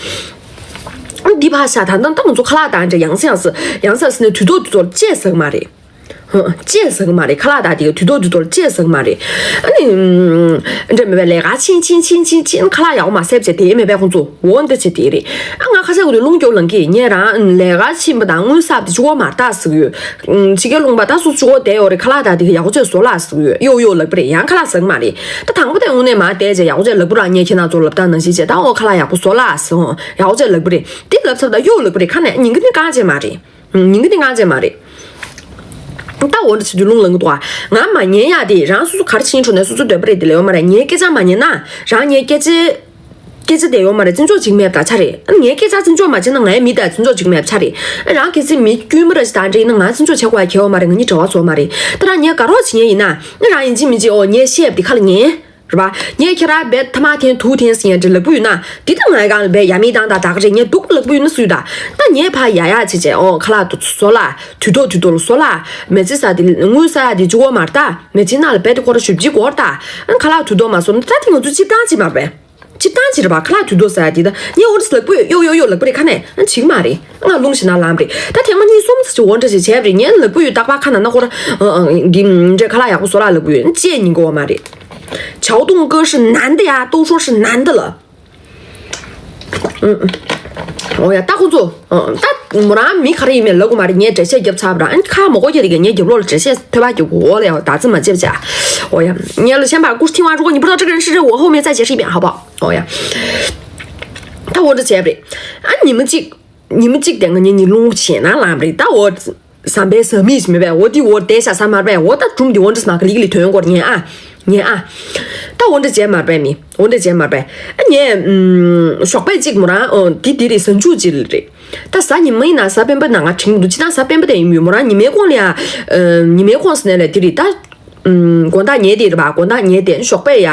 འདི་ཕ་ཤ་ད་ད་ད་ང་ཚོ་ཁ་ལག་དང་འདྲ་ཡང་སེ་ཡང་སེ་ཡང་སེ་ཡང་སེ་ནས་དུས་ཐོག་དུས་ཐོག་ཅེས་ཟེར་གི་མ་རེད། ཅེས་ཟེར་གི་མ་རེད། ཁ་ལག་དང་དེ་ག་དུས་ཐོག་དུས་ཐོག་ཅེས་ཟེར་གི་མ་རེད། ཨ་ནི་འདྲ་མེད་པའི་ལས་ཀ་ཕྱིན་ཕྱིན་ཕྱིན་ཕྱིན་ཕྱིན་ཁ་ལག་ཡག་པོ་མ་བསད་བྱས་དེ་མེད་པའི་ཁོང་ཚོ་འོ་འདི་བྱས་དེ་རེད། ཨ་ང་ཁ་ཤས་ཀུན་ཏུ་རླུང་རྒྱུག་ལངས་ཀྱི་ངས་རང་ལས་ཀ་ཕྱིན་པ་དང་དངུལ་གསར་དེ་ཅུ་གོ་མ་རྟགས་ཟེར་གི་ཡོད། ཕྱི་རྒྱལ་ལུང་པ་ད་སུ་ཅུ་གོ་བསྡད་ཡོད་རེད། ཁ་ལག་དང་དེ་ག་ཡག་པོ་བྱས་བཟོ་ལ་ཟེར་གི་ཡོད། གཡོག་གཡོག་ལག་པ་རེད། ཡང་ཁ་ལག་ཟེར་གི་མ་རེད། ད་དང་པོ་དེ་དངོས་གནས་མ་བསྡད་བྱས་ཡག་པོ་བྱས་ལག་པ་རང་ཉལ་ཁྱེད་རང་ཚོ་ལབ་སྟངས་ནང་བཞིན་བྱས་ད་འོ་ཁ་ལག་ཡག་པོ་བཟོ་ལ་ཟེར་འོ་ཡག་པོ་བྱས་ལག་པ་རེད། དེ་ལབ་ཚར་ད་གཡོག་ལག་པ་རེད། ཁ་ནས་ཉིན་གི་ནི་རྐང་རྗེས་མ་རེད། ཉིན་གི་ནི་རྐང་རྗེས་མ་རེད། ད་འོ་འདྲ་བྱེད་དུས་རླུང་ལངས་འདུག་ང་མ་ཉན་ཡ་དེ་རང་སོ་སོ་གར་ཕྱིན་འགྲོ་ནས་སོ་སོ་འདོད་པ་རེད་དེ་ལས་ཡོད་མ་རེད། ངའི་སྐད་ཆ་མ་ཉན་ན་རང་ངའི་སྐད་ཆ་སྐད་ཆ་དེ་ཡོད་མ་རེད། བརྩི་འཇོག་བྱེད་ཀྱི་མེད་པ་ད་ཆ་རེད། ངའི་སྐད་ཆ་བརྩི་འཇོག་མ་བྱས་ན་ངའི་མི་དང་བརྩི་འཇོག་བྱེད་ཀྱི་མེད་པ་ཆ་རེད། རང་གལ་སྲིད་མི་དཀྱུས་མ་ར་ཞིག་དང་འདྲ་ཡིན་ན་ང་བརྩི་འཇོག་བྱེད་དགོས་ཡ་གལ་ཡོད་མ་རེད། ང་གཉིས་འབྲེལ་བ་བཟོ་མ་རེད། ད་རང་ངའི་དགའ་རོགས་བྱེད་མཁན་ཡིན་ན་ནི་རང་ཡིན་གཅིག་མིན་གཅིག་འོ་ངས་བཤད་པ་དེ་ཁ་ལ་ཉན། རེད་པ། ངས་ཁྱེད་རང་རྦད་ཐ་མག་འཐེན་དུག་འཐེན་ཟེར་ཡན་འདྲི་ལག་པུ་ཡོད་ན་འདི་ལྟ་ང་གང་ལ་རྦད་ཡ་མི་དང་དང་དག་རེད། ངས་སྡུག་ལག་པུ་ཡོད་ན་སུས་ད་ད་ངས་ཕ་ཡ་ཡ་བྱེད་བྱས་ཨོ་ཁ་ལག་ཏུ་བཟོ་ལ་དུས་ཐོག་དུས་ཐོག་ལ་བཟོ་ལ་མེ་ཚི་ས་དེ་དངུལ་ས་ཡ་དེ་བཅུ་གོ་མར་ད་མེ་ཚི་ནང་ལ་རྦད་དེ་ཁོ་ར་ཞུ་བྱི་གོར་ད་ཨ་ཁ་ལག་དུས་ཐོག་མ་བཟོ་ན་ད་དེ་ང་ཚོ་སྤྱིར་བཏང་ཅི་མ་རེད། སྤྱིར་བཏང་ཅི་རེད་པ། ཁ་ལག་དུས་ཐོག་ས་ཡ་དེ་ད་ངས་ཨོ་རི་སི་ལག་པུ་ཡོད་ཡོད་ཡོད་ལག་པུ་རེད་ཁ་ནས་ཨ་བྱིག་མ་རེད། ང་རླུང་ཞིག་ན་ལམ་རེད། ད་ཐེངས་མ་གཉིས་གསུམ་ཙམ་ཅིག་འོ་འདྲ་ཞིག་བྱས་པ་རེད། ངས་ལག་པུ་ཡོད་རྟག་པར་ཁ་ན་ན་ཁོ་ར་འདི་འདྲའི་ཁ་ལག་ཡག་པོ་བཟོ་ལ་ལག་པུ་ཡོད་ཅེས་ཉིན་གོ་བ་མ་རེད། 桥洞哥是男的呀，都说是男的了。 ཨོ་ཡ་ད་ཁོ་ཚོ་ད་མོ་རང་མི་ག་རེ་ཡིན་མིན་ལབ་དགོས་མ་རེད། ངས་འགྲེལ་བཤད་རྒྱབ་ཚར་བ་ར་ཁ་མོ་གོ་རྒྱ་རེ་ག་ངས་རྒྱབ་ལོག་ལ་འགྲེལ་བཤད་ཐོས་པ་རྒྱབ་དགོས་ལ་ཡ་ད་ཙི་མ་ཅེབ་ཅ། ཨོ་ཡ་ངས་ལ་ཤན་པ་ཀུ་ཤི་ཐིང་བ་རུ་གོ་ཉི་པུ་ད་ཅི་ག་རེ་ཧྲི་རེ་འོ་ཧོ་མེ་ཙ་ཅེ་ཧྲི་པ་ཧ་པ། ཨོ་ཡ་ད་འོ་འདྲ་བྱས་པ་རེད། ཨ་ཉི་མ་གཅིག་ཉི་མ་གཅིག་དེ་ང་གཉིས་གཉིས་རླུང་བྱས་ན་ལམ་རེད། ད་འོ་ཟམ་པའི་ཟམ་མིས་མེད་པས་འོ་དེ་འོ་དེ་ཤ་ཟ་མར་པས་འོ་ད་སྒྲུང་འདི་འོ་འདྲ་ཟ་ན་ག་ལི་ག་ལི་དོན་སྐོར་ཉན་ཨ། ཉན་ཨ། ད་འོ་འདྲ་བྱས་མར་པས་མི་འོ་འདྲ་བྱས་མར་པས་ཨ་ཉན་ཞོགས་པས་གཅིག་མོ་རང་འོ་དེ་དེ་རེད་ཟ་འཇུ་ཅི་རེད། ད་གཟའ་ཉི་མ་ཡིན་ན་གཟའ་སྤེན་པ་ན་ང་དྲན་གི་འདུག་ཅི་ད་གཟའ་སྤེན་པ་དེ་ཡིན་མོ་རང་ཉི་མའི་གོང་ལ་ཡ་ཉི་མའི་གོང་ཟེར་ནས་ལས་དེ་རེད་ད། དགོང་དག་ཉལ་དེ་རེད་པ། དགོང་དག་ཉལ་དེ་ཞོགས་པ་ཡ།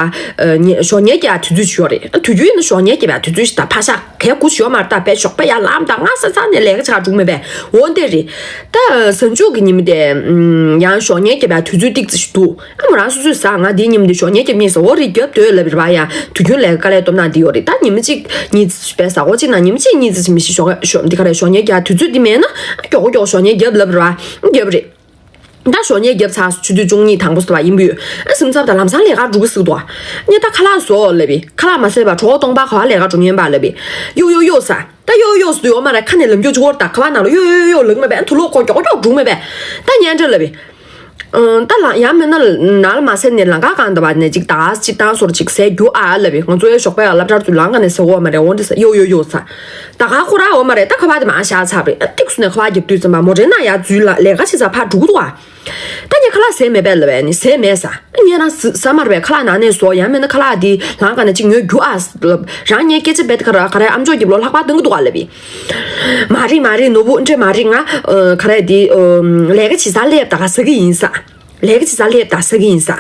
ཞོགས་ཉལ་གྱི་ཡ་དུས་ཚོད་ཞིག་ཡོད་རེད། དུས་རྒྱུན་ཡིན་ན་ཞོགས་ཉལ་གྱི་ཡ་དུས་ཚོད་ཞིག་ད་ཕ་ཤག་གས་གུ་ཞོགས་མར་ད་པས་ཞོགས་པ་ཡ་ལམ་ད་ང་ས་ཚ་ནས་ལས་ཀ་ཆགས་འགྲོ་མེད་པས་འོ་འདི་རེད། ད་གཟའ་མཇུག་གི་ཉིན་མོ་དེ་ཡང་ཞོགས་ཉལ་གྱི་ཡ་དུས་ཚོད་ཏིག་ཙི་ཞིག་འདུག་ཨ་མོ་རང་སོ་སོས་ཟ་ང་འདིའི་ཉིན་མོ་དེ་ཞོགས་ཉལ་གྱི་མིན་ཟ་འོ་རེད་རྒྱབ་སྡོད་ལབ་རེད་པ། ཡ་དུས་རྒྱུན་ལས་ཀ་དཀའ་ལས་སྟོབས་ན་འདི་ཡོད་རེད། ད་ཉིན་མོ་གཅིག་གཉིས་ཙི་པས་ཟ་འོ་གཅིག་ན་ཉིན་མོ་གཅིག་གཉིས་ཙི་ཞིག་མི་ཤི་ཞོགས་ཞོགས་འདི་ག་རེད་ཞོགས་ཉལ་གྱི་ཡ་དུས་ཚོད་འདི་མེད་ན་ཨ་མགྱོགས་པོ་མགྱོགས་པོ་ཞོགས་ཉལ་རྒྱབ་ལབ་རེད་པ། རྒྱབ་རེད། ད་ཞོགས་ཉལ་རྒྱབ་ཚར་ཆུ་ཚོད་བཅུ་གཉིས་དང་པོ་ཟེར་བ་ཡིན་པས། ཨ་སེམས་འཚབ་དང་ལམ་སང་ལས་ཀར་འགྲོ་གི་ཟེར་འདུག་ངས་ད་ཁ་ལག་བཟོ་ལབ་པས་ཁ་ལག་མ་བཟས་པ་གྲོགས་སྟོང་པ་ག་བ་ལས་ཀར་འགྲོ་ཉན་པ་ལབ་པས། གཡོ་གཡོ་གཡོ་ཟ། ད་གཡོ་གཡོ་ཟེར་དུས་འོ་མ་ར་ཁ་ནས་ལམ་རྒྱུག་ཅིག་བོར་ད་ཁ་བ་ནང་ལ་གཡོ་གཡོ་གཡོ་ལབ་མེད་པས། ཨ་དུ་ལོག་ཁོ་མགྱོགས་མགྱོགས་འགྲོ་མེད་པས། ད་ཉན་འདྲ་ལབ་པས། ད་ལ་ཡང་མིན་ན་ནང་ལ་མ་ཟས་ནས་ལམ་ཁ་གང་འདྲ་བ་ནས་ཅིག་ད་ཅིག་བཏང་སོར་ཅིག་ཟས་རྒྱུ་ཨ་ལབ་པས། ང་ཚོའི་ཞོགས་པའི་སློབ་གྲྭར་ཚུར་ལམ་ཁ་ནས་ཟས་འོ་མ་རེད་འོ་འདྲ་ཟ་གཡོ་གཡོ་གཡོ་ཟ། ད་ག་ཁོ་ར་འོ་མ་རེད། ད་ཁ་བ་དེ་མ་བཞག་ཚར་བས། ཨ་ཏིག་སུ་ནས་ཁ་བ་རྒྱབ་དུས་ཙམ་པ་མོ་རེ་ན་ཡ་འཛུལ་ལ་ལས་ཀ་བྱེད་ས་ཕར་འགྲོ་གི་འདུག་ཨ། ད་ངས་ཁ་ལག་ཟས་མེད་པས་ལབ་པས། ནི་ཟས་མེད་ཟ། ངས་རང་ཟ་ཟ་མ་རེད་པས། ཁ་ལག་ནང་ནས་བཟོ་ཡང་མིན་ན་ཁ་ལག་འདི་ལམ་ཁ་ནས་ཅིག་ཉོས་རྒྱུ་ཨ་ལབ། རང་ངའི་སྐད་ཆ་རྦད་དེ་ག་རེ་ག་རེ་ཨམ་ཅོག་རྒྱབ་ལོགས་ལྷག་པར་གཏོང་གི་འདུག་ག་ལབ་པས། མ་རེད་མ་རེད་ནོར་བུ་འདྲེ་མ་རེད། ང་ཨ་ག་རེ་འདི་ཨ་ལས་ཀ་བྱེད་ས་སླེབས་ད་ག་ཟ་གི་ཡིན་ས། ལས་ཀ་བྱེད་ས་སླེབས་ད་ཟ་གི་ཡིན་ས།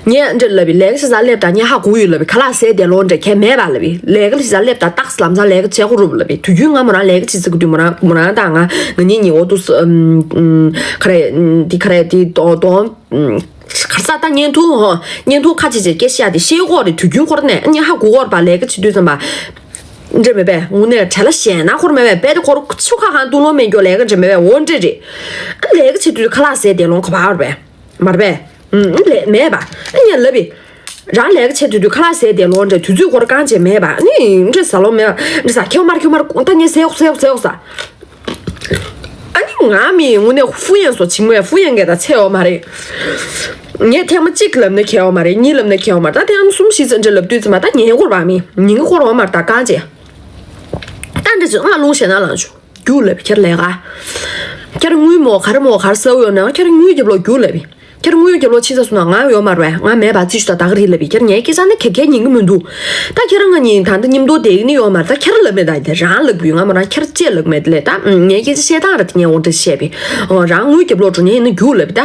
ངས་འདྲེ་ལབ་པས། ལས་ཀ་བྱེད་ས་སླེབས་ད་ངས་ཧ་གོ་ཡོད་ལབ་པས། ཁ་ལག་ཟས་བསྡད་ལོང་འདྲེ་གས་མེད་པ་ལབ་པས། ལས་ཀ་བྱེད་ས་སླེབས་ད་ཏག་ལམ་སང་ལས་ཀ་བྱེད་དགོས་རུབ་ལབ་པས། དུས་རྒྱུན་ང་མོ་རང་ལས་ཀ་བྱེད་ས་གི་དུས་མོ་རང་མོ་རང་དང་ང་ང་གཉིས་གཉིས་འོ་དུ་ས་ཨམ་ཨམ་ག་རེ་འདི་ག་རེ་འདི་དོ་དོ་གར་ས་ད་བརྙན་ཐུང་ཧོ་བརྙན་ཐུང་ཁ་ཆེ་ཆེ་སྐད་བཤད་དེ་ཤེས་གོ་རེད། དུས་རྒྱུན་ཁོ་ར་ནས་ངས་ཧ་གོ་གོ་རེད་པ། ལས་ཀ་བྱེད་དུས་ཙམ་པ་འདྲེ་མེད་པས། དངོས་གནས་བྲེལ་ལ་ཞེད་སྣང་ཁོ་ར་མེད་པས། རྦད་དེ་ཁོ་ར་ཆུ་ཁ་གང་བཏུང་ལོང་མེད་མགྱོགས་ལས་ཀ་འདྲེ་མེད་པས། འོ་འདྲེ་རེད། ཨ་ལས་ཀ་བྱེད་དུས་ཁ་ལག་ཟས་བསྡད་ལོང་ག་པར་པས་མ་རེད་པས། ཨུམ་ལས་མེད་པ། ཨ་ངས་ལབ་པས། རང་ལས་ཀ་བྱེད་དུས་དུས་ཁ་ལག་ཟས་བསྡད་ལོང་འདྲེ་དུས་ཚོད་ཁོ་ར་རྐང་རྗེས་མེད་པ། ནི་འདྲེ་ཟ་ལོང་མེད་པ། འདྲེ་ཟ་ཁེའུ་མར་ཁེའུ་མར་ད་ངས་ཟས་ཡོག་ཟས་ཡོག་ཟས་ཡོག་ཟ། ཨ་ནི་ང་མི་དངོས་གནས་ཧྥུ་ཡན་སོ་ཆིང་མོས་ཧྥུ་ཡན་གས་ད་ཚད་ཡོད་མ་རེད། ངས་ཐེངས་མ་གཅིག་ལབ་ན་ཁྱད་ཡོད་མ་རེད། གཉིས་ལབ་ན་ཁྱད་ཡོད་མ་རེད། ད་ཐེངས་མ་གསུམ་བཞི་ཙམ་འདྲ་ལབ་དུས་ཙམ་པ་ད་ཉན་དགོས་པ་མི་ཉིན་གྱི་འཁོར་བ་མར་ད་རྐང་རྗེས། ད་འདྲ་ཅིག་ང་རླུང་ཞེད་སྣང་ལངས་བྱུང་། རྒྱུགས་ལབ་པས་ཁྱེད་ལས་ཀ་ཁྱེད་དངུལ་མོ་ག་རེ་མོ་ག་རེ་ཟ་འོས་ན་ཁྱེད་དངུལ་རྒྱབ་ལོག་རྒྱུགས་ལབ་པས། ཁྱེད་དངུལ་རྒྱབ་ལོག་ཕྱིན་ས་སོང་ན་ང་ཡོད་མ་རེད་པས། ང་མེད་པ་རྩིས་ཞུ་ད་ད་ག་རེད་ལབ་པས། ཁྱེད་ངའི་སྐད་ཆ་ནི་ག་གེ་ཉན་གི་མི་འདུག་ད་ཁྱེད་རང་ང་གཉིས་ད་ལྟ་མཉམ་དུ་བསྡད་ཀྱི་ནི་ཡོད་མ་རེད། ད་ཁྱེད་རང་ལབ་མེད། ད་དེ་རང་ལབ་དགོས། ང་མོ་རང་ཁྱེད་རང་ཅེས་ལབ་མེད་ལས། ད་ངའི་སྐད་ཆ་བཤད་སྟངས་ར་དེ་ངས་འོ་འདྲ་བཤད་པས། ཨོ་རང་དངུལ་རྒྱབ་ལོག་འགྲོ་ཉན་ཡིན་ན་རྒྱུགས་ལབ་པས། ད་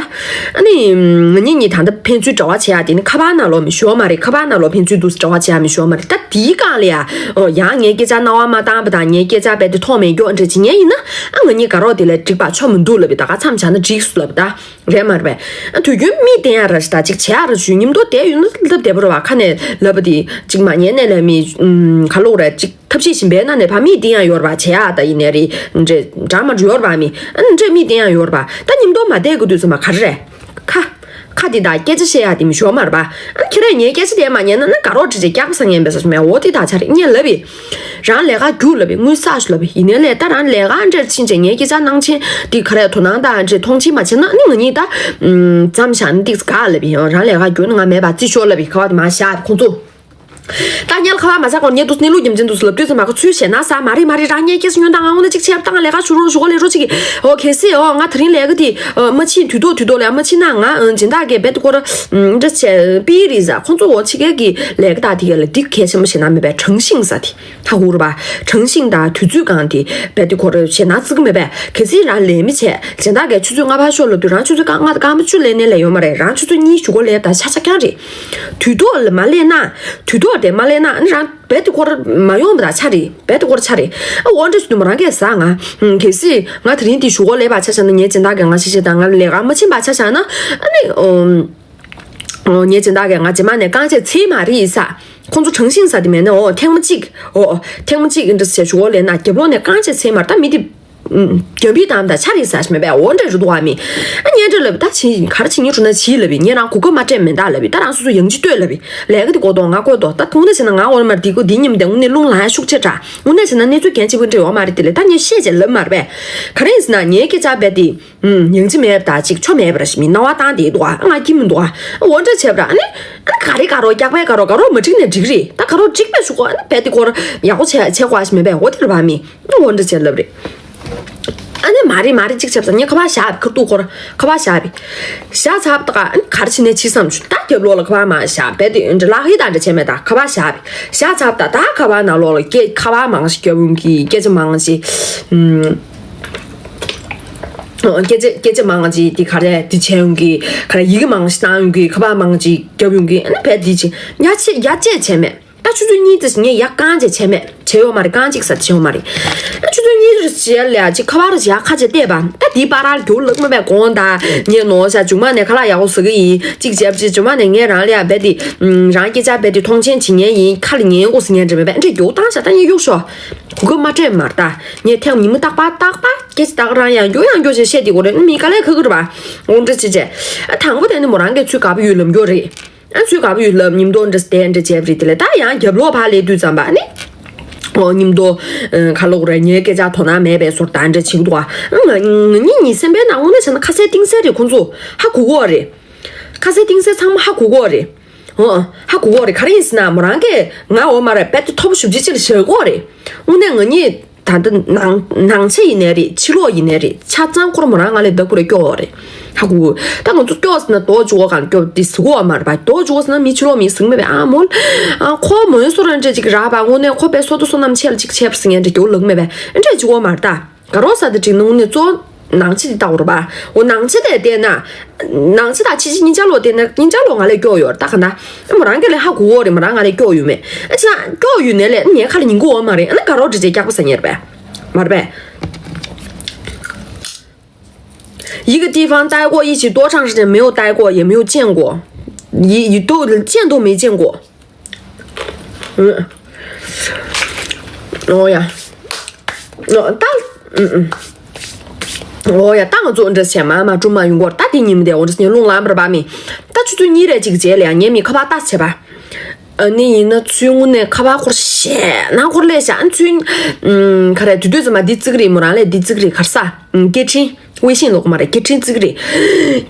ཨ་ནི་ང་གཉིས་གཉིས་ད་ལྟ་ཕན་ཚུན་འབྲེལ་བ་བྱེད་ཡ་དེ་ནི་ཁ་པར་ནང་ལོགས་མི་ཞུ་བ་མ་རེད། ཁ་པར་ནང་ལོགས་ཕན་ཚུན་འདུག་འབྲེལ་བ་བྱེད་ཡ་མི་ཞུ་བ་མ་རེད། ད་དེའི་སྒང་ལ་ཡ་ཨོ་ཡང་ངའི་སྐད་ཆ་རྣ་བ་མ་བཏང་བ་དང་ངའི་སྐད་ཆ་རྦད་དེ་མཐོང་མེད་མགྱོགས་འདྲ་བྱེད་ཉན་ཡིན་ན་ཨ་ང་གཉིས་དགའ་རོགས་དེ་ལས་འགྲིག་པ་ཆོ་མི་འདུག་ལབ་པས། ད་ག་མཚམས་བཞག་ན་འགྲིགས་སོང་ལབ་པས། ད། རེད་མ་རེད་པས། ཨ་དུས་རྒྱུན་མི་བསྟེན་ཡ་ར་ཞིག་ད་ཅིག་བྱེད་ཡ་ར་ཞུ་མཉམ་དུ་བསྡད་ཡོད་ན་སླེབས་བསྡད་པ་རེད་པ། ཁ་ནས་ལབ་པ་དེ་ཅིག་མ་ཉན་ནས་ལབ་མི་ཨུམ་ག་ལོག་རེད། ཅིག་ཐབས་ཤེས་གཞན་པའི་ནང་ནས་ཕ་མི་བསྟེན་ཡ་ཡོད་རེད་པ། བྱེད་ཡ་ད་ཡིན་ནའི་རེད་འདྲེ་འདྲ་མ་འདྲ་ཡོད་རེད་པ། མི་ཨ་འདྲེ་མི་བསྟེན་ཡ་ཡོད་རེད་པ། ད་མཉམ་དུ་མ་བསྡད་དགོས་དུས་ཚོད་མ་ག་རེ་རེད། ཁ། ཁ་དེ་དག་སྐད་ཆ་བཤད་ཡ་དེ་མི་ཞོ་མ་རེད་པ། ཨ་ཁྱེད་རས་ངའི་སྐད་ཆ་དེ་མ་ཉན་ན་ན་དགའ་རོགས་བྲིས་བྱས་སྐྱག་པ་ཟ་ངན་པས་ཟ་མེད། འོ་དེ་དག་ཆ་རེད་ངས་ལབ་པས། རང་ལས་ཀ་རྒྱུགས་ལབ་པས། དངུལ་བསགས་ཤོག་ལབ་པས། ཡིན་ནའི་ལས་ད་རང་ལས་ཀ་འདྲེར་ཕྱིན་བྱས་ངའི་སྐད་ཆ་གནང་ཆེན་འདི་ག་རེ་དོ་སྣང་དང་འདྲེ་མཐོང་ཆེན་མ་བྱས་ན་ནི་ང་གཉིས་ད་མཚམས་བཞག་ན་འདི་ག་ལབ་པས། རང་ལས་ཀ་རྒྱུགས་ན་ང་མེད་པ་རྩིས་ཤོག་ལབ་པས། ཁ་བ་དེ་མ་བཞག་པས་ཁོང་ཚོ། ད་ཉལ་ཁ་བ་མ་ཟ་གོང་ཉལ་དུས་གནས་ལུགས་རྒྱུ་མཚན་དུས་སུ་ལབ་དུས་ཙམ་མ་ཁོ་ཚོས་ཞེད་སྣང་ཟ་མ་རེད་མ་རེད། རང་ཉལ་སྐྱེས་སུ་ཉོན་དང་ང་འོ་ན་ཅིག་ཆེ་བ་བཏང་ལས་ཀ་ཞུ་རོགས་ཞུ་གོ་ལས་རོགས་ཅིག་གི་ཨོ་གལ་སྲིད་ཨོ་ང་དེ་རིང་ལས་ཀ་དེ་ཨ་མ་ཕྱིན་དུས་ཐོག་དུས་ཐོག་ལས་མ་ཕྱིན་ན་ང་ཨ་སྦྱིན་བདག་གིས་རྦད་དེ་ཁོ་ར་འདྲ་བྱས་པི་རེད་ཟ། ཁོང་ཚོ་འོ་ཕྱི་རྒྱལ་གྱི་ལས་ཀ་དག་དེ་ག་ལ་འདི་གལ་ཆེན་པོ་ཞེད་སྣང་མེད་པའི་དྲང་ཤིང་ཟ་དེ། ཧ་གོ་རེད་པ། དྲང་ཤིང་དང་དུས་ཚོད་གང་དེ་རྦད་དེ་ཁོ་ར་ཞེད་སྣང་བརྩི་གི་མེད་པས། གལ་སྲིད་རང་ལས་མི་བྱས་སྦྱིན་བདག་གིས་ཆུ་ཚོད་ལྔ་པ་ཤོག་ལབ་དུས་རང་ཆུ་ཚོད་སྐར་ལྔ་སྐར་མ་བཅུ་ལས་ནས་ལས་ཡོང་མ་རེད། རང་ཆུ་ཚོད་གཉིས་གཞུག་གུ་ལས་ད་ཆ་ཆ་རྐྱང་རེད། དུས་ཐོག་ལ་མ་ལས་ན། དུས་ཐོག་དེ་མ་ལས་ན་ཨ་ནི་རང་རྦད་དེ་ཁོ་ར་མ་ཡོང་བ་ད་ཆ་རེད། རྦད་དེ་ཁོ་ར་ཆ་རེད། ཨ་འོ་འདྲ་ཞིག་དུས་མོ་རང་གིས་ཟ་ང་། ཨང་གལ་སྲིད་ང་དེ་རིང་འདི་གཞུག་གུ་ལས་པ་ཆ་བཞག་ན་ངའི་སྦྱིན་བདག་གིས་ང་ཤེས་ཤེས་དང་ང་ལས་ཀ་མ་ཕྱིན་པ་ཆ་བཞག་ན་ཨ་ནི་ཨོ། ངའི་སྦྱིན་བདག་གིས་ང་རྗེས་མ་ནས་རྐང་རྗེས་ཚེ་མ་རེད་ས། ཁོང་ཚོ་དྲང་ཤིང་ཟ་དེ་མེད་ན་འོ་ཐེངས་མ་གཅིག་འོ་ཐེངས་མ་གཅིག་འདྲ་ཟེར་ཞུ་འོ་ལས་ན་རྒྱབ་ལོགས་ནས་རྐང་རྗེས་ཚེ་མར་ད་མི་དེ་རྒྱབ་བི་དམ་ད་ཆ་རེད་ཟ་ཞིག་མེད་པས། འོ་འདྲ་རུ་འདུག་བ་མི་ཨ་ཉན་འདྲ་ལབ་ད་ཕྱིན་ག་རེ་བྱེད་ཉེ་འགྲོ་ན་བྱིས་ལབ་བི་ངས་རང་གོ་སྐབས་མ་སྤྲད་མེད་ད་ལབ་བི་ད་རང་སོ་སོ་ཡང་ཅི་ལྟོས་ལབ་བི་ལས་ཀ་དེ་གོ་དོ་ང་གོ་དོ་ད་དངོས་གནས་བྱས་ན་ང་འོ་མར་དེ་གོ་དེ་ཉིམ་དེ་དངོས་གནས་རླུང་ལངས་ཤུགས་ཆེ་དྲག་དངོས་གནས་བྱས་ན་གནས་ཚུལ་གན་གཅིག་པུ་འདྲ་ཡོད་མ་རེད། དེ་ལས་ད་ངས་བཤད་བྱས་ལབ་མ་རེད་པས། ག་རེ་ཡིན་ཟེར་ན་ངའི་སྐད་ཆ་རྦད་དེ། ཡང་ཅི་མེད་པ་ཅིག་ཆོ་མེད་པ་ར་ཞིག་མི་སྣང་བ་བཏང་དེ་འདུག་ཨ། ང་སྐྱིད་མི་འདུག་ཨ། འོ་འདྲ་བྱས་པ་ར་ཨ་ནི། ཨ་ག་རེ་དགའ་རོགས་སྐྱག་པའི་དགའ་རོགས་དགའ་རོགས་མ་འགྲིག་ནས་འགྲིག་རེད། ད་དགའ་རོགས་འགྲིག་པའི་ཞུ་གོ་ཨ་ནི་རྦད་དེ་ཁོ་ར་ཡག་པོ་བྱས་བྱས་གོ་ཨ་ཞིག་མེད་པས། འོ་དེ་ར་བ་མི། འོ་འདྲ་བྱས་ལབ་རེད། ཨ་ནི་མ་རེད་མ་རེད་ཅིག་བྱས་པ་ས་ངས་ཁ་པར་བཞག་ཁ་ཐུག་ཁོ་ར་ཁ་པར་བཞག་པས། བཞག་ཚར་བ་ད་ག་ཨ་ནི་ག་རེ་བྱེད་ནས་བྱེད་བསམ་བྱུང་ད་རྒྱབ་ལོགས་ལ་ཁ་པར་མ་བཞག་རྦད་དེ་འདྲ་ལག་ཧི་ད་འདྲ་བྱས་མེད་ད་ཁ་པར་བཞག་པས། བཞག་ཚར་བ་ད་ད་ཁ་པར་ནང་ལོགས་ལ་སྐད་ཁ་པར་མང་ཞིག་རྒྱབ་ཡོང་གི་སྐད་ཆ་མང་ཞིག་ཨུམ། སྐད་ཆ་སྐད་ཆ་མང་ཅིག་དེ་ག་རེ་དེ་བྱས་ཡོང་གི་ག་རེ་ཡི་གེ་མང་ཞིག་བཏང་ཡོང་གི་ཁ་པར་མང་ཅིག་བརྒྱབ་ཡོང་གི་ཨ་ནི་བས་དེ་ཅིག་ཡ་ཆེ་ཡ་བཅད་བྱས་མེད། ད་ཆུ་ཚོད་གཉིས་ཙམ་ཞིག་ངས་ཡ་རྐང་བཅད་བྱས་མེད་བྱས་ཡོད་མ་རེད། རྐང་གཅིག་ས་བྱས་ཡོད་མ་རེད། ཨ་ཆུ་ཚོད་གཉིས་རེ་བྱས་ལ་ཅིག་ཁ་པར་ཞིག་ཡ་ཁ་བཅད་བལྟས་པ་ད་དེའི་པར་ར་རྒྱུག་ལག་མ་བས་དགོངས་ད་ངས་ནོར་ཤ་མཇུག་མ་ནས་ཁ་ལག་ཡག་པོ་ཟ་གི་ཡིན་ཅིག་བྱས་པ་ཅིག་མཇུག་མ་ནས་ངས་རང་ལ་ཡ་བས་དེ་རང་སྐད་ཆ་བས་དེ་མཐོང་ཆེན་བྱེད་ཉན་ཡིན་ཁ་ལ་ཉན་དགོས་ཟེར་ཉན་འདྲ་མེད་པས་ཨ་འདྲས་རྒྱུག་བཏང་ཤ་ད་ངས་གཡུག་ཤོག་གོ་སྐབས་མ་སྤྲད་མར་ལྟ། ངས་ཐེངས་ཉི་མ་རྟག་པར་རྟག་པར་སྐད་ཆ་ད་ག་རང་ཡང་མགྱོགས་ཡང་མགྱོགས་བྱས་བཤད་དེ་གོ་རེད། མི་དཀའ་ལས་ཁག་གི་རེད་པ། འོ་འདྲ་བྱེད་བྱས། ཨ་དང་པོ་དེ་ནི་མོ་རང་གིས་ཚུར་དགའ་པོ་ཡོད་ལབ་མགྱོགས་རེད། ཨ་ཚུར་དགའ་པོ་ཡོད་ལབ་ཉིན་ཐོ་འདྲ་དེ་འདྲ་བྱས་པ་རེད། དེ་ལས་ད་ཡང་རྒྱབ་ལོགས་ཕར་སླེབས་དུས་ཙམ་པ་ནི། འོ་ཉིན་ཐོ། ཁ་ལོག་རེད་ངའི་སྐད་ཆ་དོ་སྣང་མེད་པའི་བཟོ་ད་འདྲ་བྱེད་ཀྱི་འདུག་ཨ། ང་ང་གཉིས་གཉིས་སེམས་པའི་ནང་དངོས་གནས་བྱས་ན་ཁ་གསལ་གཏིང་གསལ་རེད། ཁོང་ཚོ་ཧ་གོ་གོ་རེད། ཁ་གསལ་གཏིང་གསལ་ཚང་མ་ཧ་གོ་གོ་རེད། འོ། ཧ་གོ་གོ་རེད། ག་རེ་ཡིན་ཟེར་ན་མོ་རང་གིས་ང་འོ་མ་རེད་པད་དེ་ཐོབ་ཞུ་ཅི་ཅི་ལ་བཞག་གོ་རེད། དངོས་གནས་ང་གཉིས་ད་ལྟ་ནང་ནང་ཆེ་ཡིན་ནའི་རེད་ཕྱི་ལོགས་ཡིན་ནའི་རེད་ཆ་ཚང་ཁོ་ར་མོ་རང་ང་ལས་ལྡབ་ཁོ་ར་སྐྱོ་བ་རེད། ཧ་གོ་གོ་ད་ང་ཚོ་སྐྱོ་ཟེར་ན་རྡོ་བཅུག་གོ་གང་སྐྱོ་དེ་ཟེར་གོ་བ་མ་རེད་པ། རྡོ་བཅུག་གོ་ཟེར་ན་མི་ཕྱི་ལོགས་མི་ཟེར་མེད་པས། ཨ་མོ། ཨ་ཁོ་མོའི་སོ་ར་འདྲ་ཅིག་རག་པ་དངོས་གནས་ཁོ་པའི་སོ་ཏོ་སོ་ནམ་ཆེ་ལ་ཅིག་བྱས་པ་ཟེར་ངན་འདྲ་སྐྱོ་ལག་མེད་པས་འདྲ་བཅུག་གོ་མ་རེད་ད། དགའ་རོགས་ས་དེ་བྲིས་ནང་ནས་གཙོ་བོ་ནང་ཆེ་དེ་བལྟ་དགོས་རེད་པ། འོ་ནང་ཆེ་དེ་བལྟས་ན། ནང་ཆེ་དང་ཕྱི་ཕྱི་གཉིས་ཆ་ལོ་བལྟས་ན་གཉིས་ཆ་ལོ་ང་ལས་སྐྱོ་ཡོད་རེད་ད་ག་ན། ཨ་མོ་རང་གི་ལས་ཧ་གོ་གོ་རེད་མོ་རང་ང་ལས་སྐྱོ་ཡོད་མེད། ཨ་ཅི་ན་སྐྱོ་ཡོད་ནས་ལས་ངའི་ཁ་ལ་ཉིན་གོ་འོ་མ་རེད། ཨ་ན་དགའ་རོགས་བྲིས་བྱས་སྐྱག་པ་ཟ་ཉེར་པས། མ་རེད་པས།一个地方待过，一起多长时间没有待过，也没有见过，也也都见都没见过。 ཨོ་ཡ། ད། ཨོ་ཡ་ད་ང་ཚོ་འདྲ་བྱས་མ་མ་གྲུ་མ་ཡོང་གོ་ད་དེ་ཉིན་མོ་དེ་འོ་འདྲ་བྱས་རླུང་ལངས་པར་བ་མི། ད་ཆུ་ཚོད་གཉིས་རེ་གཅིག་རྗེས་ལ་ཡང་ངས་མི་ཁ་པར་ལྟ་བྱས་པ། ཨ་ནི་ཡིན་ན་ཚུལ་དངོས་གནས་ཁ་པར་འཁོར་ཞེ་ན་འཁོར་ལས་བྱ་ཨ་ཚུལ། ག་རེ་དུས་དུས་ཙམ་མ་འདི་བརྩི་གི་རེད་མོ་རང་ལས་འདི་བརྩི་གི་རེད་གར་ས། སྐད་འཕྲིན། ཝེ་ཤིན་ལོག་མ་རེད། སྐད་འཕྲིན་བརྩི་གི་རེད།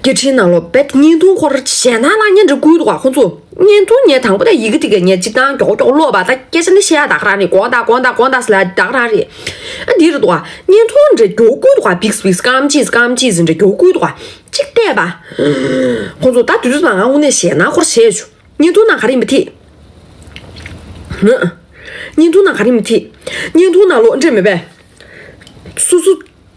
སྐད་འཕྲིན་ནང་ལོགས་རྦད་བརྙན་ཐུང་སྐོར་ཞེད་སྣང་ལ་བརྙན་འདྲ་བསྐུར་འདུག་ག་ཁོང་ཚོ། བརྙན་ཐུང་ངས་དང་པོ་དེ་ཡི་གེ་དེ་གས་ངས་སྤྱིར་བཏང་མགྱོགས་མགྱོགས་ཀློག་པ། ད་སྐད་ཆ་འདི་བཤད་ཡ་ད་ག་རང་རེད། དགོངས་དག་དགོངས་དག་དགོངས་དག་ཟེར་ལ་ད་ག་རང་རེད། ཨ་འདི་རེད་འདུག་ག་བརྙན་ཐུང་འདྲ་མགྱོགས་བསྐུར་འདུག་ག་བིག་སི་བིག་སི་སྐམ་ཅིག་སྐམ་ཅིག་ཟེར་འདྲ་མགྱོགས་བསྐུར་འདུག་ག་གཅིག་བལྟས་པ། ཁོང་ཚོ་ད་དུས་ཚོད་ལ་ང་དངོས་གནས་ཞེད་སྣང་སྐོར་བྱས་བྱུང་། བརྙན་ཐུང་ནང་ག་རེ་ཡིན་པ་ཐིག་ཧུ། བརྙན་ཐུང་ནང་ག་རེ་ཡིན་པ་ཐིག་བརྙན་ཐུང་ནང་ལོགས་འདྲེ་མེད་པས། སོ་སོ།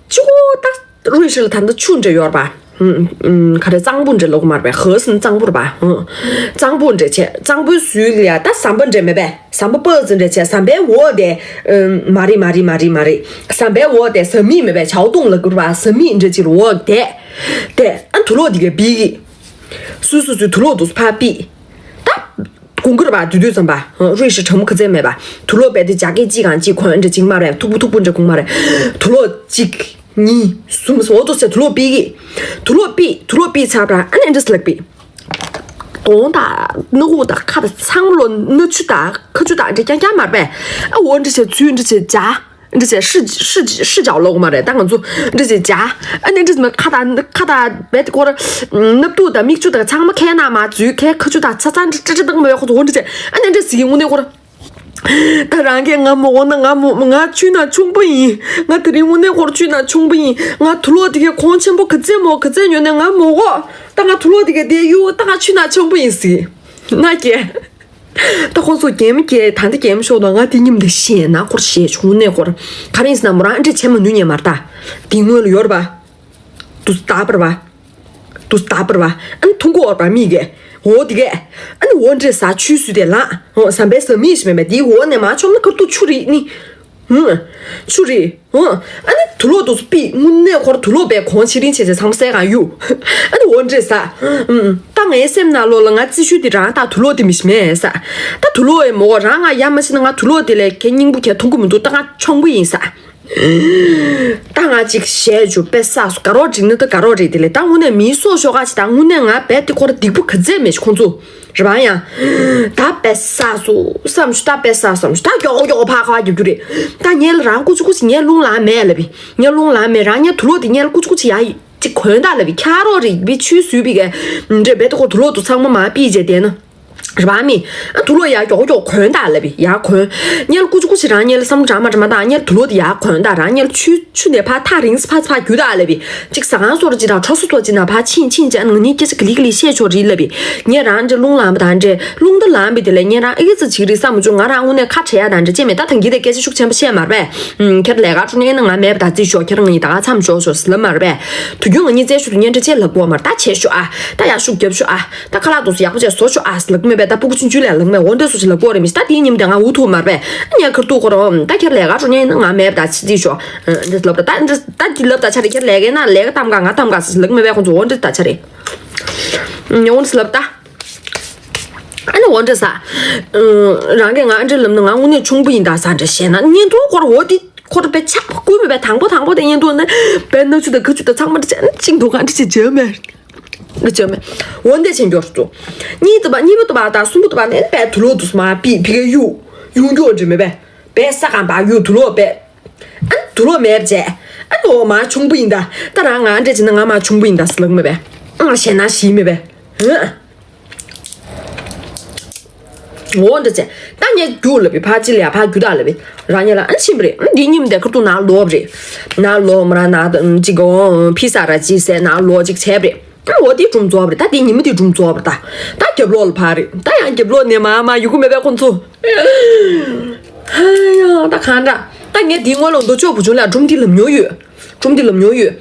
གཅིག་པོ་ད་རུའི་ཧྲི་ལ་ད་ལྟ་ཆུ་འདྲེ་ཡོད་རེད་པ། ཧུ། ཧུ། ག་རེ་གཙང་པོ་འདྲེ་ལོག་མ་རེད་པས། ཧོ་སི་ནི་གཙང་པོ་རེད་པ། ཧུ། གཙང་པོ་འདྲེ་བྱས། གཙང་པོའི་ཟུར་ལ་ཡ་ད་ཟམ་པ་འདྲེ་མེད་པས། ཟམ་པ་པ་ཙི་འདྲེ་བྱས། ཟམ་པའི་འོག་དེ། ཨུམ། མ་རེད་མ་རེད་མ་རེད་མ་རེད། ཟམ་པའི་འོག་དེ་ཟ་མིག་མེད་པས། ཆའོ་ཏུང་ལབ་དགོས་རེད་པ། ཟ་མིག་འདྲེ་ཅིག་འོག་དེ། དེ་ཨ་དུག་ལོག་དེ་གས་བི་གི་སུ་སུ་སུའི་དུག་ལོག་དུག་ཕར་ཕུད། ད་དགོངས་ཀྱི་རེད་པ། དུས་དུས་ཙམ་པ། རུས་ཤི་གྲམ་ག་ཚད་མེད་པ། དུག་ལོག་པས་དེ་རྒྱ་སྐད་གཅིག་གང་གཅིག་གོན་འདྲ་གཅིག་མ་རེད། མཐུག་པོ་མཐུག་པོ་འདྲ་གོན་མ་རེད། དུག་ལོག་གཅིག་གཉིས་གསུམ་འོ་དོ་ཟེར་དུག་ལོག་ཕུད་ཀྱི། དུག་ལོག་ཕུད་དུག་ལོག་ཕུད་ཚར་པ་ཨ་ནི་འདྲ་ལག་པས། གདོང་དང་སྣ་ཁུག་དང་ཁ་དང་ཚང་མ་ལོ་སྣ་ཆུ་དང་ཁ་ཆུ་དང་འདྲ་རྐྱང་རྐྱང་མ་རེད་པས། ཨ་འོ་འདྲ་བྱས་ཚུལ་འདྲ་བྱས་བྱ། འདི་བྱས་ཧྲི་ཧྲི་ཧྲི་ཇའོ་ལོག་མ་རེད། ད་ང་ཚོ་འདི་བྱས་ཇ། ཨ་ནི་འདི་མ་ཁ་དང་ཁ་དང་བེད་སྐོར་སྣབས་དུག་དང་མིག་ཆུ་དང་ཚང་མ་ཁའི་ནང་མ་འཛུལ། ཁའི་ཁ་ཆུ་དང་ཚ་ཚ་འདྲི་ཀྲི་ཀྲི་བཏང་མ་ཡོད་ཁོ་ཚོ་འོ་འདི་བྱས། ཨ་ནི་འདི་ཟིག་དངོས་གནས་སྐོར། ད་རང་གིས་ང་མ་འོ་ན་ང་མ་ང་ཆུ་ནང་མཆོང་པོ་ཡིན། ང་དེ་རིང་དངོས་གནས་སྐོར་ཆུ་ནང་མཆོང་པོ་ཡིན། ང་དུག་ལོག་དེ་གའི་གོང་ཆེན་པོ་ག་ཚད་མོ་ག་ཚད་ཉོས་ནས་ང་མ་འོ། ད་ང་དུག་ལོག་དེ་གའི་དེ་གཡུག་ད་ང་ཆུ་ནང་མཆོང་པོ་ཡིན་ཟིག་ན་ཀྱེ། ད་ཁོང་ཚོ་གད་མོ་བགད། ད་འདི་གད་མོ་ཤོར་དང་ང་དེ་ཉིན་འདི་ཤེས་ན་སྐོར་ཤེས་བྱུང་ནས་སྐོར། ག་རེ་ཡིན་ཟེར་ན་མོ་རང་འདྲེ་བྱེད་མ་ནུས་ཉེ་མར་ད། དེ་སྔོན་ལ་ཡོད་རེད་པ། དུ་ད་པར་བ། དུ་ད་པར་བ། ཨ་ནི་ཐུང་གོ་བར་པ་མིག་གེ། འོ་དེ་གེ། ཨ་ནི་འོ་འདྲེ་ཟ་ཆུ་སུ་དེ་ལ། འོ་ཟམ་པའི་ཟ་མིག་ཞིག་མེད་པས། དེའི་འོ་ནས་མ་ཆོམ་ན་ཁར་ཏུ་ཆུ་རེད་ནི། ཧུང་། ཆུ་རེད། ཧུང་། ཨ་ནི་དུག་ལོག་དུ་སུ་པི་དངོས་གནས་ཁོར་དུག་ལོག་པའི་གོང་ཕྱི་རིང་བྱས་བྱས་ཚང་མ་སེ་གང་གཡུག་ཨ་ནི་འོ་འདྲེ་ཟ། ཨུམ། ད་ངའི་སེམས་ནང་ལོགས་ལ་ང་རྩི་ཤུལ་དེ་རང་ད་དུག་ལོག་དེ་མི་ཤི་མེད་ཟ། ད་དུག་ལོག་ཡེ་མོ་རང་ང་ཡ་མ་ཤི་ན་ང་དུག་ལོག་དེ་ལས་ཁྱེད་སྙིང་པོ་ཁྱེད་ཐུང་གུ་མི་འདུག་ད་ང་ཆོང་པོ་ཡིན་ཟ། ད་ང་ཅིག་ཞེས་ཇུ་པེ་ས་སུ་དགའ་རོགས་འགྲིག་ནི་ད་དགའ་རོགས་རེད་དེ་ལས་ད་དངོས་གནས་མིའི་སྲོག་ཤོག་ཁ་ཅིག་ད་དངོས་གནས་ང་རྦད་དེ་ཁོར་སྡིག་པོ་ག་ཚད་མེད་ཤི་ཁོང་ཚོ། རེད་པ། ཡང་། ད་པེ་ས་སུ་བསམ་ཞུ་ད་པེ་ས་བསམ་ཞུ་ད་མགྱོགས་མགྱོགས་ཕ་ཁ་རྒྱབ་རྒྱུ་རེད། ད་ངས་ལ་རང་ཀུ་ཅི་ཀུ་ཅི་ངས་རླུང་ལངས་མེད་ལབ་པས། ངས་རླུང་ལངས་མེད་རང་ངས་དུག་ལོག་དེ་ངས་ལ་ཀུ་ཅི་ཀུ་ཅི་ཡ་ཅིག་གོན་ད་ལབ་པས། ཁྱ་རོག་རེད་པས་ཆུ་སུས་པས་གས། འདྲེ་བེད་ཁོ་དུག་ལོག་དུ་ཚང་མ་མ་པི་རྗེས་བསྡད་ན། རེད་པ་མི། ཨ་དུག་ལོག་ཡ་མགྱོགས་མགྱོགས་གོན་ད་ལབ་པས་ཡ་གོན། ངས་ལ་ཀུ་ཅི་ཀུ་ཅི་རང་ངས་ལ་བསམ་བློ་དྲང་མ་དྲང་མ་དང་ངས་ལ་དུག་ལོག་དེ་ཡ་གོན་ད་རང་ངས་ལ་ཆུ་ཆུ་ནས་ཕ་ཐག་རིང་སི་ཕ་སི་ཕ་རྒྱུ་ད་ལབ་པས། ཅིག་ཟ་ཁང་སོར་ཅི་དང་ཁྲོ་སོ་སོ་ཅི་ན་ཕ་ཕྱིན་ཕྱིན་ཅན་ང་ནི་སྐད་ཆ་ག་ལི་ག་ལི་བཤད་ཆོག་རེད་ལབ་པས། ངས་རང་འདྲེ་རླུང་ལངས་པ་དང་འདྲེ་རླུང་ད་ལངས་པས་དེ་ལས་ངས་རང་ཨི་གི་ཙི་བྱེད་ཀྱི་རེད་བསམ་མ་བྱུང་། ང་རང་དངོས་གནས་ཁ་བྲལ་ཡ་དང་འདྲེ་ཅི་མེད་ད་ཐང་གི་དེ་སྐད་ཆ་ཤུགས་ཆེན་པོ་བཤད་མ་རེད་པས། ཁྱེད་ལས་ཀ་འཕྲོ་ནས་ན་ང་མེད་པ་ད་རྩིས་ཤོག་ཁྱེད་ང་ཡི་ད་ག་མཚམས་ཤོག་ཤོག་ཟི་ལ་མ་རེད་པས། དུས་རྒྱུན་ང་གཉིས་རྩེད་ཤོག་ཏུ་ཉན་འདྲེ་ཅེས་ལབ་གོ་མ་རེད་ད་བྱས་ཤོག་ཨ། ད་ཡ་ཤུགས་རྒྱབ་ཤོག་ཨ། ད་ཁ་ལག་དུ་སུ་ཡག་པོ་བྱས་བཟོ་ཤོག་ཨ་ཟི་ལབ་མེད་པས། ད་སྤུ་གུ་ཆུང་ཆུང་ལས་ལབ་མེད་འོ་འདྲ་སུ་ཞིག་ལབ་གོ་རེད་མི་ཤི་ད་དེའི་ཉིན་དེ་ང་འུ་ཐུག་མ་རེད་པས། ངས་ཁར་ཐུག་ཁོ་རང་ད་ཁྱེད་ལས་ཀ་འཕྲོ་ཉན་ན་ང་མེད་པ་ད་རྩིས་ཤོག་འདྲེ་ལབ་ད་ད་འདྲེ་ད་དེ་ལབ་ད་ཆ་རེད། ཁྱེད་ལས་ཀའི་ན་ལས་ཀ་གཏམ་ག་ང་གཏམ་ག་ཟི་ལབ་མེད་པས། ཁོང་ཚོ་འོ་འདྲེ་ད་ཆ་རེད། ཉོན་ལབ་ད། ཨ་ནི་འོ་འདྲ་ཟ། རང་གིས་ང་འདྲ་ལབ་ན་ང་དངོས་གནས་ཆུང་པོ་ཡིན་ད་ཟ་འདྲ་བཤད་ན་བརྙན་ཐུང་སྐོར་འོ་དེ་ཁོ་ར་པའི་ཆག་པ་ཀུན་མེད་པའི་དང་པོ་དང་པོ་དེ་བརྙན་ཐུང་ནི་པའི་སྣ་ཆུ་དང་ཁ་ཆུ་དང་ཚང་མ་འདྲ་བྱས་ན་ཅིང་འདུག་ག་འདྲ་བྱས་བྱས་མེད། འདྲ་བྱས་མེད། འོ་འདྲ་བྱས་འགྱོར་སོ། གཉིས་དུ་བ་གཉིས་པ་དུ་བ་དང་གསུམ་པ་དུ་བ་ནས་པའི་དུ་ལོ་དུ་སུ་མ་པི་ཕི་གའི་གཡུ་གཡུ་འགྱོ་འདྲ་མེད་པས། པའི་ས་གང་བ་གཡུ་དུ་ལོ་པའི། ཨ་ནི་དུག་ལོག་མེད་པ་བྱས། ཨ་ནི་འོ་མ་ཆུང་པོ་ཡིན་ད། ད་རང་ང་འདྲ་བྱས་ན་ང་མ་ཆུང་པོ་ཡིན་ད་ཟེར་ལབ་མེད་པས། ཨང་ཞེད་སྣང་ཞིག་མེད་པས། འོ་འདྲ་བྱས། ད་ངས་རྒྱུགས་ལབ་པས་ཕ་ཅི་ལ་ཡ་ཕ་རྒྱུགས་ད་ལབ་པས། རང་ཉིད་ལ་ཨ་ནི་ཕྱིན་པ་རེད། ཨ་ནི་འདི་ཉིན་དེ་ཁར་ཐུག་ནང་ལོག་པ་རེད། ནང་ལོག་མ་ར་ནང་ཅིག་གོ་ཕི་ས་ར་ཅི་ཟེར་ནང་ལོག་ཅིག་བྱས་པ་རེད། ཨ་འོ་དེ་སྒྲུང་རྫོགས་པ་རེད། ད་དེ་ཉི་མ་དེ་སྒྲུང་རྫོགས་པ་རེད་ད། ད་རྒྱབ་ལོགས་ལ་ཕར་རེད། ད་ཡང་རྒྱབ་ལོགས་ནས་མ་མ་ཡོང་གི་མེད་པས་ཁོང་ཚོ། ཧ་ཡང་ད་གང་འདྲ། ད་ངས་དེའི་སྔོན་ལ་མདོ་ཅོག་བུ་ཆུང་ལ་སྒྲུང་འདི་ལབ་མྱོང་ཡོད། སྒྲུང་འདི་ལབ་མྱོང་ཡོད།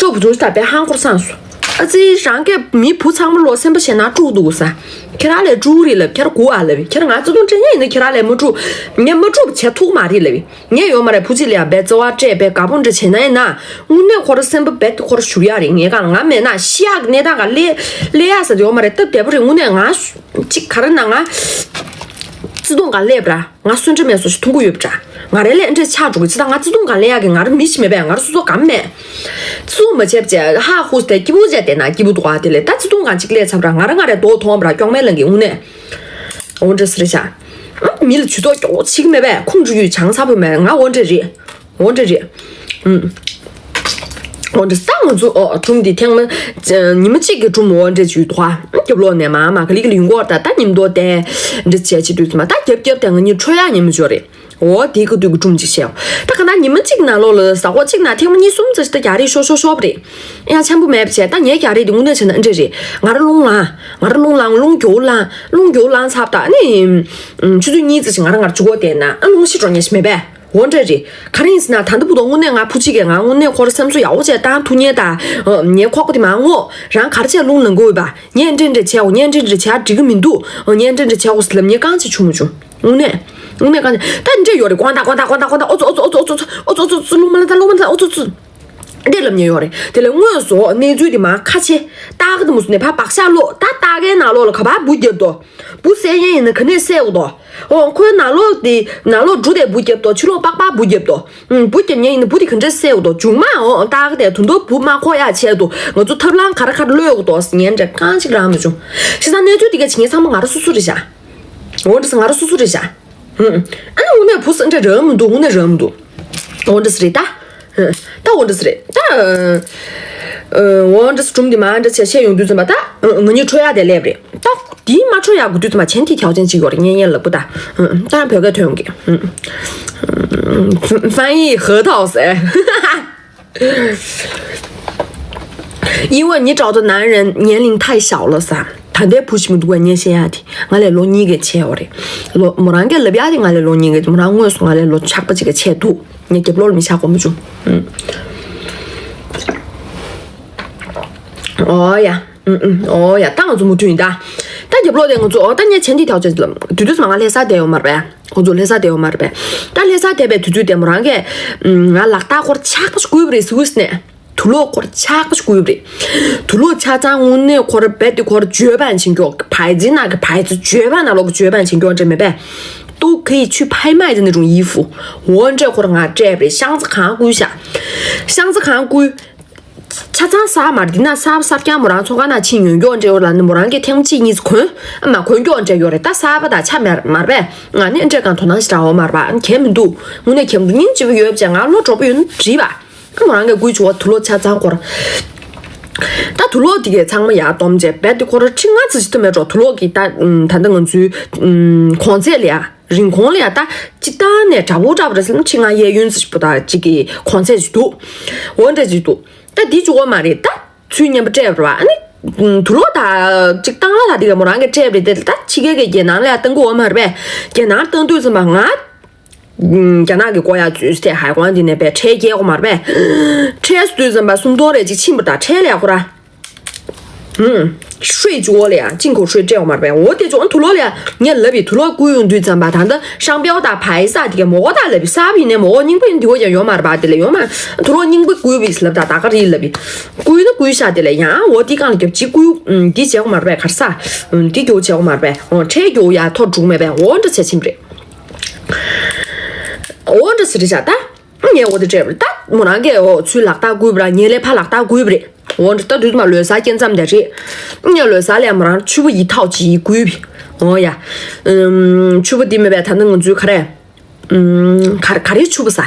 ཅོག་བུ་ཆུང་ཞིག་ད་དཔེ་ཧང་སྐོར་སངས་སོ། ཨ་ཙི་རང་གི་མི་བུ་ཚང་མ་ལོ་སེམས་པ་ཞེད་སྣང་དཀྲུགས་འདུག་ས། ཁྱེད་རང་ལས་དཀྲུགས་རེད་ལབ། ཁྱེད་རང་སྒུག་ཨ་ལབ། ཁྱེད་རང་ང་བརྩེ་དུང་སྤྲད་མཁན་ཡིན་ན་ཁྱེད་རང་ལས་མ་དཀྲུགས། ངས་མ་དཀྲུགས་བྱས་ཐུག་མ་རེད་ལབ། ངས་ཡོད་མ་རེད། བུ་གཅིག་ལ་ཡང་རྦད་བརྩེ་བ་སྤྲད་པའི་དགའ་པོ་འདྲ་བྱས་ན་ཡིན་ན། དངོས་གནས་ཁོ་རང་སེམས་པ་རྦད་དེ་ཁོ་རང་ཞུ་ཡག་རེད། ངས་གང་ལ་ང་མེད་ན་ཤི་ཡག་གི་གནས་སྟངས་ག་སླེབས་སླེབས་ཡག་ས་དེ་ཡོད་མ་རེད། སྟབས་བདེ་པོ་རེད། དངོས་གནས་ང་ཅིག་ག་རེ་ན་ང་བརྩེ་དུང་ག་སླེབས་ར། ང་གསོན་ཁྲི་མེད་སོ་ཞིག་མཐོང་གི་ཡོད་པ་འདྲ། ང་རེ་ལས་འདྲ་ཆགས་འགྲོ་གི་ཅི་ད་ང་བརྩེ་དུང་ག་སླེབས་ཡག་གི་ང་རང་མི་ཞིག་མེད་པས། ང་རང་སོ་སོ་གམ་མེད། བརྩེ་དུང་མ་བྱས་པ་བྱས་ཧ་ཧུ་སྟེ་སྐྱིད་པོ་བྱས་བསྡད་ན་སྐྱིད་པོ་འདུག་ཨ། དེ་ལས་ད་བརྩེ་དུང་གང་ཅིག་སླེབས་ཚར་ར་ང་རང་ང་རེ་རྡོ་མཐོང་བ་ར་སྐྱོག་མེད་ལང་གི་དངོས་གནས། འོ་འདྲ་སི་རེད་ཤག་མི་ལ་ཇུས་གཏོགས་མགྱོགས་པོ་བྱེད་ཀྱི་མེད་པས། ཁུངས་འཁྲུལ་ཡོད་བྱང་ཚ་པོ་མེད། ང་འོ་འདྲ་རེད། འོ་འདྲ་རེད། ཨུམ། འོ་འདྲ་ས་ང་ཚོ་ཨོ་སྒྲུང་འདི་ཐེངས་མ་ཉི་མ་གཅིག་གི་སྒྲུང་འོ་འདྲ་བྱུས་དོ། རྒྱབ་ལོག་ནས་མ་མ་ག་ལི་ག་ལི་ཡོང་གི་ཡོད་རེད། ད་ད་ཉིན་ཐོ་དེ་འདྲ་བྱས་བྱེད་དུས་ཙམ་པ་ད་རྒྱབ་རྒྱབ་དེ་ང་གཉིས་འཕྲོ་ཡག་ཉན་མི་འཇོག་རེད། འོ་དེའི་སྐབས་དུས་ཀྱི་སྒྲུང་ཅིག་བཤད། ད་ག་ན་ཉི་མ་གཅིག་ནང་ལོགས་ལ་ཟ་ཁོག་གཅིག་ན་ཐེངས་མ་གཉིས་གསུམ་ཙམ་ཞིག་ད་རྒྱག་རེས་ཤོར་ཤོར་ཤོར་བ་རེད། ཡང་འཆམ་པོ་མེད་པ་བྱས། ད་ངའི་རྒྱག་རེས་དེ་དངོས་གནས་བྱས་ན་ཨ་འདྲ་རེད། ང་རང་རླུང་ལངས། ང་རང་རླུང་ལངས། རླུང་མགྱོགས་ལངས། རླུང་མགྱོགས་ལངས་ཚར་བ་ད་ཨ་ནི་ཆུ་ཚོད་གཉིས་ཙམ་ཞིག་ང་རང་ང་རང་ཆུ་འཁོར་བསྡད་ན་ཨ་རླུང་ཤི་འགྲོ་ཉེན་ཞིག་མེད་པས། འོ་འདྲ་རེད། ག་རེ་ཡིན་ཟེར་ན་ད་ལྟ་བུ་དང་དངོས་གནས་ང་བུ་གཅིག་གིས་ང་དངོས་གནས་ཁོ་རང་སེམས་གསོ་ཡག་པོ་བྱས་བཏང་ཐུབ་ཉེན་དང་། ངའི་ཁོག་པ་དེ་མ་ངོ་། རང་ག་རེ་བྱས་རླུང་ལངས་དགོས་པ། ངས་འདྲེ་འདྲེ་བྱས་འོ། ངས་འདྲེ་འདྲེ་བྱས་འགྲིག་གི་མི་འདུག་ངས་འདྲེ་འདྲེ་བྱས་འོ་ཟེར་ལབ་ཉེན་རྐང་གཅིག་བྱུང་མ་བྱུང་། དངོས་གནས། དངོས་གནས་རྐང་གཅིག་ད་འདྲེ་ཡོད་རེད། ཀོང་ད་ཀོང་ད་ཀོང་ད་ཀོང་ད་ཨོ་ཙོ་ཨོ་ཙོ་ཨོ་ཙོ་ཨོ་ཙོ་ཨོ་ཙོ་ཨོ་ཙོ་རླུང་མ་ལངས་ད། རླུང་མ་ལངས་ད། ཨོ་ཙོ་ཙོ། འདྲེ་ལབ་ཉེན་ཡོད་རེད། དེ་ལས་དངོས་སུ་གནས་ཚུལ་དེ་མར་ཁ་ཕྱེ། ཏག་ཏག་དེ་མོ་སུ་ནས་ཕར་བག་ཤ་སློག་ད་ལྟ་གའི་ནང་ལོགས་ལ་ག་པར་འབུ་བརྒྱབ་དོ། འབུ་བསད་ཡས་ཡིན་ན་ག་ནས་བསད་འོ་དོ། ཨོ་ཁོའི་ནང་ལོགས་དེ་ནང་ལོགས་འབྲུ་དེ་འབུ་བརྒྱབ་དོ། ཕྱི་ལོགས་པགས་པ་འབུ་བརྒྱབ་དོ། ཨུམ། འབུ་བརྒྱབ་ཉེན་ཡིན་ན་འབུ་དེ་ག་འདྲས་བསད་འོ་དོ། མཇུག་མ་ཨོ་ཏག་དེ་དུ་འདོ་འབུ་མ་ཁོག་ཡ་ཆེད་དུ་ང་ཚོ་ཐབས་ལམ་ག་རེ་ག་རེ་གློད་འོ་དོ་ཟེར་ཉེན་འདྲ་རྐང་གཅིག་རང་མ་བྱུང་། བྱས་ཙང་གནས་ཚུལ་དེ་ག་བྱེད་ཉེན་ཚང་མ་ང་རང་སོ་སོ་རེད་ཤག་འོ་འདྲ་ས་ང་རང་སོ་སོ་རེད་ཤག་ཨུམ། ཨ་ནི་དངོས་གནས་བུ་ས་འདྲ་རང་མི་འདུག་དངོས་གནས་རང་མི་འདུག་འོ་འདྲ་ས་རེད་ད། ད་འོ་འདྲ་ས་རེད་ད། འོ་འདྲ་ས་སྒྲུང་འདི་མ་འདྲ་བྱས་བཤད་ཡོང་དུས་ཙམ་པ་ད་ང་གཉིས་འཕྲོ་ཡག་དེ་སླེབས་རེད། ད་འདི་མ་འཕྲོ་ཡག་དགོས་དུས་ཙམ་པ་前提条件གཅིག་ཡོད་རེད། ངས་ངས་ལབ་གི་ད། ད་བོད་སྐད་ཐོན་གི། 翻译核桃 ཟེར། 因为你找的男人年龄太小了 ཟེར། ད་ལྟའི་བུ་ཞིག་མི་འདུག་པ། ངས་བཤད་ཡག་དེ་ང་ལས་ལོ་གཉིས་ཀྱི་ཆེ་བ་རེད། ལོ་མོ་རང་གིས་ལབ་ཡག་དེ་ང་ལས་ལོ་གཉིས་ཀྱི། མོ་རང་དངོས་སུ་ང་ལས་ལོ་ཆག་པ་གཅིག་གི་ཆེ་འདུག་ངས་རྒྱབ་ལོགས་ལ་མི་བཞག་གོ་མི་བྱུང་། ཨུམ། ཨོ་ཡ། ཨུམ་ཨུམ། ཨོ་ཡ། ད་ང་ཚོ་མུ་མཐུད་ཡིན་ད། ད་རྒྱབ་ལོགས་དེ་ང་ཚོ་ཨོ་ད་ངས་前提条件ལ་དུས་དུས་ཙམ་ང་ལྷ་ས་བསྡད་ཡོད་མ་རེད་པས། ཁོ་ཚོ་ལྷ་ས་བསྡད་ཡོད་མ་རེད་པས། ད་ལྷ་ས་བསྡད་པའི་དུས་ཚོད་དེ་མོ་རང་གིས་ང་ལག་རྟགས་སྐོར་ཆག་པ་ཞིག་བསྐུར་བ་རེད་ཟེར་བས་ནས། དུག་ལོག་སྐོར་ཆག་པ་ཞིག་བསྐུར་བ་རེད། དུག་ལོག་ཆ་ཚང་དངོས་གནས་ཁོ་ར་རྦད་དེ་ཁོ་ར་འགྱོད་པ་ཆེན་མགྱོགས། 牌子 ནང་གི་牌子། འགྱོད་པ་ནང་ལོགས་ཀྱི་འགྱོད་པ་ཆེན་མགྱོགས་འདྲ་མེད་པས། 都可以去拍卖的那种衣服。འོ་འདྲས་ཁོ་ར་ང་སྤྲད་པ་རེད། ཤང་ཙི་གང་བསྐུར་ཤག་ཤང་ཙི་གང་བསྐུར། ཆ་ཚང་གསར་མ་རེད། འདི་ན་གསར་གསར་རྐྱང་མོ་རང་ཚོང་ཁང་ནང་ཕྱིན་ཡོང་མགྱོགས་འདྲ་བོ་ལ་ནི་མོ་རང་གིས་ཐེངས་གཅིག་གཉིས་གོན། ཨ་མ་གོན་མགྱོགས་འདྲ་ཡོད་རེད། ད་གསར་པ་དང་ཆ་མེད་མ་རེད་པས། ང་ནི་འདྲ་གང་དོ་སྣང་ཞིག་འདྲ་བོ་མ་རེད་པ། གལ་མི་འདུག་དངོས་གནས་གལ་མི་འདུག་སྙིང་རྗེ་པོ་ཡོད་པ་བྱས། ང་ལོ་གྲོགས་པོ་ཡོད་ན་འགྲིག་པ། ཨ་མོ་རང་གིས་བསྐུར་བྱུང་བ་དུག་ལོག་ཆ་ཚང་སྐོར། ད་དུག་ལོག་དེ་གས་ཚང་མ་ཡར་སྡོམ་བྱས་རྦད་དེ་ཁོ་ར་ཁྲི་ལྔ་ཙམ་ཞིག་ཐུབ་མེད་འགྲོ། དུག་ལོག་གི་ད་ད་ལྟ་ང་ཚོའི་གོང་ཚད་ལ་ཡ། རིན་གོང་ལ་ཡ་ད་སྤྱིར་བཏང་ནས་འདྲ་པོ་འདྲ་པོ་རེད་ཟེར་ན་ཁྲི་ལྔ་གཡས་གཡོན་ཙམ་ཞིག་པོ་ད་ཅིག་གི་གོང་ཚད་ཅིག་འདུག་འོ་འདྲ་ཅིག་འདུག་ད་འདི་བཅུག་གོ་མ་རེད། ད་ཚུལ་མཉམ་པོ་སྤྲད་པ་རེད་པ། ཨ་ནི་དུག་ལོག་ད་ཅིག་བཏང་ལ་ད་འདི་ག་མོ་རང་གིས་སྤྲད་པ་རེད་དེ། ད་ཕྱི་རྒྱལ་གྱི་རྒྱལ་ནང་ལ་ཡ་བཏང་གི་ཡོད་མ་རེད་པས། རྒྱལ་ནང་བཏང་དུས་ཙམ་པ་ང་རྒྱ་ནག་གི་ཀོ་ཡ་ཙུས་ཏེ་ཧའེ་ཀོང་འདི་ནས་པས་ཁྲལ་སྐྱེལ་གོ་མ་རེད་པས། ཁྲལ་ཟེར་དུས་ཙམ་པ་སུམ་སྟོང་རེ་ཅིག་ཕྱིན་པ་ད་ཁྲལ་ལ་ཡ་ཁོ་ར། ཧྲུའེ་ཅུའོ་ལ་ཡ་进口税 སྤྲད་ཡོད་མ་རེད་པས། འོ་དེ་ཅུང་དུག་ལོག་ལ་ཡ་ངས་ལབ་པའི་དུག་ལོག་བསྐུར་ཡོང་དུས་ཙམ་པ་ད་ལྟ་商标དང་牌子དེ་ག་མོ་གོ་ད་ལབ་པའི་གསར་པ་ཡིན་ནའི་མོ་གོ་རྙིང་པ་ཡིན་དེ་གོ་ཡ་ཡོད་མ་རེད་པ། དེ་ལ་ཡོད་མ་དུག་ལོག་རྙིང་པ་བསྐུར་བའི་ལབ་ད་ད་ག་རེད་ལབ་པའི་བསྐུར་ན་བསྐུར་ཤག་དེ་ལ་ཡང་འོ་དེ་གང་ལ་རྒྱབ་ཅིག་བསྐུར་འདི་བྱས་གོ་མ་རེད་པས། ག་རེ་ཟ་འདི་རྒྱུ་བྱས་གོ་མ་རེད་པས། འོ་ཁྲལ་རྒྱུ་ཡ་ཐོ་དྲུག་མེད་པས། འོ་འདྲ་བྱས་ཕྱིན་པ་རེད། འོ་འདྲ་ཟེར་རེད་ཤག་ད། ངས་འོ་དེ་སྤྲད་པ་རེད། ད་མོ་རང་གིས་འོ་ཚུར་ལག་རྟགས་བསྐུར་བ་ར། ངས་ལས་ཕར་ལག་རྟགས་བསྐུར་བ་རེད། འོ་འདྲ་ད་དུས་མ་ལོ་གསར་སྐྱེལ་མཚམས་དེ་རེད། ངས་ལོ་གསར་ལས་མོ་རང་ཕྱུ་པ་ཡི་ཐའོ་ཅིག་བསྐུར་བ། འོ་ཡ། ཨུམ། ཕྱུ་པ་འདི་མེད་པས། ད་ནི་ང་ཚོའི་ག་རེ། ཨུམ། ག་ག་རེ་ཕྱུ་པ་ཟ།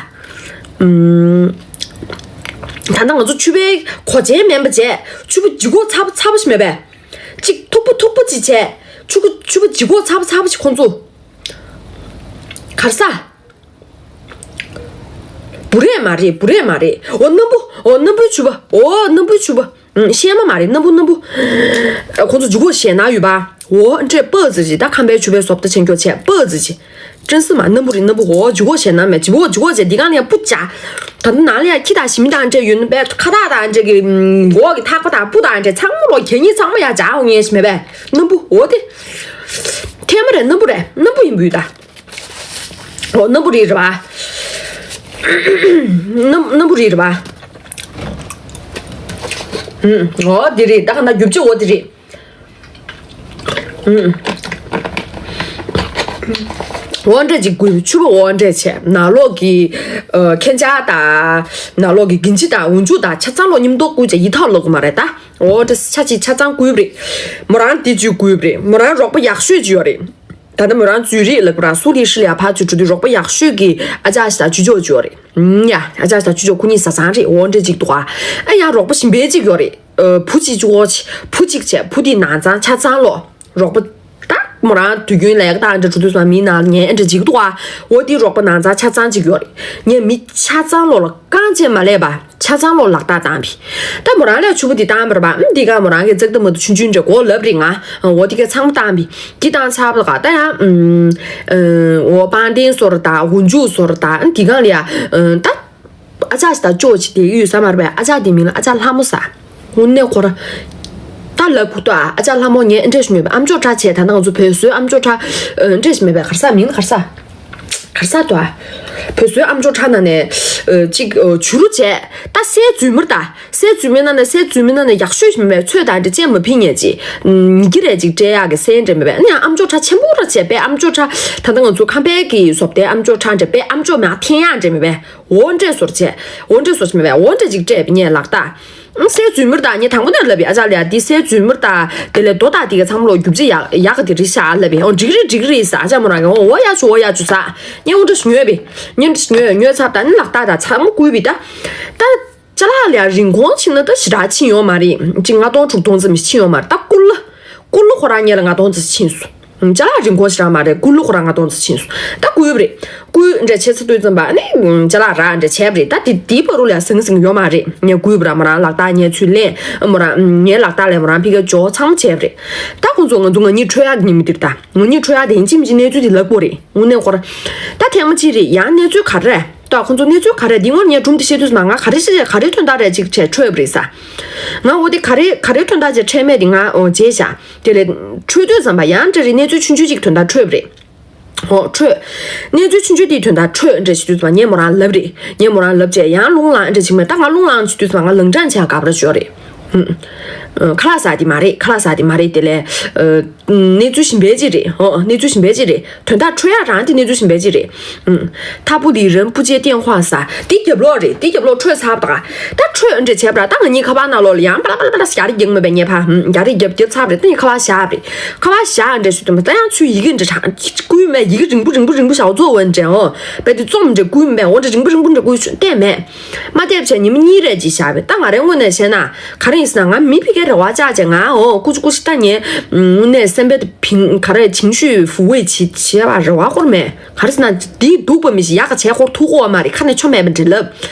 ཨུམ། ད་ནི་ང་ཚོ་ཕྱུ་པའི་གོ་ཆེན་མེད་པ་བྱས། ཕྱུ་པ་ལྗིད་ཁོག་ཚ་པོ་ཚ་པོ་ཞིག་མེད་པས། ཅིག་མཐུག་པོ་མཐུག་པོ་ཅིག་བྱས། ཕྱུ་པ་ཕྱུ་པ་ལྗིད་ཁོག་ཚ་པོ་ཚ་པོ་ཅིག་ཁོང་ཚོ། ག་རེ་ཟ། བུ་རས་མ་རེད། བུ་རས་མ་རེད། འོ་སྣམ་བུ། འོ་སྣམ་བུའི་ཕྱུ་པ། འོ་སྣམ་བུའི་ཕྱུ་པ། ཨུམ། ཤལ་མ་མ་རེད། སྣམ་བུ་སྣམ་བུ། ཁོ་ཚོ་ལྗིད་ཁོག་ཞེད་སྣང་ཡོད་པ། འོ་འདྲས་པ་ཙི་ཅི། ད་ཁམས་པའི་ཕྱུ་པའི་བཟོ་ལྟ་ཆེན་སྐྱོ་བྱས་པ་ཙི་ཅི། ཅན་སི་མ་སྣམ་བུ་རེད། སྣམ་བུ། འོ་ལྗིད་ཁོག་ཞེད་སྣང་མེད། ལྗིད་ཁོག་ལྗིད་ཁོག་བྱས་འདི་གང་ལ་ཡང་སྤུ་བྱ། ད་ནང་ལ་ཡང་ཁྱི་དང་ཞི་མི་དང་འདྲས་ཡོད་ན་པས། ཁ་བཏགས་དང་འདྲས་ཀྱི་འོག་གི་ཐག་པ་དང་སྤུ་དང་འདྲས་ཚང་མ་ལོ་གད་སྙིགས་ཚང་མ་ཡང་བྱ་འོང་ངེས་ཤི་མེད་པས། སྣམ་བུ། འོ་དེ་ཐལ་མོ་རེད། སྣམ་བུ་རེད། སྣམ་བུ་ཡིན་པུས་ད། འོ་སྣམ་བུ་རེད་རེད་པ། སྣམ་སྣམ་བུ་རེད་རེད་པ། ཨུམ། འོ་དེ་རེད། ད་ག་ན་རྒྱུ་ཆ་འོ་དེ་རེད། ཨུམ། འོ་འདྲས་ཅིག་བསྐུར། ཕྱུ་པ་འོ་འདྲས་བྱས། ནང་ལོགས་ཀྱི་ཨ་ཁྱེད་ཅག་དང་ནང་ལོགས་ཀྱི་གིན་ཅི་དང་འུ་ཅུ་དང་ཆ་ཚང་ལོ་མཉམ་དུ་བསྐུར་བྱས་ཡི་ཐོག་ལོག་གི་མ་རེད་ད། འོ་འདྲས་ཆ་ཅིག་ཆ་ཚང་བསྐུར་བ་རེད། མོ་རང་དེ་ཅིག་བསྐུར་བ་རེད། མོ་རང་རོགས་པ་ཡག་ཤོས་ཅིག་ཡོད་རེད། ད་ལྟ་མོ་རང་འཛུལ་རེད་ལབ་པ་ར་སུ་ལི་ཧྲི་ལ་ཕར་ཚུར་འགྲོ་དུས་རོགས་པ་ཡག་ཤོས་ཀྱི་ཨ་ཅག་ཞིག་དང་ཅུ་ཅོ་ཅོ་རེད། ཡ་ཨ་ཅག་ཞིག་དང་ཅུ་ཅོ་ཁོ་གཉིས་བཟའ་ཚང་རེད། འོ་འདྲ་ཅིག་འདུག་ཨ། ཨ་ཡང་རོགས་པ་གཞན་པའི་ཅིག་ཡོད་རེད། བུ་གཅིག་ཅུ་གོ་བུ་གཅིག་བྱས་བུ་དེ་ནང་ཚང་ཆ་ཚང་ལོ། རོགས་པ་ད་མོ་རང་དུས་རྒྱུན་ལས་ཀ་ད་འདྲ་འགྲོ་དུས་སུ་མི་ནང་ཉན་འདྲ་ཅིག་འདུག་ཨ། འོ་དེ་རོགས་པ་ནང་ཚང་ཆ་ཚང་ཅིག་ཡོད་རེད། ངས་མི་ཆ་ཚང་ལོ་ལ་རྐང་རྗེས་མ་ལས་པ། ཆ་ཚང་ལོ་ལག་རྟགས་བཏང་བི། ད་མོ་རང་ལས་ཕྱུ་པ་འདི་བཏང་བར་བ་འདི་ག་མོ་རང་གི་ཙག་ཏུ་མ་ཏུ་ཆུན་ཆུན་འདྲ་གོ་ལབ་རིང་ང་འོ་འདི་ག་ཚང་མ་བཏང་བི། འདི་བཏང་ཚར་བ་ག་ད་ཡང་འོ་པང་གདན་སོར་ད་འུ་འཇུ་སོར་ད་འདི་ག་ལ་ཡ་ད་ཨ་ཅག་ཞིག་ད་ཅོ་ཅི་དེ་ཡུས་ས་མར་བས་ཨ་ཅག་དེ་མིང་ལ་ཨ་ཅག་ལྷ་མོ་ས། འུ་ནས་ཁོ་ར་ད་ལབ་ཁུ་ཏོ་ཨ་ཅག་ལྷ་མོ་ངས་འདྲེ་ཞུ་མེད་པ་ཨམ་ཅོག་ཁྲ་བྱས་ད་ནང་ཚོ་བོད་བཟོའི་ཨམ་ཅོག་ཁྲ་འདྲེ་ཞུ་མེད་པ་གར་ས་མིང་ལ་གར་ས། གར་ས་དོ། བོད་བཟོའི་ཨམ་ཅོག་ཁྲ་ནང་ནས་ཨ་ཅིག་ཨ་བྱུ་རུ་བྱས་ད་སའི་རྫུན་མར་ད་སའི་རྫུན་མའི་ནང་ནས་སའི་རྫུན་མའི་ནང་ནས་ཡག་ཤོས་ཤིག་མེད་པའི་ཚོད་དང་འདྲ་ཅན་མ་ཕིན་ཉེ་ཅི་ཉི་གི་རེ་ཅིག་སྤྲད་ཡག་གི་སའི་འདྲ་མེད་པས་ཨ་ནི་ཡང་ཨམ་ཅོག་ཁྲ་ཆེན་པོ་ར་བྱས་པའི་ཨམ་ཅོག་ཁྲ་ད་ལྟ་ང་ཚོ་ཁམས་པའི་གི་བཟོ་ལྟའི་ཨམ་ཅོག་ཁྲ་འདྲ་པའི་ཨམ་ཅོག་མ་འཐེན་ཡག་འདྲ་མེད་པས་འོ་འདྲས་སོར་བྱས་འོ་འདྲས་སོར་བྱས་མེད་པས་འོ་འདྲས་ཅིག་སྤྲད་པའི་ཉེ་ལག་ད། སའི་རྫུན་མར་ད་ངས་དང་པོ་ནས་ལབ་པའི་ཨ་ཅག་ལ་ཡ་འདི་སའི་རྫུན་མར་ད་དེ་ལས་རྡོ་ད་དེ་ག་ཚང་མ་ལོ་རྒྱུ་ཆ་ཡག་ཡག་ག་དེ་རི་ཤ་ལབ་པའི་འོ་འགྲིག་རེད་འགྲིག་རེད་ས་ཨ་ཅག་མོ་རང་གི་འོ་འོ་ཡ་ཆུ་འོ་ཡ་ཆུ་ས་ངས་འོ་འདྲ་ཞུ་ཉོས་པའི་ངས་འདྲ་ཞུ་ཉོས་ཉོས་ཚར་ད་ནི་ལག་རྟགས་ད་ཚང་མ་བསྐུལ་བའི་ད་ད་ཅ་ལག་ལ་ཡ་རིན་གོང་ཕྱིན་ན་ད་ཞེ་དྲག་ཕྱིན་ཡོད་མ་རེད་ཅི་ལྔ་སྟོང་དྲུག་སྟོང་ཙམ་ཕྱིན་ཡོད་མ་རེད་ད་ཀུ་ལ་ཀུ་ལ་ཁོ་རང་ཉིད་ལ་ལྔ་སྟོང་ཙམ་ཕྱིན་སོང་། ཅ་ལག་རིན་གོང་ཞེ་དྲག་མ་རེད་ཀུ་ལུ་ཁོ་རང་ལྔ་སྟོང་ཙམ་ཕྱིན་སོང་ད་བསྐུལ་བ་རེད། བསྐུལ་འདྲ་བྱས་ཚ་དུས་ཙམ་པ་ནི་ཅ་ལག་རག་འདྲ་བྱས་པ་རེད་ད་དེ་དེའི་བར་དུ་ལ་ཟང་ཟིང་ཡོད་མ་རེད་ངས་བསྐུལ་བ་ར་མོ་རང་ལག་རྟགས་ངས་ཚུར་ལེན་མོ་རང་ངའི་ལག་རྟགས་ལས་མོ་རང་ཕི་ཀ་འཇོག་ཚང་མ་བྱས་པ་རེད། ད་ཁོང་ཚོ་ང་ཚོ་ང་གཉིས་འཕྲོད་ཡག་གི་ཉིན་མོ་འདིར་ད་ང་གཉིས་འཕྲོད་ཡག་དེ་ཡིན་གཅིག་མིན་གཅིག་གནས་ཚུལ་དེ་ལབ་དགོས་རེད་དངོས་གནས་ཁོ་ར་ད་ཐེངས་མ་གཅིག་རེད་ཡང་གནས་ཚུལ་ག་རེ་ད་ཁོང་ཚོ་གནས་ཚུལ་ག་རེ་འདི་སྔོན་ངས་སྒྲུང་དེ་བཤད་དུས་ཙམ་པ་ང་ག་རེ་བཤད་ག་རེ་དོན་དག་རེད་ཅིག་བྱས་འཕྲོད་པ་རེད་ས། ང་འོ་དེ་ག་རེ་ག་རེ་དོན་དག་ཅིག་འཕྲད་མེད་དེ་ང་འོ་བརྗེད་བཞག་དེ་ལས་འཕྲོད་དུས་ཙམ་པ་ཡང་འདྲ་རེད་གནས་ཚུལ་ཆུང་ཆུང་ཅིག་དོན་དག་འཕྲོད་པ་རེད། འོ་འཕྲོད། གནས་ཚུལ་ཆུང་ཆུང་དེའི་དོན་དག་འཕྲོད་འདྲ་ཞིག་དུས་ཙམ་པ་ངས་མོ་རང་ལབ་རེད་ངས་མོ་རང་ལབ་བྱས་ཡང་རླུང་ལངས་འདྲ་ཞིག་མེད་ད་ང་རླུང་ལངས་ཞིག་དུས་ཙམ་པ་ང་ལང་ཀྲང་བྱས་དགའ་པོ་ར་ཞོར་རེད། ཁ་ལག་ཟ་དེ་མ་རེད་ཁ་ལག་ཟ་དེ་མ་རེད་དེ་ལས། གནས་ཚུལ་གཞན་པའི་ཅིག་རེད། ཧོ་གནས་ཚུལ་གཞན་པའི་ཅིག་རེད། དོན་དག་འཕྲོད་ཡག་རང་དེ་གནས་ཚུལ་གཞན་པའི་ཅིག་རེད། ཨུམ། ཐ་པུ་ལི་རིན་པོ་ཆེ་ཏེན་ཧྭ་ས་དེ་རྒྱབ་ལོག་རེད་དེ་རྒྱབ་ལོག་འཕྲོད་ཚར་བ་ད་ད་འཕྲོད་འདྲ་བྱས་པ་ད་ང་གཉིས་ཁ་པར་ནང་ལོགས་ལ་ཡང་པ་ལ་པ་ལ་པ་ལ་རྒྱ་རི་རྒྱག་མེད་པའི་ངས་ཕ་ཨུམ་རྒྱ་རི་རྒྱབ་རྒྱབ་ཚར་བ་རེད་ད་ངས་ཁ་པར་བཞག་པ་རེད་ཁ་པར་བཞག་འདྲ་ཞུ་དུས་ད་ཡང་ཚུར་ཡི་གེ་འདྲ་དྲང་བསྐུལ་མེད་ཡི་གེ་རིང་པོ་རིང་པོ་རིང་པོ་བཞག་བཙོ་བ་འདྲ་འོ་བས་དེ་རྩོམ་འདྲ་བསྐུལ་མེད་འོ་འདྲ་རིང་པོ་རིང་པོ་འདྲ་བསྐུལ་བལྟས་མེད། མ་བལྟས་བྱས་ཉི་མ་གཉིས་རེ་ཅིག་བཞག་པས་ད་ང་རའི་དངོས་གནས་བྱས་ན་ག་རེ་ཡིན་ཟེར་ན་ང་མི་ཕ་གིའི་རེ་བ་བཅག་བྱས་ང་འོ་ཀུ་ཅི་ཀུ་ཅི་ད་ངས་དངོས་གནས་སེམས་པའི་ཕིང་ག་རེ་情绪抚慰བྱེད་བྱེད་པ་རེ་བ་ཁོར་མེད་ག་རེ་ཟེར་ན་འདིའི་སྡུག་པ་མི་ཞིག་ཡག་ག་བྱས་ཁོར་ཐུག་གོ་བ་མ་རེད་ཁ་ནས་ཆོ་མེད་པ་འདྲི་ལབ་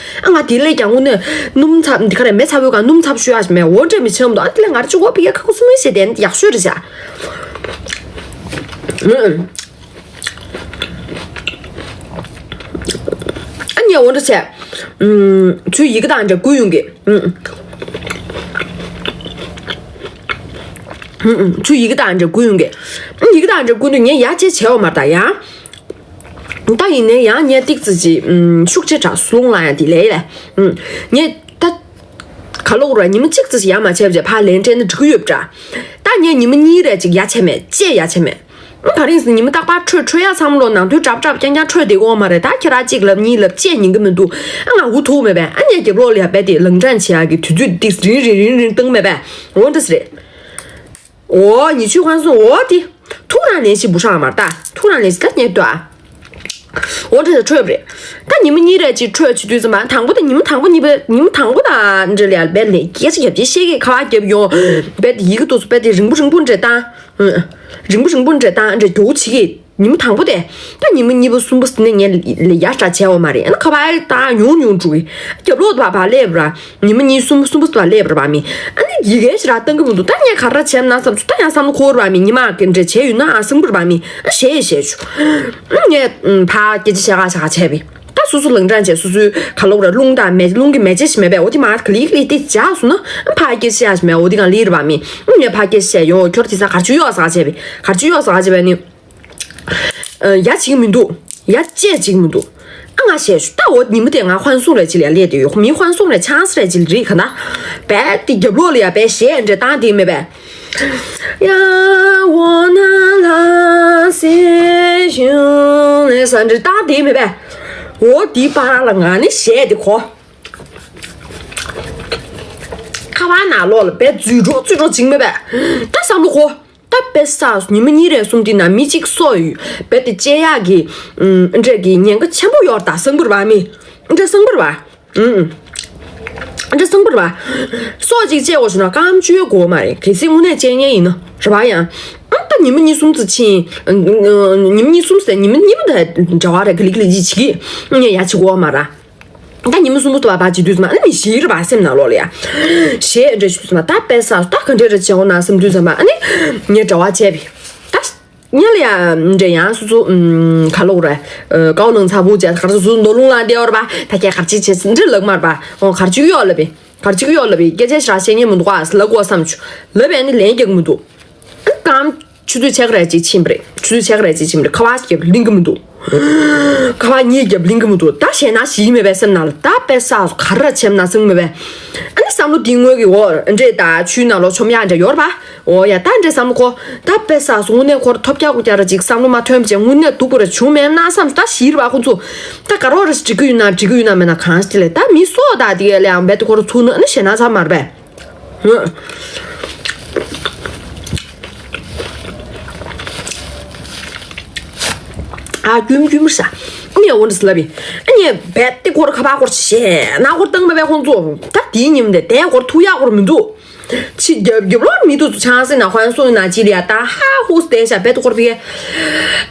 ཨ་ང་དེ་ལས་ཀྱང་དངོས་གནས་སྣུམ་ཚབ་འདི་ག་རེ་མེ་ཚ་བོའི་སྒང་སྣུམ་ཚབ་ཞུ་ཡག་ཞིག་མེད་འོ་འདྲ་མི་བྱེད་མ་འདུག་ཨ་དེ་ལས་ང་རེ་ཅིག་འོ་ཕ་གིའི་ཁ་ཁུ་སིམ་མེ་བྱས་བསྡད་ཡག་ཤོས་རེད་བྱ། ཨ་ནི་འོ་འདྲ་བྱས། ཚུར་ཡི་གེ་དང་འདྲ་བསྐུར་ཡོང་གི། ཚུར་ཡི་གེ་དང་འདྲ་བསྐུར་ཡོང་གི། ཡི་གེ་དང་འདྲ་བསྐུར་དུས་ངས་ཡ་ཅེ་བྱས་བ་མ་རེད་ད་ཡང་། ད་ཡིན་ནའི་ཡང་ངས་ཏིག་ཙི་ཅིག་ཤུགས་ཆེ་དྲགས་སུ་ལོང་ལ་ཡང་དེ་ལས་ལས། ངས་ད། ག་ལོག་ར་ཉི་མ་གཅིག་ཙམ་ཞིག་ཡ་མ་བྱས་བྱས་ཕར་ལན་སྤྲད་ན་འགྲིག་གི་ཡོད་པ་འདྲ། ད་ངས་ཉི་མ་གཉིས་རེ་ཅིག་ཡ་བྱས་མེད་ཅེས་ཡ་བྱས་མེད། ག་རེ་ཡིན་ཟེར་ཉི་མ་རྟག་པར་འཕྲོད་འཕྲོད་ཡ་བསམ་བློ་ནང་དོན་གྲབས་གྲབས་རྐྱང་རྐྱང་འཕྲོད་བསྡད་ཀྱི་ཡོད་མ་རེད་ད་ཁྱེད་རང་གཅིག་ལབ་གཉིས་ལབ་ཅེས་ཉན་གི་མི་འདུག་ཨ་ང་འུ་ཐུག་མེད་པས་ཨ་ནི་རྒྱབ་ལོགས་ལ་ཡ་རྦད་དེ་ལང་ཀྲང་བྱེད་ཡ་གི་དུས་ཚོད་ཏིག་རིང་རིང་རིང་རིང་བཏང་མེད་པས་འོ་འདྲ་ཟེར་རེད། འོ་ཉི་ཆུ་ཁང་སོང་འོ་དེ་ཐུག་རང་ནས་ཤི་བུ་ཧྲང་མར་ད་ཐུག་རང་ནས་ཤི་ད་ཉེ་དུ་ཨ། འོ་འདྲ་ཟེར་འཕྲོད་པ་རེད། ད་ཉི་མ་གཉིས་རེ་ཅིག་འཕྲོད་བྱེད་དུས་ཙམ་པ་དང་པོ་དང་ཉི་མ་དང་པོ་གཉིས་པ་ཉི་མ་དང་པོ་དང་འདྲ་ལ་ཡ་རྦད་ནས་སྐད་ཆ་རྒྱབ་ཀྱི་ཤེས་ཀྱི་ཁ་བ་རྒྱབ་ཡོང་རྦད་དེ་ཡི་གེ་ཏོག་ཙམ་རྦད་དེ་རིང་པོ་རིང་པོ་འདྲ་བཏང་། རིང་པོ་རིང་པོ་འདྲ་བཏང་འདྲ་རྒྱུ་བྱེད་ཀྱི། ཉི་མ་དང་པོ་དེ། ད་ཉི་མ་གཉིས་པ་གསུམ་པ་ཟིན་ནས་ངས་ལས་ཡ་ཤ་བྱས་བ་མ་རེད་ཨ་ན་ཁ་པར་ད་ཉུང་ཉུང་འགྲོ་གི། རྒྱབ་ལོག་ད་བ་བ་སླེབས་ར། ཉི་མ་གཉིས་གསུམ་གསུམ་པ་ཟིན་བ་སླེབས་ར་བ་མི། ཨ་ནི་ཡི་གེ་ཞེ་དྲག་བཏང་གི་མི་འདུག་ད་ངས་ག་རེ་བྱས་ན་བསམ་ཚུལ་ད་ཡང་བསམ་བློ་འཁོར་བ་མི་ཉི་མ་གི་འདྲ་བྱས་ཡོད་ན་ཨ་སེམས་པར་བ་མི། ཨ་ཞེས་ཞེས་ཞུ། ཨ་ངས་ཕ་སྐད་ཆ་བཤད་ག་བྱ་ག་བྱས་པས། ད་སོ་སོ་ལང་ཀྲང་བྱས་སོ་སོའི་ག་ལོག་ར་རླུང་དང་མེ་རླུང་གི་མེ་ལྕེ་ཞིག་མེད་པས་འོ་དེ་མ་ག་ལི་ག་ལི་དེ་བྱ་སོང་ན་ཨ་ཕ་སྐད་ཆ་བཤད་ཞིག་མེད་འོ་དེ་གང་ལི་ར་བ་མི། ཨ་ངས་ཕ་སྐད་ཆ་བཤད་ཡོང་ཁྱོད་དེ་ས་ག་ཆུ་གཡོག་ས་ག་བྱས་པས་ག་ཆུ་གཡོག་ས་ག་བྱས་པས་ནི། ཡ་ཅིག་མི་འདུག་ཡ་ཅེས་ཅིག་མི་འདུག་ཨ་ང་ཞེས་ཞུ་ད་འོ་ཉི་མ་དེ་ང་ཧོན་སུང་རེ་ཅིག་ལ་ཡ་སླེབས་དེ་ཡོད་མི་ཧོན་སུང་རེ་ཆང་ས་རེ་ཅིག་རིག་ག་ན། བས་དེ་རྒྱབ་ལོགས་ལ་ཡ་བས་གཞས་འདྲ་བཏང་དེ་མེད་པས། ཡ་འོ་ན་ལ་སེ་ཞུང་ལེ་ས་འདྲ་བཏང་དེ་མེད་པས། འོ་དེའི་བར་ལ་ང་ནི་གཞས་དེ་གོ། ཁ་བ་ན་ལོག་ལ་བས་རྫུས་འགྲོ་རྫུས་འགྲོ་ཅིག་མེད་པས། ད་བསམ་བློ་གོ། ད་དཔེ་བསགས་ཉི་མ་གཉིས་རེ་གསུམ་དེ་ན་མི་གཅིག་སོ་ཡོད་རྦད་དེ་བཅད་ཡག་གི་འདྲ་གི་ཉེན་ཁ་ཆེན་པོ་ཡོད་རེད། ད་སང་ཕོད་རེད་པ། མི་འདྲ་སང་ཕོད་རེད་པ། ཨུམ། ཨ་འདྲ་སང་ཕོད་རེད་པ། སོ་གཅིག་བཅད་དགོས་བྱུང་ན་སྐར་མ་བཅུའི་འགོར་མ་རེད། གལ་སྲིད་དངོས་གནས་བཅད་མཁན་ཡིན་ན་རེད་པ། ཡང་ཨ་ད་ཉི་མ་གཉིས་གསུམ་ཙམ་ཕྱིན། ཉི་མ་གཉིས་གསུམ་ཟེར་ཉི་མ་གཉིས་པ་ད་འདྲ་བ་རེད། ག་ལེ་ག་ལེ་ཅིག་བྱེད་ཀྱི་ངས་ཡ་བྱེད་དགོས་མ་རེད། ད་ཉི་མ་གསུམ་པོ་ཐུབ་པ་བྱེད་དུས་ཙམ་ཨ་ནི་ཞིག་རེད་པ། སེམས་ནང་ལོགས་ལ་ཡ་ཞེས་འདྲ་བྱེད་དུས་ཙམ་ད་དཔེ་བསགས་ད་ག་འདྲ་འདྲ་བྱེད་འོང་ན་བསམ་དུས་ཙམ་ཨ་ནི་ངས་འདྲ་བ་བྱས་པས་ད། ཉལ་ཡ་འདྲ་ཡང་སོ་སོ་ཨུམ་ག་ལོག་རེད། ཨ་ཀའོ་ནང་ཚ་བོ་བྱས་གར་སོ་སོ་ནོར་ལུང་ལ་བསྡད་ཡོད་རེད་པ། ད་ཁྱེད་གར་ཅིག་བྱས་འདྲ་ལབ་མ་རེད་པ། ཨོ་གར་ཅིག་གཡོག་ལབ་པས། གར་ཅིག་གཡོག་ལབ་པས། སྐད་ཆ་ཞེ་དྲག་བཤད་མཁན་མི་འདུག་ཨ་ལབ་དགོས་བསམ་བྱུང་། ལབ་པས་ནི་ལན་རྒྱག་གི་མི་འདུག་ཨ་གང་ཆུ་ཚོད་ཕྱེད་ཀ་རེ་ཅིག་ཕྱིན་པ་རེད། ཆུ་ཚོད་ཕྱེད་ཀ་རེ་ཅིག་ཕྱིན་པ་རེད། ཁ་པར་ཞིག་རྒྱབ་ལིང་གི་མི་འདུག་ཁ་པར་གཉིས་རྒྱབ་ལིང་གི་མི་འདུག་ད་ཞེད་སྣང་ཞིག་མེད་པའི་སེམས་ནང་ལ་ད་དཔེ་བསགས་ག་རེ་བྱེད་ན་སེམས་མེད་པས། ཨ་ནི་བསམ་བློ་འདི་དངོས་ཀྱི་འོ་འདྲས་ད་ཆུའི་ནང་ལོགས་མཆོང་ཡག་འདྲ་ཡོད་རེད་པ། འོ་ཡ་ད་འདྲས་བསམ་བློ་འཁོར་ད་དཔེ་བསགས་སོང་། དངོས་གནས་ཁོ་ར་ཐོབ་རྒྱག་གུ་རྒྱག་ར་ཅིག་བསམ་བློ་མ་ཐོན་པ་བྱས་དངོས་གནས་སྡུག་པོ་ར་བྱུང་མེད་ན་བསམ། ད་ཞིག་རེད་པ། ཁོ་ཚོ་ད་ག་རོགས་ར་ཞིག་འགྲིག་གི་ཡོད་ན་འགྲིག་གི་ཡོད་ན་མེད་ན་གང་ཞིག་ལས་ད་མི་སོ་ད་དེ་ག་ལས་ཡང་རྦད་དེ་ཁོ་ར་ཚུགས་ན་ཨ་ནི་ཞེད་སྣང་ཚ་མ་རེད་པས། ཨ་རྒྱུམ་རྒྱུམ་ས། ཨ་ནི་འོ་འདྲ་ཟེར་ལབ་པས། ཨ་ནི་རྦད་དེ་ཁོ་ར་ཁ་པར་ཁོ་ར་ཞེད་སྣང་ཁོ་ར་བཏང་མེད་པས། ཁོང་ཚོ་ད་དེའི་ཉིན་དེ་དེ་ཁོ་ར་ཐུག་ཡག་ཁོ་ར་མི་འདུག་ཕྱི་རྒྱབ་རྒྱབ་ལོགས་མི་འདུག་ཚོ་ཆང་སེ་ན་ཁོ་ཡང་སོང་ན་ཅི་ལ་ཡ་ད་ཧ་ཧུ་སྟེ་ཤ་རྦད་དེ་ཁོ་ར་ཕི་གེ།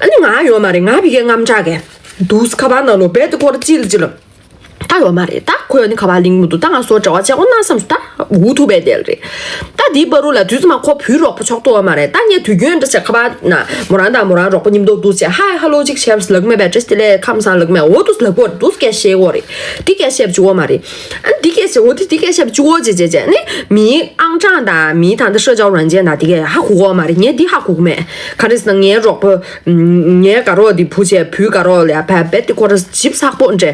ཨ་ནི་ང་ཡོད་མ་རེད། ང་ཕི་གེ་རྔམ་དྲག་གེ་འདུག་ཁ་པར་ནང་ལོགས་རྦད་དེ་ཁོ་ར་ཅི་ལ་ཅི་ལ། ད་ཡོད་མ་རེད། ད་ཁོས་ནི་ཁ་པར་ལིང་མི་འདུག་ད་ང་སོ་འདྲ་བ་བྱས་འོ་ན་བསམ་སོང་། ད་འུ་ཐུག་པའི་དེ་ལ་རེད། ད་དེའི་བར་རུ་ལ་དུས་ཚོད་མ་ཁོ་བུའི་རོགས་པ་ཆོག་ཏོ་བ་མ་རེད། ད་ངས་དུས་རྒྱུན་འདྲ་བྱས་ཁ་པར་ན་མོ་རང་དང་མོ་རང་རོགས་པ་མཉམ་དུ་འདུག་བྱས་ཧའི་ཧ་ལོ་ཅིག་བྱས་པ་ལབ་མེད་པས། བཀྲ་ཤིས་བདེ་ལེགས་ཁམས་བཟང་ལབ་མེད། འོ་འདུག་ལབ་གོ་འདུག་སྐད་བཤད་གོ་རེད། འདི་སྐད་བཤད་བཅུག་གོ་མ་རེད། ཨ་འདི་སྐད་བཤད་འོ་འདི་འདི་སྐད་བཤད་བཅུག་གོ་བྱས་བྱས་བྱས་ནི་མིའི་ཨང་གྲངས་དང་མིའི་ད་ལྟ་社交软件དང་འདི་སྐད་ཧ་གོ་གོ་མ་རེད། ངས་འདི་ཧ་གོ་གི་མེད། ག་རེ་ཟེར་ན་ངའི་རོགས་པ། ངའི་དགའ་རོགས་འདི་བུ་བྱས་བུའི་དགའ་རོགས་ལ་ཕ་རྦད་དེ་ཁོ་ར་ཇིབ་ཚགས་པོ་འདྲ།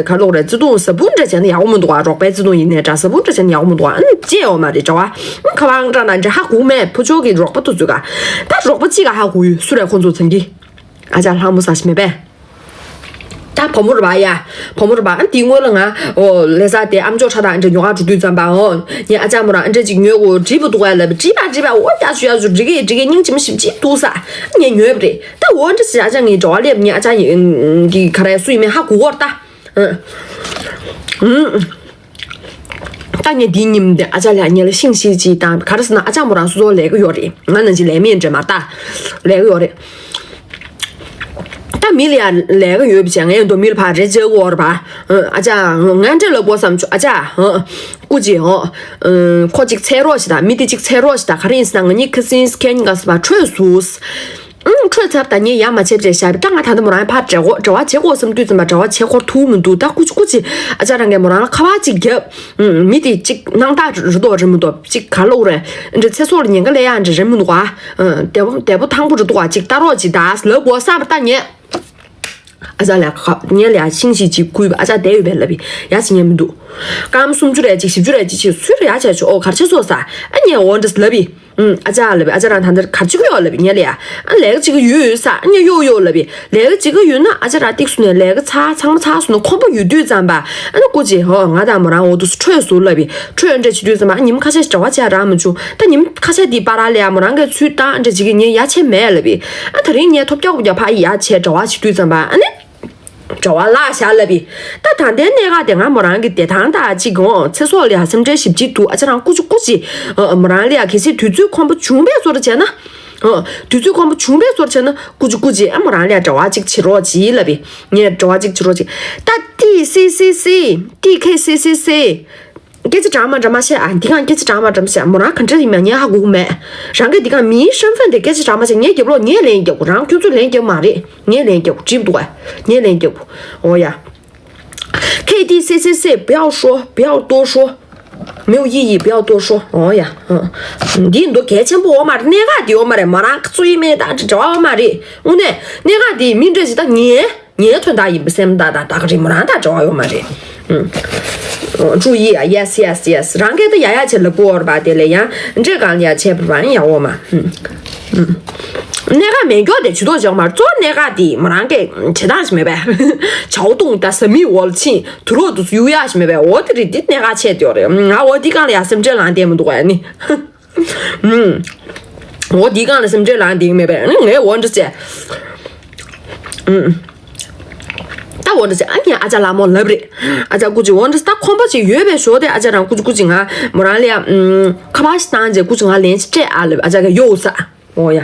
ག་ལོག་རེད། བརྩེ་དུང་ཟབ་པོ་འདྲ་བྱས་ན་ཡག་པོ་མི་འདུག་ཨ། རོགས་པའི་བརྩེ་དུང་ཡིན་ནའི་འདྲ་ཟབ་པོ་འདྲ་བྱས་ན་ཡག་པོ་མི་འདུག་ཨ། ཨ་ནི་བརྗེད་ཡོད་མ་རེད་འདྲ་བ། ཨ་ཁ་པར་ཨང་གྲངས་དང་འདྲ་ཧ་གོ་མེད། ཕོ་ཆོག་གི་རོགས་པ་དེ་ཚོས་ག་ད་རོགས་པ་གཅིག་ག་ཧ་གོ་ཡོད། སུ་རེད་ཁོང་ཚོ་ཚང་གི། ཨ་ཅག་ལྷ་མོ་ཟ་ཞིག་མེད་པས། ད་བུ་མོ་རེད་པ་ཡ། བུ་མོ་རེད་པ། ཨ་འདི་སྔོན་ལ་ང་ཨོ་ལས་ས་དེ་ཨམ་ཅོག་ཁྲ་དང་འདྲ་ཉོ་ག་འགྲོ་དུས་ཙམ་པ་ཨོ་ངས་ཨ་ཅག་མོ་རང་ཨ་འདྲ་ཅིག་ཉོས་གོ་འགྲིག་པ་འདུག་ག་ལབ། འགྲིག་པ་འགྲིག་པ་ཨོ་ཡ་ཞུ་ཡ་ཞུ་འགྲིག་གི་འགྲིག་གི་སྙིང་རྗེ་མོ་ཞིབ་ཅིག་འདུག་ས། ངས་ཉོས་པ་རེད། ད་འོ་འདྲ་ཞིག་ཨ་ཅག་ངའི་འགྲོ་བ་སླེབས་ངས་ཨ་ཅག་གི་ག་རེ་སུ་ཡིན་མིན་ཧ་གོ་གོ་རེད་ད། ཨ། ཨུམ། ད་ངས་འདིའི་ཉིན་དེ་ཨ་ཅག་ལ་ངས་ལ་ཤིང་ཤིག་ཅིག་དང་ག་རེ་ཟེར་ན་ཨ་ཅག་མོ་རང་སོ་སོ་ལས་ཀ་ཡོད་རེད། ང་ནང་ཅིག་ལས་མེད་འདྲ་མ་ད་ལས་ཀ་ཡོད་རེད། ད་མི་ལ་ཡ་ལས་ཀ་ཡོད་པ་བྱས་ངས་འདོ་མི་ལ་ཕར་རེ་བྱེད་དགོས་རེད་པ། ཨ་ཅག་ང་འདྲ་ལབ་དགོས་བསམ་བྱུང་། ཨ་ཅག་སྐུ་མཁྱེན་ཁོ་ཅིག་འཚོལ་རོགས་ཞིག་དང་མི་དེ་ཅིག་འཚོལ་རོགས་ཞིག་དང་། ག་རེ་ཡིན་ཟེར་ན་ང་གཉིས་ཁ་སང་ཁ་ཉིན་ག་ས་པ་འཕྲོས་སུ། ཨང་འཕྲོས་ཚར་ད་ངས་ཡ་མ་བྱེད་བྱེད་བཞག་པས། ད་ང་ད་ལྟ་མོ་རང་ཕར་འབྲེལ་གོ་འབྲེལ་བ་བྱེད་དགོས་བསམ་དུས་ཙམ་པ་འབྲེལ་བ་བྱེད་ཁོར་ཐུག་མི་འདུག་ད་སྐུ་མཁྱེན་སྐུ་མཁྱེན་ཨ་ཅག་རང་གིས་མོ་རང་ལ་ཁ་པར་ཅིག་བརྒྱབ། ཨང་མི་དེ་ཅིག་སྣང་དག་རེད་འདུག་རེད་མི་འདུག་ཅིག་ག་ལོག་རེད། འདྲ་ཚེ་སྲོག་ལ་ཉེན་ཁ་སླེབས་ཡག་འདྲ་རེད་མི་འདུག་ག་ཨང་བདེ་པོ་བདེ་པོ་ཐང་པོ་རེད་འདུག་ག་ཅིག་ལྟ་རོགས་ཅིག་ད་ལབ་དགོས་བསམ་པ་ད་ངས། ཨ་ཅག་ལ་ཁ་ངས་ལ་ཡ་ཤིང་ཞིག་ཅིག་བརྐུས་པ་ཨ་ཅག་བསྡད་ཡོད་པས་ལབ་པས། ཡ་ཅིག་ཉན་མི་འདུག་སྐར་མ་སུམ་ཅུ་རེ་ཅིག་བཞི་བཅུ་རེ་ཅིག་ཕྱིན་སུས་རེ་ཡ་བྱས་ཆོག་ཨོ་གར་ཆེ་སོ་ས། ཨ་ངས་འོ་འདྲ་ལབ་པས། ཨུམ། ཨ་ཅག་ལབ་པས། ཨ་ཅག་རང་ད་ལྟ་གར་བྱེད་ཀྱི་ཡོད་ལབ་པས་ངས་ལ་ཡ། ཨ་ལས་ཀ་བྱེད་ཀྱི་ཡོད་ས། ཨ་ངས་ཡོད་ཡོད་ལབ་པས། ལས་ཀ་བྱེད་ཀྱི་ཡོད་ན་ཨ་ཅག་རང་ཏིག་སུ་ནས་ལས་ཀ་ཚར་ཚང་མ་ཚར་སོང་ན་ཁོམ་པ་ཡོད་དུས་ཙམ་པ། ཨ་ནི་སྐུ་མཁྱེན་ཧོ་ང་དང་མོ་རང་འོ་འདུག་སུ་འཕྲོས་སོང་ལབ་པས། འཕྲོས་འདྲ་བྱེད་དུས་ཙམ་པ་ཨ་ཉིན་ཁ་ཤས་ཤིག་འབྲེལ་བ་བྱས་རག་མ་བྱུང་། ད་ཉིན་ཁ་ཤས་དེའི་བར་ལ་ཡ་མོ་རང་གིས་ཚུར་བཏང་འདྲ་བྱེད་ཀྱི་ངས་ཡ་བྱས་མེད་ལབ་པས། ཨ་དེ་རིང་ངས་ཐོབ་རྒྱག་པོ་རྒྱག་ཕ་ཡ་བྱས་འབྲེལ་བ་བྱེད་དུས་ཙམ་པ་ཨ་ནི། འབྲེལ་བ་བརླག་བཞག་ལབ་པས། ད་ད་ལྟའི་གནད་འགག་དེ་ང་མོ་རང་གི་བདེ་ཐང་དང་གཅིག་གོ་ཚེ་སྲོག་ལ་ཡ་སེམས་ཁྲལ་ཞེ་པོ་ཅིག་འདུག་ཨ་ཅག་རང་སྐུ་མཁྱེན་སྐུ་མཁྱེན། ཨ་མོ་རང་ལ་ཡ་གལ་སྲིད་དུས་ཚོད་ཁོམ་པ་བྱུང་བས་བཟོ་འདྲ་བྱས་ན། ཨ་དུས་ཚོད་ཁོམ་པ་བྱུང་བས་བཟོ་འདྲ་བྱས་ན་སྐུ་མཁྱེན་སྐུ་མཁྱེན་ཨ་མོ་རང་ལ་ཡ་འབྲེལ་བ་ཅིག་བྱེད་རོགས་གྱིས་ལབ་པས། ངས་འབྲེལ་བ་ཅིག་བྱེད་རོགས་གྱིས། ད་ཏི་སི་སི་སི། ཏི་ཁེ་སི་སི་སི། སྐད་ཆ་དྲང་མ་འདྲ་མ་བཤད་ཨ། འདི་གང་སྐད་ཆ་དྲང་མ་འདྲ་མ་བཤད། མོ་རང་ག་འདྲ་ཡིན་མིན་ངས་ཧ་གོ་གི་མེད། རང་གིས་འདི་གང་མིའི་身份དེ་སྐད་ཆ་དྲང་མ་བཤད། ངས་རྒྱབ་ལོགས་ངས་ལན་རྒྱབ་དགོས། རང་ཁྱོད་ཚོས་ལན་རྒྱབ་མ་རེད། ངས་ལན་རྒྱབ་དགོས། འགྲིག་འདུག་ཨ། ངས་ལན་རྒྱབ་དགོས། འོ་ཡ། ཁེ་ཏི་སི་སི་སི་不要说，不要多说。没有意义，不要多说。འོ་ཡ། འདི་འདུག་གལ་ཆེན་པོ་འོ་མ་རེད། གནད་འགག་འདི་འོ་མ་རེད། མོ་རང་ག་ཚོད་ཡིན་མིན་ད་འབྲེལ་བ་འོ་མ་རེད། དངོས་གནས་གནད་འགག་འདི་མི་འདྲ་ཞིག་ད་ངས། ངའི་དོན་དག་ཡིན་པ་སེམས་ཐག་དང་ད་ག་རེ་མོ་རང་དང་འབྲེལ་བ་ཡོད་མ་རེད། ཨུམ། ཨོ་注意啊yes yes yes རང་སྐད་དུ་ཡ་ཡ་བྱེད་ལབ་དགོས་པ་དེ་ལས་ཡང་འདྲེ་གང་ཡ་བྱས་པ་ཡང་ཡག་པོ་མ། ཨུམ། ཨུམ། གནད་འགག་མེད་མཁན་དེ་ཇུས་གཏོགས་བྱེད་མ་གཙོ་བོ་གནད་འགག་དེ་མོ་རང་སྐད་བྱེད་སྟངས་ཤིག་མེད་པས། ཇའོ་ཏུང་ད་ཟ་མིའི་འོག་ལ་ཕྱིན་དུ་རོགས་དུ་གཡུག་ཡག་ཞིག་མེད་པས། འོ་དེ་རེད། འདི་གནད་འགག་ཆེ་དེ་ཡོད་རེད། ང་འོ་འདི་གང་ལ་ཡ་སེམས་ཁྲལ་ལངས་བསྡད་མི་འདུག་ག་ནི། ཨུམ། འོ་འདིའི་སྒང་ལ་སེམས་ཁྲལ་ལངས་འདིག་མེད་པས། ཨ་ནི་ངས་འོ་འདྲ་བྱས། ཨུམ། ད་འོ་འདྲ་བྱས། ཨ་ནི་ཨ་ཅག་ལྷ་མོ་ལབ་རེད། ཨ་ཅག་སྐུ་མཁྱེན་འོ་འདྲ་ད་ཁོམ་པ་ཅིག་ཡོད་པའི་ཞོར་དེ་ཨ་ཅག་རང་སྐུ་མཁྱེན་སྐུ་མཁྱེན་ང་མོ་རང་ལ་ཡ། ཨུམ། ཁ་པར་ཞིག་བཏང་རྗེས་སྐུ་མཁྱེན་ང་ལན་ཅིག་སྤྲད་ཨ་ལབ། ཨ་ཅག་གིས་ཡོ་ས། འོ་ཡ།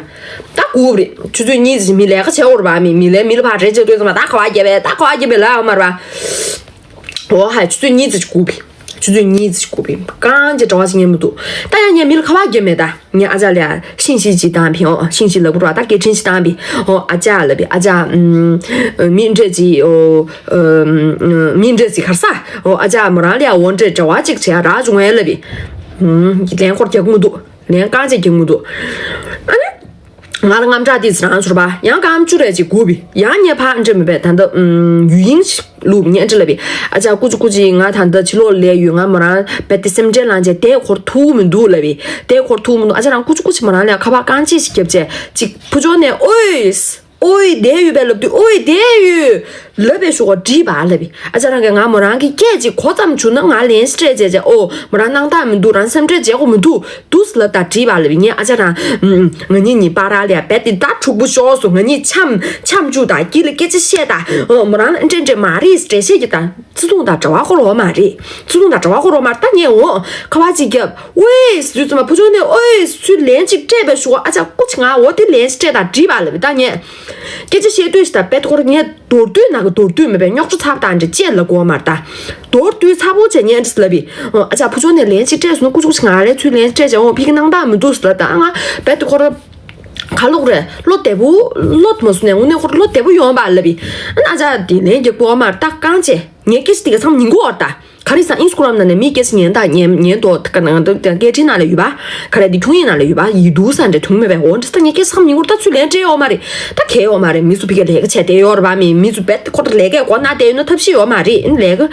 ད་སྒུག་རེད། ཆུ་ཚོད་གཉིས་ཙམ་མི་ལས་ཀ་བྱེད་འོར་བ་མི་མི་ལས་མི་ལ་ཕར་རེ་བྱེད་དུས་ཙམ་ལ་ད་ཁ་པར་རྒྱབ་པས། ད་ཁ་པར་རྒྱབ་པས་ལབ་ཡོད་མ་རེད་པ། འོ་ཧ། ཆུ་ཚོད་གཉིས་ཙམ་ཅིག་སྒུག་པས། ཆུ་ཚོད་གཉིས་ཙམ་ཅིག་སྒུག་པས། རྐང་གཅིག་འབྲེལ་བ་ཞིག་རྙེད་མི་འདུག་ད་ཡང་ངས་མི་ལ་ཁ་པར་རྒྱབ་མེད། ད་ངས་ཨ་ཅག་ལ་ཤིང་བཞི་ཅིག་བཏང་པས། འོ་ཤིང་བཞི་ལབ་དགོས་རེད་པ། ད་སྐད་འཕྲིན་ཞིག་བཏང་པས། འོ་ཨ་ཅག་ལབ་པས། ཨ་ཅག་ཨུམ། མི་འདྲ་ཅིག་འོ་ཨུམ། མི་འདྲ་ཅིག་ག་རེ་ཟ། འོ་ཨ་ཅག་མོ་རང་ལ་ཡ་འོ་འདྲའི་འབྲེལ་བ་ཅིག་བྱེད་ཡ་རག་བྱུང་ངས་ལབ་པས། ཨུམ། ལན་ཁོར་རྒྱག་གི་མི་འདུག་ལན་རྐང་གཅིག་རྒྱག་མི་འདུག་ཨ་ནི། ང་ལ་དངངས་སྐྲག་ཏོག་ཙམ་རང་ཚོར་བ། ཡང་སྐར་མ་བཅུ་རེ་ཅིག་སྒུག་པས། ཡང་ངས་ཕར་འདྲི་མེད་པས། ད་ལྟ་ཨུམ། ཡུལ་དབྱིངས་ཤིག་བླུགས། ངས་འདྲི་ལབ་པས། ཨ་ཅག་སྐུ་མཁྱེན་སྐུ་མཁྱེན་ང་ད་ལྟ་ཕྱི་ལོགས་ལ་ཡོད། ང་མོ་རང་རྦད་དེ་སེམས་ཁྲལ་ལངས་བྱས་བསྡད་ཁོར་ཐུབ་མི་འདུག་ལབ་པས། བསྡད་ཁོར་ཐུབ་མི་འདུག་ཨ་ཅག་རང་སྐུ་མཁྱེན་སྐུ་མཁྱེན་མོ་རང་ལ་ཁ་པར་རྐང་གཅིག་ཞིག་བརྒྱབ་བྱས་ཅིག་ཕུ་ཆོ་ནས་ཨོའི། ཨོའི་བསྡད་ཡོད་པས་ལབ་དུས་ཨོའི་བསྡད་ཡོད་ལབ་པའི་ཞོར་འགྲིག་པ་ལབ་པས། ཨ་ཅག་རང་གིས་ང་མོ་རང་གི་སྐད་ཅིག་གོ་ཙམ་བྱུང་ན་ང་ལན་སྤྲད་བྱས་བྱས། ཨོ་མོ་རང་སྣང་དག་མི་འདུག་རང་སེམས་ཁྲལ་བྱེད་དགོས་མི་འདུག་འདུག་ལབ་དང་འགྲིག་པ་ལབ་པས། ངས་ཨ་ཅག་རང་ང་གཉིས་གཉིས་བར་ལ་ཡ་རྦད་དེ་ད་འཁྲུག་པོ་ཤོར་སོང་། ང་གཉིས་འཆམ་འཆམ་རྒྱུ་དང་དཀྱིལ་ལ་སྐད་ཆ་བཤད་དང་། ཨོ་མོ་རང་ལ་འདྲེ་འདྲེ་མ་རེད་འདྲེ་བཤད་ཀྱི་དང་བརྩེ་དུང་དང་འབྲེལ་བ་ཁོ་རོ་མ་རེད། བརྩེ་དུང་དང་འབྲེལ་བ་ཁོ་རོ་མ་རེད། ད་ངས་འོ་ཁ་པར་ཅིག་བརྒྱབ། ཨོའི་ཟེར་དུས་ཙམ་པ་ཕུ་ཆུང་ནས་ཨོའི་ཟེར་ལན་ཅིག་སྤྲད་པའི་ཞོར་ཨ་ཅག་སྐུ་མཁྱེན་ང་འོ་དེ་ལན་ཅིག་སྤྲད་དང་འགྲིག་པ་ལབ་པས། ད་ངས་སྐད་ཆ་བཤད་དུས་ཤི་ད་རྦད་ཁོ་ར་ངས་མདོར་བསྡུས་ན་གི་མདོར་བསྡུས་མེད་པས་རྙོག་དྲ་ཚ་པོ་དང་འདྲ་ཅེས་ལབ་དགོས་མ་རེད། ད་མདོར་བསྡུས་ཚ་པོ་བྱས་ངས་འདྲི་ལབ་པས། ཨ་ཅག་ཕུ་ཆུང་ནས་ལན་ཅིག་སྤྲད་སོང་ན་སྐུ་མཁྱེན་སྐུ་མཁྱེན་ང་ལན་ཚུར་ལན་སྤྲད་བྱས་འོ་ཕ་གི་སྣང་དག་མི་འདུག་ཟེར་ལབ། ད་ང་རྦད་ཁོ་ར་ག་ལོག་རེད། བློ་བདེ་པོ་བློ་མ་བཟོད་ནས་དངོས་གནས་ཁོ་ར་བློ་བདེ་པོ་ཡོང་བ་ལབ་པས། ཨ་ཅག་དེ་ལན་རྒྱག་དགོས་མ་རེད། ད་རྐང་བྱས་ངས་སྐད་ཆ་དེ་ག་ཚང་མ་ཉན་གྱི་ཡོད་རེད། ད་ག་རེ་ཟེར་ན་ཨིན་སི་ཊ་གྷི་རམ་ནང་ནས་མིའི་སྐད་ཆ་ཉན་དང་ཉན་ཉན་དོ་ད་ག་ནང་དུ་སྐད་འཕྲིན་ནང་ལ་ཡོད་པ། ག་རེ་དེ་ཁྱུང་ཡིན་ནང་ལ་ཡོད་པ། ཡིད་དུ་ས་འདྲ་ཐུང་མེད་པས། འོ་འདྲ་ད་ངས་སྐད་ཆ་ཚང་མ་ཉན་གྱི་ཡོད་རེད། ད་ཚུར་ལན་སྤྲད་ཡོད་མ་རེད། ད་གལ་ཡོད་མ་རེད། མི་ཚོ་ཕ་གིར་ལས་ཀ་བྱས་བསྡད་ཡོད་རེད་པ། མི་མི་ཚོ་རྦད་ཁོ་ར་ལས་ཀས་མགོ་ན་བསྡད་ཡོད་ན་ཐབས་ཤེས་ཡོད་མ་རེད། ཨ་ནི་ལས་ཀ་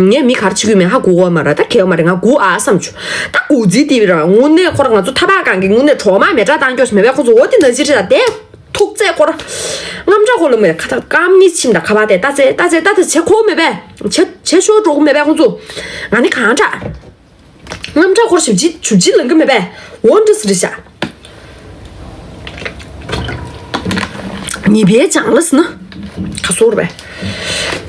ངས་མི་ག་རེ་བྱེད་ཀྱི་ཡོད་མེད་ཧ་གོ་གི་ཡོད་མ་རེད། ད་གལ་ཡོད་མ་རེད། ང་སྒུག་ཨ་བསམ་བྱུང་། ད་སྒུག་རྩིས་དེ་ར་དངོས་གནས་ཁོ་ར་ང་ཚོ་ཐབ་ཁང་གི་དངོས་གནས་གྲོག་མ་མེ་སྲེག་བཏང་རྒྱུ་ཞིག་མེད་པས། ཁོ་ཚོ་འོ་དེ་ནང་བཞིན་རེད། ད་དེ་ཐུག་ཚད་ཁོ་ར་རྔམ་སྐྲག་ཁོ་ལ་མེད། ཁ་ཐག་སྐར་མ་གཉིས་ཕྱིན་ད་ཁ་པར་དེ་ལྟ་ཚེ་ལྟ་ཚེ་ལྟ་ཚེ་བྱེད་ཁོ་མེད་པས། བྱེད་བྱེད་ཤོར་འགྲོ་གི་མེད་པས་ཁོ་ཚོ། ང་ནི་གང་དྲག་རྔམ་སྐྲག་ཁོ་ར་ཞིབ་ཅི་ཞིབ་ཅི་ལང་གི་མེད་པས། འོ་འདྲ་ཟེར་རེད་ཤག་ཉི་བའི་ལྗང་ལ་ཟེར་ན་ཁ་སོར་བས།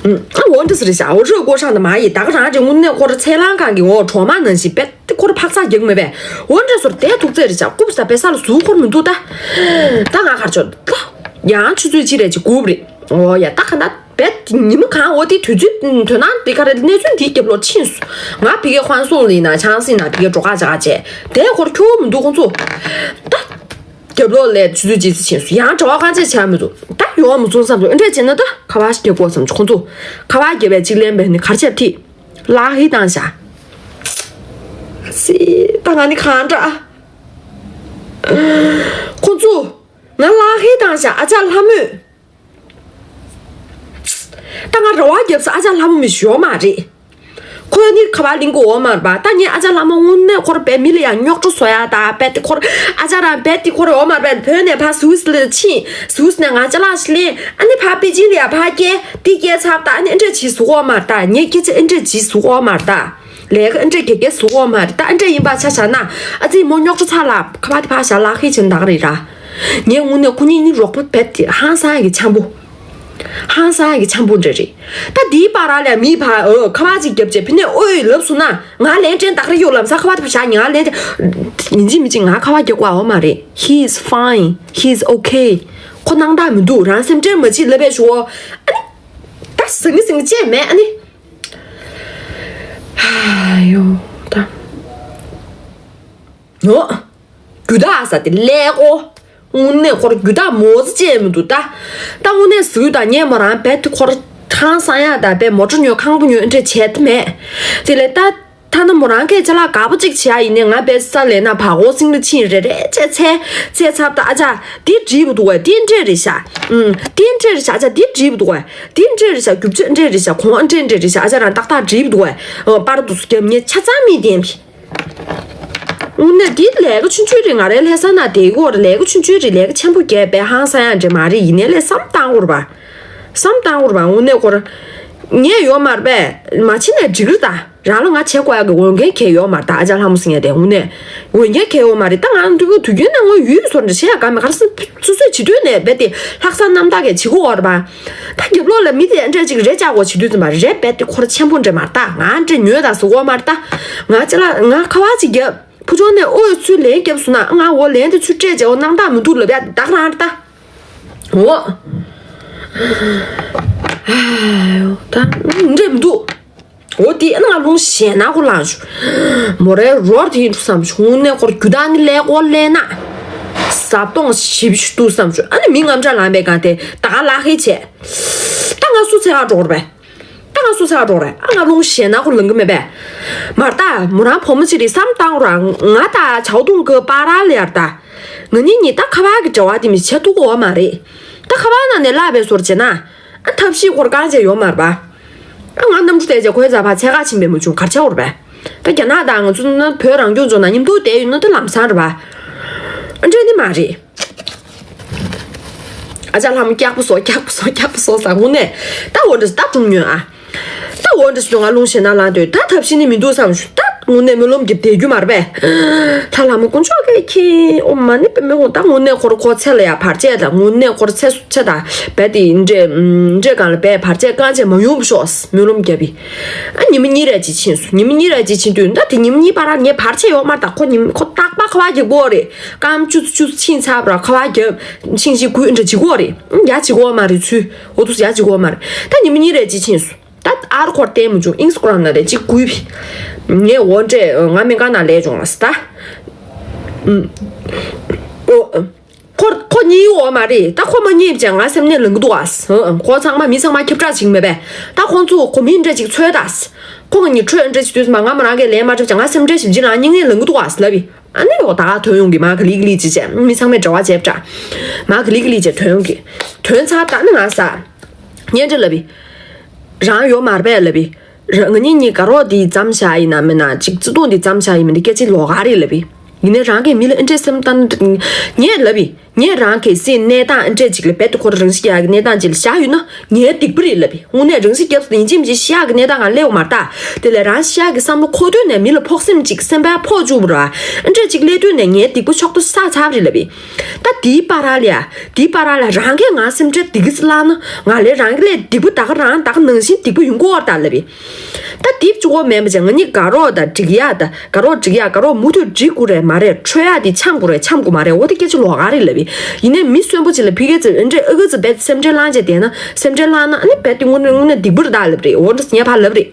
ཨ་འོ་འདྲ་ཟེར་རེད་ཤག་འོ་རོགས་ཀོ་ཧྲང་དང་མ་ཡི་ད་ག་རང་ཅིག་དངོས་གནས་ཁོ་ར་ཚེ་ལང་གང་གི་འོ་གྲོག་མ་ནང་བཞིན་པས། དེ་ཁོ་ར་འཕག་འཚག་རྒྱག་མེད་པས། འོ་འདྲ་སོར་དེ་ཐུག་ཚད་རེད་ཤག་རྐུབ་ཟ་པེ་ས་ལ་ཟུག་ཁོར་མི་འདུག་ད་ད་ང་གར་ཆོག་ད་ཡང་ཆུ་ཚོད་གཅིག་རེད་ཅིག་སྒུག་རེད། འོ་ཡ་ད་ག་ད་བེད་ཉི་མ་གང་འོ་དེ་དུས་ཚོད་དོན་ན་དེ་ག་རེ་གནས་ཚུལ་འདིའི་རྒྱབ་ལོག་ཕྱིན་སོང་། ང་ཕ་གིའི་ཧོན་སུང་ལི་ན་ཆང་སི་ན་ཕ་གིའི་འགྲོ་ཁ་ཅག་བྱས་དེ་ཁོར་ཁྱོ་མི་འདུག་ཁོང་ཚོ་ད་རྒྱབ་ལོག་ལས་ཆུ་ཚོད་གཅིག་ཙམ་ཕྱིན་སོང་། ཡང་གྲྭ་བ་གང་ཚད་བྱས་མི་འདུག་ད་ཡོང་མི་སོང་བསམ་སོང་། ཨེ་འདྲས་བྱས་ན་ད་ཁ་པར་ཞིག་རྒྱག་དགོས་བསམ་བྱུང་། ཁོང་ཚོ་ཁ་པར་རྒྱབ་པའི་གཅིག་ལན་པས་ནི་གར་ཆབ་ཐིག་ལག་ཧི་བཏང་ཤག་སི་ད་ང་ནི་གང་འདྲ། ཁོང་ཚོ་ང་ལག་ཧི་བཏང་ཤག་ཨ་ཅག་ལྷ་མོས། ད་ང་རེ་བ་རྒྱབ་ས་ཨ་ཅག་ལྷ་མོ་མི་ཞོ་མ་རེད། ཁོ་ནི་ཁ་པར་ལེན་གོ་འོ་མར་པ། ད་ངས་ཨ་ཅག་ལྷ་མོ་དངོས་གནས་ཁོར་བས་མི་ལ་ཡང་རྙོག་དྲ་བཟོ་ཡ་ད་བས་དེ་ཁོར་ཨ་ཅག་རང་བས་དེ་ཁོར་འོ་མར་པས་བོད་ནས་ཕར་སུད་སི་ལ་ཕྱིན། སུད་སི་ནས་ང་ཅ་ལག་ཞིག་ལེན། ཨ་ནི་ཕར་པེ་ཅིན་ལ་ཡ་ཕར་སྐྱེལ་དེ་སྐྱེལ་ཚར་ད་ཨ་ནི་ཨེ་འདྲས་བྱིས་སུ་འོ་མར་ད་ངས་སྐད་ཆ་ཨེ་འདྲས་བྱིས་སུ་འོ་མར་ད་ལས་ཀ་ཨེ་འདྲས་དགེ་རྒན་སུ་འོ་མར་ད་ཨེ་འདྲས་ཡིན་པ་ཆ་བཞག་ན་ཨ་ཙི་མོ་རྙོག་དྲ་ཚ་ལ་ཁ་པར་དེ་ཕར་བཞག་ལག་ཁེ་བྱེད་ད་ག་རེད་ར། ངས་དངོས་གནས་ཁོ་གཉིས་གཉིས་རོགས་པ་བས་དེ་ཧང་སང་ཡ་གི་འཆམ་པོ། ཧང་སང་གི་འཆམ་པོ་འདྲ་རེད། ད་དེའི་བར་ལ་མིའི་བ་ཨོ་ཁ་པར་ཅིག་བརྒྱབ་བྱས་ཕི་ནས་ཨོའི་ལབ་སོང་ན་ང་ལན་ཅན་དག་རེ་གཡོག་ལམ་ས་ཁ་པར་དེ་བཞག་ང་ལན་ཅན་ཡིན་གཅིག་མིན་གཅིག་ང་ཁ་པར་རྒྱག་དགོས་ཨོ་མ་རེད། He is fine. He is okay. ཁོ་སྣང་དག་མི་འདུག་རང་སེམས་ཁྲལ་མ་བྱེད་ལབ་པའི་ཞུ་ཨོ། ཨ་ནི། ད་ཟང་ངི་ཟིང་ངི་ཅེས་མེད་ཨ་ནི། ཧ་ཡོ་ད། ནོ། རྒྱུ་དག་ས་དེ་ཀླད་ཀོར། དངོས་གནས་ཁོར་རྒྱུ་དག་མོ་ཙི་ཅེས་མི་འདུག་ད། ད་དངོས་གནས་ཟིག་ད་ངས་མོ་རང་བེད་དེ་ཁོར་ཁང་སང་ཡག་ད་བེད་མོ་ཊ་ཉོ་ཁང་པ་ཉོ་འདྲ་བྱས་ཏེ་མེད། དེ་ལས་ད་ཐ་ན་མོ་རང་གིས་ཅ་ལག་དགའ་པོ་ཅིག་བྱས་ཡིན་ནས་ང་བེད་ས་ལས་ན་བ་གོ་སིང་ལ་ཕྱིན་རེ་རེ་བྱས་ཚེ་ཚེ་ཚབ་ད་ཨ་ཅག་འདི་འགྲིག་པོ་འདུག་བས་འདི་འདྲས་རེད་ཤག་ཨུམ་འདི་འདྲས་རེད་ཤག་ཨ་ཅག་འདི་འགྲིག་པོ་འདུག་བས་འདི་འདྲས་རེད་ཤག་རྒྱུ་ཆ་འདྲས་རེད་ཤག་གོང་འདྲས་འདྲས་རེད་ཤག་ཨ་ཅག་རང་ཏག་ཏག་འགྲིག་པོ་འདུག་བས་པར་དུ་སུ་རྒྱབ་ངས་ཆ་ཚང་མི་བདེན་པས། དངོས་གནས་འདི་ལས་ཀ་ཆུང་ཆུང་རེད། ང་རའི་ལྷ་ས་ན་དེ་གོ་ར་ལས་ཀ་ཆུང་ཆུང་རེད། ལས་ཀ་ཆེན་པོ་རྒྱབ་པའི་ཧང་སང་ཡག་འདྲ་མ་རེད། ཡིན་ནའི་ལས་བསམ་བཏང་དགོས་རེད་པ། བསམ་བཏང་དགོས་རེད་པ། དངོས་གནས་ཁོ་ར་ངས་ཡོད་མ་རེད་པས་མ་བྱེད་ནས་འགྲིག་རེད་ད། རང་ལ་ང་བྱེད་དགོས་ཡག་གི་འོས་འགན་གང་ཡོད་མ་རེད། ད་ཨ་ཅག་ལྷ་མོ་ཟེར་མཁན་དེ་དངོས་གནས་འོས་འགན་གང་ཡོད་མ་རེད། ད་ང་འདི་ག་དུས་རྒྱུན་ནས་ངོ་ཡུལ་སོར་འདྲ་བྱེད་ཡག་ག་མེད། ག་རེ་ཟེར་སོ་སོས་བྱེད་དུས་ནས་རྦད་དེ་ལྷག་བསམ་རྣམ་དག་གིས་བྱེད་དགོས་རེད་པ། ད་རྒྱབ་ལོགས་ལ་མི་དེ་འདྲ་ཅིག་རེ་བཅག་དགོས་བྱེད་དུས་ཙམ་པ་རེད། རྦད་དེ་ཁོ་ར་ཆེན་པོ་འདྲ་མ་རེད། ད་ང་འདྲ་ཉོས་དང་ཟེར་དགོས་མ་རེད། ད་ང་ཅི་ལ་ང་ཁ་པར་ཅིག་རྒྱབ། ཕུ་ཆུང་ནས་ཨོ་ཚུར་ལན་རྒྱབ་སོང་ན་ང་འོ་ལན་དེ་ཚུར་སྤྲད་བྱས་འོ་སྣང་དག་མི་འདུག་ལབ་ཡ་ད་ག་རང་རེད་ད། འོ། ཨ་ཡོ་ད་འདྲ་མི་འདུག་འོ་དེ་ཨ་ནི་ང་ལུང་ཞེ་ན་ཁོ་ལངས་བྱུང་། མོ་རའི་རོར་དེ་ཡིན་འགྲོ་བསམ་བྱུང་། དངོས་གནས་ཁོར་རྒྱུ་དག་ནི་ཀླད་ཀོར་ཀླད་ནག་ཟབ་གཏོང་ཞིབ་ཞུ་འདུག་བསམ་བྱུང་། ཨ་ནི་མི་རྔམ་སྐྲག་ལངས་པའི་སྒང་དེ་ད་ག་ལག་ཧེ་བྱས། ད་ང་སུ་འཚོལ་ག་འགྲོ་དགོས་རེད་པས། ད་ང་སུ་འཚོལ་ག་འགྲོ་དགོས་རེད། ཨ་ང་ལུང་ཞེ་ན་ཁོ་ལངས་གི་མེད་པས། མ་རེད་ད། མོ་རང་བུ་མོ་ཅིག་རེད་བསམ་བཏང་ར། ང་ད་ཆའོ་ཏུང་གི་པ་ར་ལེ་ཡར་ད། ང་གཉིས་གཉིས་ད་ཁ་པར་གི་འབྲེལ་བ་དེ་མི་བྱེད་ཐུབ་ཀྱི་ཡོད་མ་རེད། ད་ཁ་པར་ནང་ནས་བརླག་པའི་བཟོ་འདྲ་བྱས་ན། ཨ་ཐབས་ཤེས་ཁོར་རྐང་རྗེས་ཡོད་མ་རེད་པ། ཨ་ང་གནམ་གྲུ་བལྟས་རྗེས་ཁོའི་རྩ་བ་འཚོལ་ག་ཕྱིན་པས་མ་བྱུང་། ག་རེ་བྱ་དགོས་རེད་པས། ད་རྒྱ་ནག་དང་ང་ཚོ་ནི་བོད་རང་སྐྱོང་ལྗོངས་ནང་མཉམ་དུ་བསྡད་ཡོད་ན་ད་ལམ་སང་རེད་པ། ཨ་འདྲ་ནི་མ་རེད། ཨ་ཅག་ལྷ་མོ་སྐྱག་པ་ཟོ། སྐྱག་པ་ཟོ། སྐྱག་པ་ཟོ་ཟེར་དངོས་གནས། ད་འོ་འདྲ་ཟེར་ད་སྒྲུང་ཉོན་ཨ། ད་འོ་འདྲ་ཟེར་ང་ལུང་ཞེ་ན་ལངས་དུས་ད་ཐབས་ཤེས་ནི་མི་འདུག་བསམ་བྱུང་། ད་དངོས་གནས་སྨོན་ལམ་རྒྱབ་བསྡད་རྒྱུ་མ་རེད་པས། ད་ལྷ་མོ་དཀོན་མཆོག་གིས་མཁྱེན། ཨོཾ་མ་ཎི་པདྨེ་ཧཱུྃ། ད་དངོས་གནས་ཁོར་ཁོ་ཚེ་ལ་ཡ་བར་ཆད་དང་། དངོས་གནས་ཁོར་ཚེ་སུ་ཚེ་དང་རྦད་དེ་འདྲེ་འདྲེ་སྒང་ལ་རྦད་བར་ཆད་རྐང་རྗེས་མ་ཡོང་བ་ཤོག་སྨོན་ལམ་རྒྱབ་པས། ཨ་ཉི་མ་གཉིས་རེ་ཅིག་ཕྱིན་སོང་། ཉི་མ་གཉིས་རེ་ཅིག་ཕྱིན་དུས་ད་དེ་ཉི་མ་གཉིས་བར་ལ་ངས་བར་ཆད་ཡོད་མ་རེད། ད་ཁོ་ཉི་མ་ཁོ་རྟག་པར་ཁ་པར་རྒྱག་གི་ཡོད་རེད། སྐར་མ་བཅུ་ཙམ་བཅུ་ཙམ་ཕྱིན་ཚར་བ་ར་ཁ་པར་རྒྱབ། ཕྱིན་ཅི་ཁུ་འདྲ་བྱེད་ཀྱི་ཡོད་རེད། ཡ་བྱེད་ཀྱི་ཡོད་མ་རེད་ཚུལ། འོ་འདུག་སེ་ཡ་བྱེད་ཀྱི་ཡོད་མ་རེད། ད་ཉི་མ་གཉིས་རེ་ཅིག་ཕྱིན་སོང་། ད་ཨར་ཁོར་བལྟས་མ་བྱུང་། ཨིན་སི་ཊ་གྷི་རམ་ནང་ལ་ཅིག་བརྐུས་པས། ངས་འོ་འདྲས་ང་སྨན་ཁང་ནང་སླེབས་བྱུང་ལ་ཟེར་ད། ཨུམ། ཨོ། ཁོ་ཁོ་རྙེད་ཡོད་མ་རེད། ད་ཁོ་མ་རྙེད་བྱས་ང་སེམས་ནད་ལངས་ཀྱི་འདུག་ཨ། ཧུ། ཁོ་ཚང་མ་མི་ཚང་མ་ཁྱབ་བསྒྲགས་བྱེད་ཀྱི་མེད་པས། ད་ཁོང་ཚོ་ཁོ་མི་འདྲ་ཅིག་འཚོལ་ད། ཁོ་ང་གཉིས་འཕྲོད་འདྲ་བྱེད་དུས་མ་ང་མོ་རང་གིས་ལན་མ་འདེབས་བྱས་ང་སེམས་ཁྲལ་ཞིབ་ཅིག་ལངས། སྙིང་ནད་ལངས་ཀྱི་འདུག་ཨ་ཟེར་ལབ་པས། ཨ་ནི་འོ་ད་ག་ཐོན་ཡོང་གི། མ་ག་ལི་ག་ལི་ཅིག་བྱས། མི་ཚང་མས་འབྲེལ་བ་བྱས་པ་འདྲ། མ་ག་ལི་ག་ལི་བྱས་ཐོན་ཡོང་གི། ཐོན་ཚར་ད་ནི་ང་ཟ། ངས་འདྲ་ལབ་པས། རང་ཡོད་མ་རེད་པས་ལབ་པས། ར་ང་གཉིས་གཉིས་དགའ་རོགས་འདི་བརྩམས་བཞག་ཡིན་ན་མིན་ན་ཅིག་བརྩེ་དུང་འདི་བརྩམས་བཞག་ཡིན་མིན་འདི་སྐད་ཆ་ལོགས་ཀ་རེད་ལབ་པས། ཡིན་ནའི་རང་གིས་མི་ལ་ཨེ་འདྲས་སེམས་ལྟ་ན། ངས་ལབ་པས། ངས་རང་གི་སེམས་གནས་སྟངས་ཨེ་འདྲས་ཅིག་ལ་རྦད་དེ་ཁོ་རང་རང་ཤི་ཡག་གི་གནས་སྟངས་ཅིག་ལ་བཞག་ཡོད་ན་ངའི་སྡིག་པ་རེད་ལབ་པས། དངོས་གནས་རང་ཤི་བརྒྱབ་སོང་ཡིན་གཅིག་མིན་གཅིག་ཤི་ཡག་གི་གནས་སྟངས་ང་སླེབས་ཡོད་མ་རེད་ད། དེ་ལས་རང་ཤི་ཡག་གི་བསམ་བློ་འཁོར་དུས་ནས་མི་ལ་ཕོག་སེམས་ཅིག་སེམས་པ་ཕོག་བཅུག་པ་ར། ཨེ་འདྲས་ཅིག་སླེབས་དུས་ནས་ངའི་སྡིག་པ་ཕྱོགས་བསྡུ་ཚར་ཚར་བ་རེད་ལབ་པས། ད་དེའི་བར་ལ་ཡ། དེའི་བར་ལ་རང་གིས་ང་སེམས་ཁྲལ་འདི་གི་ཙི་ལ་ན་ང་ལས་རང་གི་ལས་སྡིག་པ་ད་ག་རང་ད་ག་ནང་བཞིན་སྡིག་པ་ཡོང་གི་ཡོད་རེད་ད་ལབ་པས། ད་དེབ་གཅིག་པོ་མིན་པ་བྱས་ང་གཉིས་དགའ་རོགས་དང་འགྲིག་ཡག་དང་དགའ་རོགས་འགྲིག་ཡག་དགའ་རོགས་མུ་མཐུད་འགྲིག་དགོས་རེད་མ་རེད། འཕྲོད་ཡག་དེ་འཆམ་དགོས་རེད་འཆམ་དགོས་མ་རེད། འོ་དེ་སྐད་ཆ་ལོགས་ཀ་རེད་ལབ་པས། ཡིན་ནའི་མི་གསོན་པོ་ཅིག་ལ་ཕི་ཀའི་ཙི་འདྲས་ཨ་ཀ་ཙི་རྦད་སེམས་ཁྲལ་བླངས་བྱས་བསྡད་ན་སེམས་ཁྲལ་བླངས་ན་ཨ་ནི་རྦད་དེ་དངོས་གནས་དངོས་གནས་སྡིག་པ་རེད་ད་ལབ་རེད། འོ་འདྲ་ངས་ཕར་ལབ་རེད།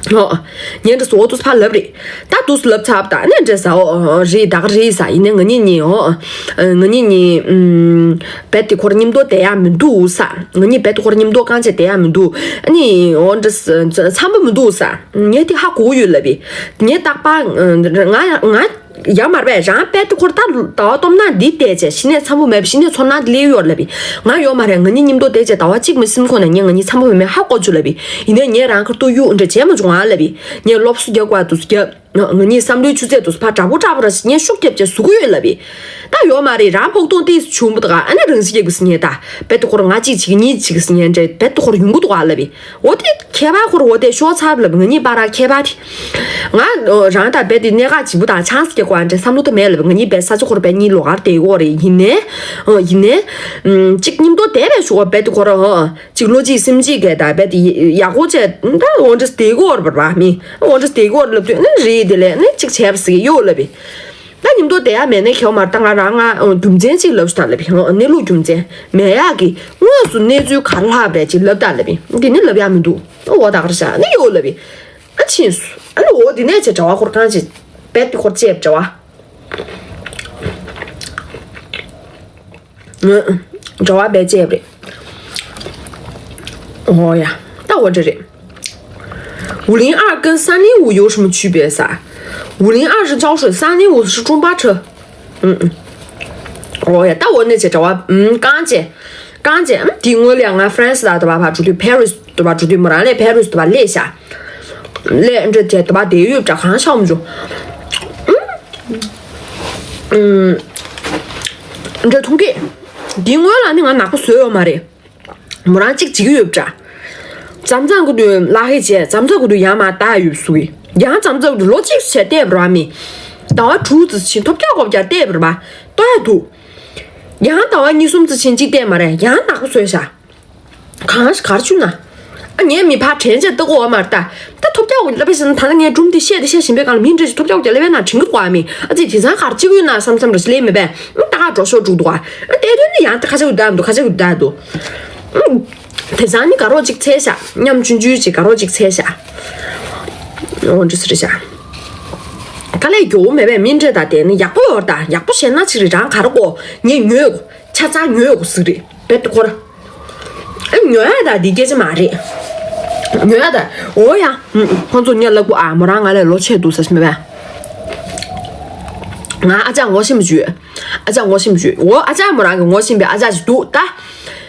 ཨོ། ངས་འདྲ་སོ་འོ་དུས་ཕར་ལབ་རེད། ད་དུས་སུ་ལབ་ཚར་བ་ད་ནས་འདྲ་ཟ་འོ་རེད་ད་ག་རེད་ཟ། ཡིན་ནའི་ང་གཉིས་གཉིས་འོ། ང་གཉིས་གཉིས་ཨུམ། རྦད་དེ་ཁོར་མཉམ་དུ་བསྡད་ཡག་མི་འདུག་ཟ། ང་གཉིས་རྦད་དེ་ཁོར་མཉམ་དུ་རྐང་བྱས་བསྡད་ཡག་མི་འདུག་ཨ་ནི་འོ་འདྲ་འཚམ་པོ་མི་འདུག་ཟ། ངས་དེ་ཧ་གོ་གི་ཡོད་ལབ་པས། ངས་རྟག་པར་ང་ང་ཡག་མ་རེད་པས། རང་རྦད་དེ་ཁོར་ད་ཟླ་བ་སྟོབས་ན་འདི་བསྡད་བྱས་གཞི་ནས་འཚམ་པོ་མེད་པ་གཞི་ནས་ཚོར་སྣང་འདི་སླེབས་ཡོད་ལབ་པས། ང་ཡོད་མ་རེད། ང་གཉིས་མཉམ་དུ་བསྡད་བྱས་ཟླ་བ་གཅིག་མ་ཟིན་གོང་ནས་ངས་ང་གཉིས་འཚམ་པོ་མེད་མེད་ཧ་གོ་བཅུག་ལབ་པས། ཡིན་ནའི་ངས་རང་ཁར་ཏོག་གཡུག་འདྲ་བྱས་མ་བྱུང་ཨ་ལབ་པས། ངས་སློབ་གསོ་རྒྱག་དགོས་དུས་སུ་རྒྱབ། ང་གཉིས་བསམ་བློའི་ཆུ་ཚད་དུ་ཕར་དྲག་པོ་དྲག་པོ་ར་ཞིག་ངས་ཤུགས་རྒྱབ་བྱས་ཟུག་གི་ཡོད་ལབ་པས། ད་ཡོད་མ་རེད། རང་ཕོག་ཐུག་ཏིས་བྱུང་བ་དགའ་ཨ་ནི་རང་ཞིག་རྒྱག་དགོས་ཟེར་ངས་ད། རྦད་དེ་ཁོ་རང་ང་གཅིག་བྱེད་ཀྱི་གཉིས་བྱེད་ཀྱི་ཟེར་ངས་འདྲ་རྦད་དེ་ཁོ་རང་ཡོང་གི་འདུག་ཨ་ལབ་པས། འོ་དེ་ཁྱད་པར་ཁོ་རང་འོ་དེ་ཤོར་ཚར་ལབ་པས། ང་གཉིས་བར་ར་ཁྱད་པར་དེ། ང་རང་ད་རྦད་དེ་གནད་འགག་ལྗིད་པོ་དང་ཆང་ས་རྒྱག་དགོས་ཨ་འདྲ་བསམ་བློ་ད་མེད་ལབ་པས། ང་གཉིས་རྦད་ས་ཆ་ཁོ་རང་རྦད་གཉིས་ལོགས་ཀར་བསྡད་ཀྱི་ཡོད་རེད། ཡིན་ནའི། ཡིན་ནའི། གཅིག་མཉམ་དུ་བསྡད་པའི་ཞོར་རྦད་དེ་ཁོ་རང་། གཅིག་བློ་གཅིག་སེམས་གཅིག་གིས་ད་རྦད་དེ་ཡག་པོ་བྱས་ད་འོ་འདྲ་བསྡད་ཀྱི་ཡོད་རེད་པ་མི། འོ་འདྲ་བསྡད་ཀྱི་ཡོད་རེད་ལབ་དུས་ཨ་ནི་རེད་དེ་ལས་ཨ་ནི་གཅིག་བྱས་པ་ཟེར་གྱི་ཡོད་ལབ་པས། ད་མཉམ་དུ་བསྡད་ཡག་མེད་ནའི་ཁྱད་པར་མ་རེད། ད་ང་རང་ང་རྒྱུ་མཚན་གཅིག་ལབ་ཤོག་ད་ལབ་པས། གནས་ལུགས་རྒྱུ་མཚན་མེད་ཡག་གི་དངོས་སུ་གནས་ཚུལ་ག་རེ་ལྷག་པའི་ཅིག་ལབ་ད་ལབ་པས། འདི་ནི་ལབ་ཡག་མི་འདུག་འོ་ད་ག་རེ་བྱས་ཨ་ནི་ཡོད་ལབ་པས། ཨ་ཕྱིན་སོང་། ཨ་ནི་འོ་འདི་ནས་བྱས་གྲྭ་པ་ཁོ་རང་གང་བྱས་རྦད་དེ་ཁོ་རང་བཅས་པ་གྲྭ་པ། འགྲོ་བ་བེད་སྤྱད་རེད། ཨོ་ཡ། ད་འོ་འདྲ་རེད། 五零二跟三零五有什么区别噻？五零二是胶水，三零五是中巴车。嗯嗯。ཨོ་ཡ། ད་འོ་ནས་བྱས་གྲྭ་པ། ཨུམ། རྐང་རྗེས། རྐང་རྗེས། ཨུམ། དེའི་སྔོན་ལ་ང་ཧྥ་རན་སི་ལ་དུ་བ་ཕར་འགྲོ་དུས། ཕ་རི་སི་དུ་བ་འགྲོ་དུས་མོ་རང་ལས་ཕ་རི་སི་དུ་བ་སླེབས་ཤག་ལས་འདྲ་བྱས་དུ་བ་བསྡད་ཡོད་འདྲ་གང་ཤག་མི་འཇུ། ཨུམ། འདྲ་མཐོང་གི། འདིའི་སྔོན་ལ་ནི་ང་ནག་པོ་བཟོས་ཡོད་མ་རེད། མོ་རང་གཅིག་བྱེད་ཀྱི་ཡོད་འདྲ། ཙམ་ཙམ་གི་དུས་ལག་ཧེ་བྱས། ཙམ་ཙམ་གི་དུས་ཡང་མ་ལྟ་ཡོད་སུ་གི། ཡང་ཙམ་ཙམ་གི་དུས་ལོ་གཅིག་བྱས་བལྟས་པ་ར་མི། ཟླ་བ་དྲུག་ཙམ་ཕྱིན་ཐོབ་རྒྱག་གོ་བརྒྱ་བལྟས་པ་ར་ལྟོ་ཡ་འདུག། ཡང་ཟླ་བ་གཉིས་གསུམ་ཙམ་ཕྱིན་གཅིག་བལྟས་མ་རེད། ཡང་ནག་པོ་བཟོས་ཤག། གང་ཞིག་གར་ཆུ་ན། ཨ་ངས་མི་ཕར་དྲན་བྱས་ལྟ་གོ་བ་མ་རེད་ད། ད་ཐོབ་རྒྱག་གོ་ལབ་པའི་ཟེར་ན། ད་ལྟ་ངས་སྒྲུང་འདི་བཤད་དེ་བཤད་བཞིན་པའི་སྒང་ལ་མི་འདྲ་ཞིག་ཐོབ་རྒྱག་གོ་དེ་ལབ་པའི་ནང་དྲན་གི་འདུག་ག་མི། ཨ་ཙི་དེང་སང་གར་གཅིག་ཡོད་ན་བསམ་བསམ་འདྲ་ཞིག་ལས་མེད་པས། ཨ་ད་ག་འགྲོ་ཤོག་འགྲོ་འདུག་ག། ཨ་བལྟས་དོན་ནི་ཡང་ད་ཁ་ཆེ་གི་བསྡད་འདུག། ཁ་ཆེ་གི་བསྡད་འདུག། ཨ་དེང་སང་ནི་དགའ་རོགས་གཅིག་འཚལ་ཤག། མཉམ་ཆུང་ཆུང་ཅིག་དགའ་རོགས་གཅིག་འཚལ་ཤག། འོ་འདྲ་ཟེར་ཤག། དཀའ་ལས་རྒྱོབ་མེད་པས། མི་འདྲ་ད་དེ་ནི་ཡག་པོ་ཡོད་རེད་ད། ཡག་པོ་བྱས་ན་ཅིག་རེད། རང་ག་རེ་གོ་ངས་ཉོས་གོ། ཆ་ཚང་ཉོས་གོ་ཟིག་རེད། བེད་ཁོ་ར། ཨ་ཉོ་ཡ་ད་འདི་སྐད་ཆ་མ་རེད། ཉོ་ཡ་ད། འོ་ཡ། ཧུམ། ཁོང་ཚོ་ངས་ལབ་གོ་ཨ། མོ་རང་ང་ལས་ལོ་ཆེ་འདུག་ཟེར་མེད་པས། ང་ཨ་ཅག་ངོ་ཤེས་མི་བྱུས། ཨ་ཅག་ངོ་ཤེས་མི་བྱུས། འོ་ཨ་ཅག་མོ་རང་གི་ངོ་ཤེས་པའི་ཨ་ཅག་ཅིག་འདུག་ད།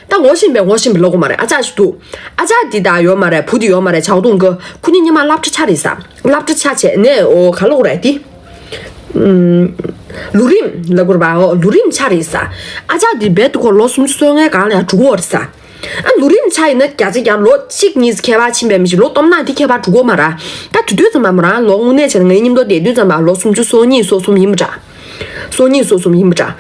ད་ངོ་ཤེས་པའི་ངོ་ཤེས་པའི་ལབ་གོ་མ་རེད། ཨ་ཅག་ཅིག་འདུག། ཨ་ཅག་འདི་ད་ཡོད་མ་རེད། བུ་འདི་ཡོད་མ་རེད། ཆའོ་ཏུང་གི། ཁོ་གཉིས་སྔོན་མ་སློབ་གྲྭ་ཆ་རེད་ས། སློབ་གྲྭ་ཆ་བྱས་ནས་འོ་ག་ལབ་དགོས་རེད་དེ། ཨུམ། ལོ་རིམ་ལབ་དགོས་རེད་པ། འོ་ལོ་རིམ་ཆ་རེད་ས། ཨ་ཅག་འདི་རྦད་དེ་ཁོ་ལོ་སུམ་ཅུ་སོ་ལྔའི་སྒང་ལ་ཡང་འགྲོ་གི་ཡོད་རེད་ས། ཨ་ལོ་རིམ་ཆ་ཡིན་ན་བརྒྱ་ཆ་བརྒྱ་ལོ་གཅིག་གཉིས་ཁྱད་པར་ཕྱིན་པའི་མི་ཞིག། ལོ་སྟོབས་ན་དེ་ཁྱད་པར་འགྲོ་གི་ཡོད་མ་རེད། ད་དེ་དུས་ཙམ་པ་མོ་རང་ལོ་དངོས་གནས་བྱས་ན་ངའི་མཉམ་དུ་བསྡད་དུས་ཙམ་པ་ལོ་སུམ་ཅུ་སོ་གཉིས་སོ་གསུམ་ཡིན་པ་འདྲ། སོ་གཉིས་སོ་གསུམ་ཡིན་པ་འདྲ།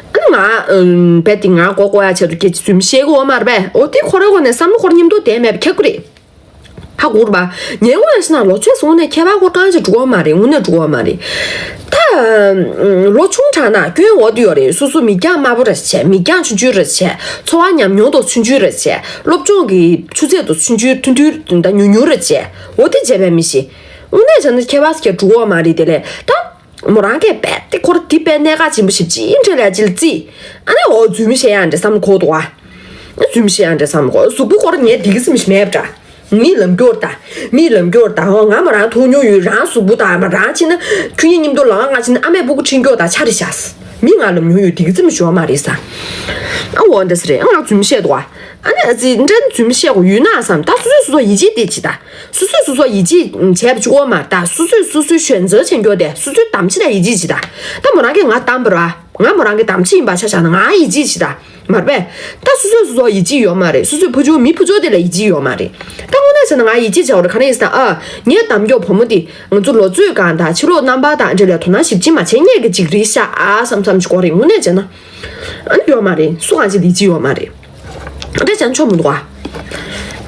ཨ་ནི་ང་ཨུམ་རྦད་དེ་ང་མགོ་སྐོར་ཡ་ཆེད་དུ་སྐད་ཆ་རྫུན་བཤད་གི་ཡོད་མ་རེད་པས། འོ་དེ་ཁོ་རའི་ངོས་ནས་བསམ་བློ་འཁོར་མཉམ་དུ་བསྡད་མེད་པ་ཁྱབ་ཀྱི་རེད། ཧ་གོ་རེད་པ། ངའི་ངོས་ནས་བཤད་ན་ལོ་ཆེ་སོང་ནས་ཁྱད་པར་ཁོ་རྐང་ཅིག་འགྲོ་གི་ཡོད་མ་རེད། དངོས་གནས་འགྲོ་གི་ཡོད་མ་རེད། ད་ཨུམ་ལོ་ཆུང་དྲགས་ན་སྐྱོན་འོ་དེ་ཡོད་རེད། སོ་སོ་མིག་རྒྱང་དམའ་པོ་རེ་བྱས། མིག་རྒྱང་ཆུང་ཆུང་རེ་བྱས། འཚོ་བ་ཉམས་མྱོང་དང་ཆུང་ཆུང་རེ་བྱས། སློབ་སྦྱོང་གི་ཆུ་ཚད་དང་ཆུང་ཆུང་ཐུང་ཐུང་ད་ཉུང་ཉུང་རེ་བྱས། འོ་དེ་བྱས་པའི་མི་ཞིག། དངོས་གནས་བྱས་ན་ཁྱད་པར་ཞིག་འགྲོ་གི་ཡོད་མ་རེད། དེ་ལས་ད། མོ་རང་གིས་རྦད་དེ་ཁོ་ར་དེ་དཔེ་གནད་འགག་ཆེན་པོ་ཞེ་པོ་ཅིག་འདྲ་ལ་ཅིག་ལ་བརྩིས། ཨ་ནི་འོ་རྫུན་མ་བཤད་ཡ་འདྲ་བསམ་གོ་འདུག་ཨ། རྫུན་མ་བཤད་ཡ་འདྲ་བསམ་གོ། གཟུགས་པོ་ཁོ་ར་ངས་བདེ་གི་ཙམ་ཞིག་མེད་པ་འདྲ། མི་ལབ་རྒྱུ་རེད་ད། མི་ལབ་རྒྱུ་རེད་ད། འོ་ང་མོ་རང་མཐོང་མྱོང་ཡོད། རང་གཟུགས་པོ་དང་མོ་རང་ཕྱིན་ན་ཁྱོད་གཉིས་མཉམ་དུ་ལངས། ང་ཕྱིན་ན་ཨ་མས་སྤུ་གུ་འཁྲིད་རྒྱུ་དང་ཆ་རེ་བཞག། མི་ང་ལབ་མྱོང་ཡོད། བདེ་གི་ཙམ་ཞིག་ཡོད་མ་རེད་ས། ཨ་འོ་འདྲ་ཟེར་རེད། ཨ་ང་རྫུན་མ་བཤད་འདུག་ཨ། ཨ་ནི་ཨ་ཙི་འདྲ་རྫུན་མ་བཤད་དགོས་ཡོད་ན་བསམ། ད་སོ་སོས་སོ་སོ་ཡིད་ཆེས་དེ་བྱེད་ད། སོ་སོས་སོ་སོ་ཡིད་ཆེས་བྱས་པ་གཅིག་པོ་མ་རེད་ད། སོ་སོས་སོ་སོའི་ཞན་ཆ་མཁྱེན་རྒྱུ་དེ། སོ་སོའི་དམ་ཚིག་ལ་ཡིད་ཆེས་བྱེད་ད། ད་མོ་རང་གིས་ང་བདམས་པ་རེད་པ། ང་མོ་རང་གི་དམ་ཚིག་ཡིན་པ་ཆ་བཞག་ན་ང་ཡིད་ཆེས་བྱེད་ད། མ་རེད་པས། ད་སོ་སོས་སོ་སོ་ཡིད་ཆེས་ཡོད་མ་རེད། སོ་སོའི་ཕོ་ཆུང་མི་ཕོ་ཆུང་དེ་ལ་ཡིད་ཆེས་ཡོད་མ་རེད། ད་དངོས་གནས་བྱས་ན་ང་ཡིད་ཆེས་བྱས་པ་རེད། ག་རེ་ཡིན་ཟེར་ན། ཨ་ངས་བདམས་རྒྱུ་བུ་མོ་དེ་ང་ཚོ་ལོ་ཚོད་སྒང་དང་ཕྱི་ལོགས་རྣམ་པ་དང་འདྲ་ལ་དོ་སྣང་ཞེ་པོ་ཅིག་མ་བྱེད་མཁན་གྱི་ཅིག་རེད་ཤག་ཨ་བསམ་བསམ་ཅིག་གོ་རེད། དངོས་གནས་བྱས་ན། ཨ་ནི་ཡོད་མ་རེད། སུ་གང་ཅིག་ལ་ཡིད་ཆེས་ཡོད་མ་རེད། འདྲ་བྱས་ན་ཆོག་མི་འདུག་ཨ།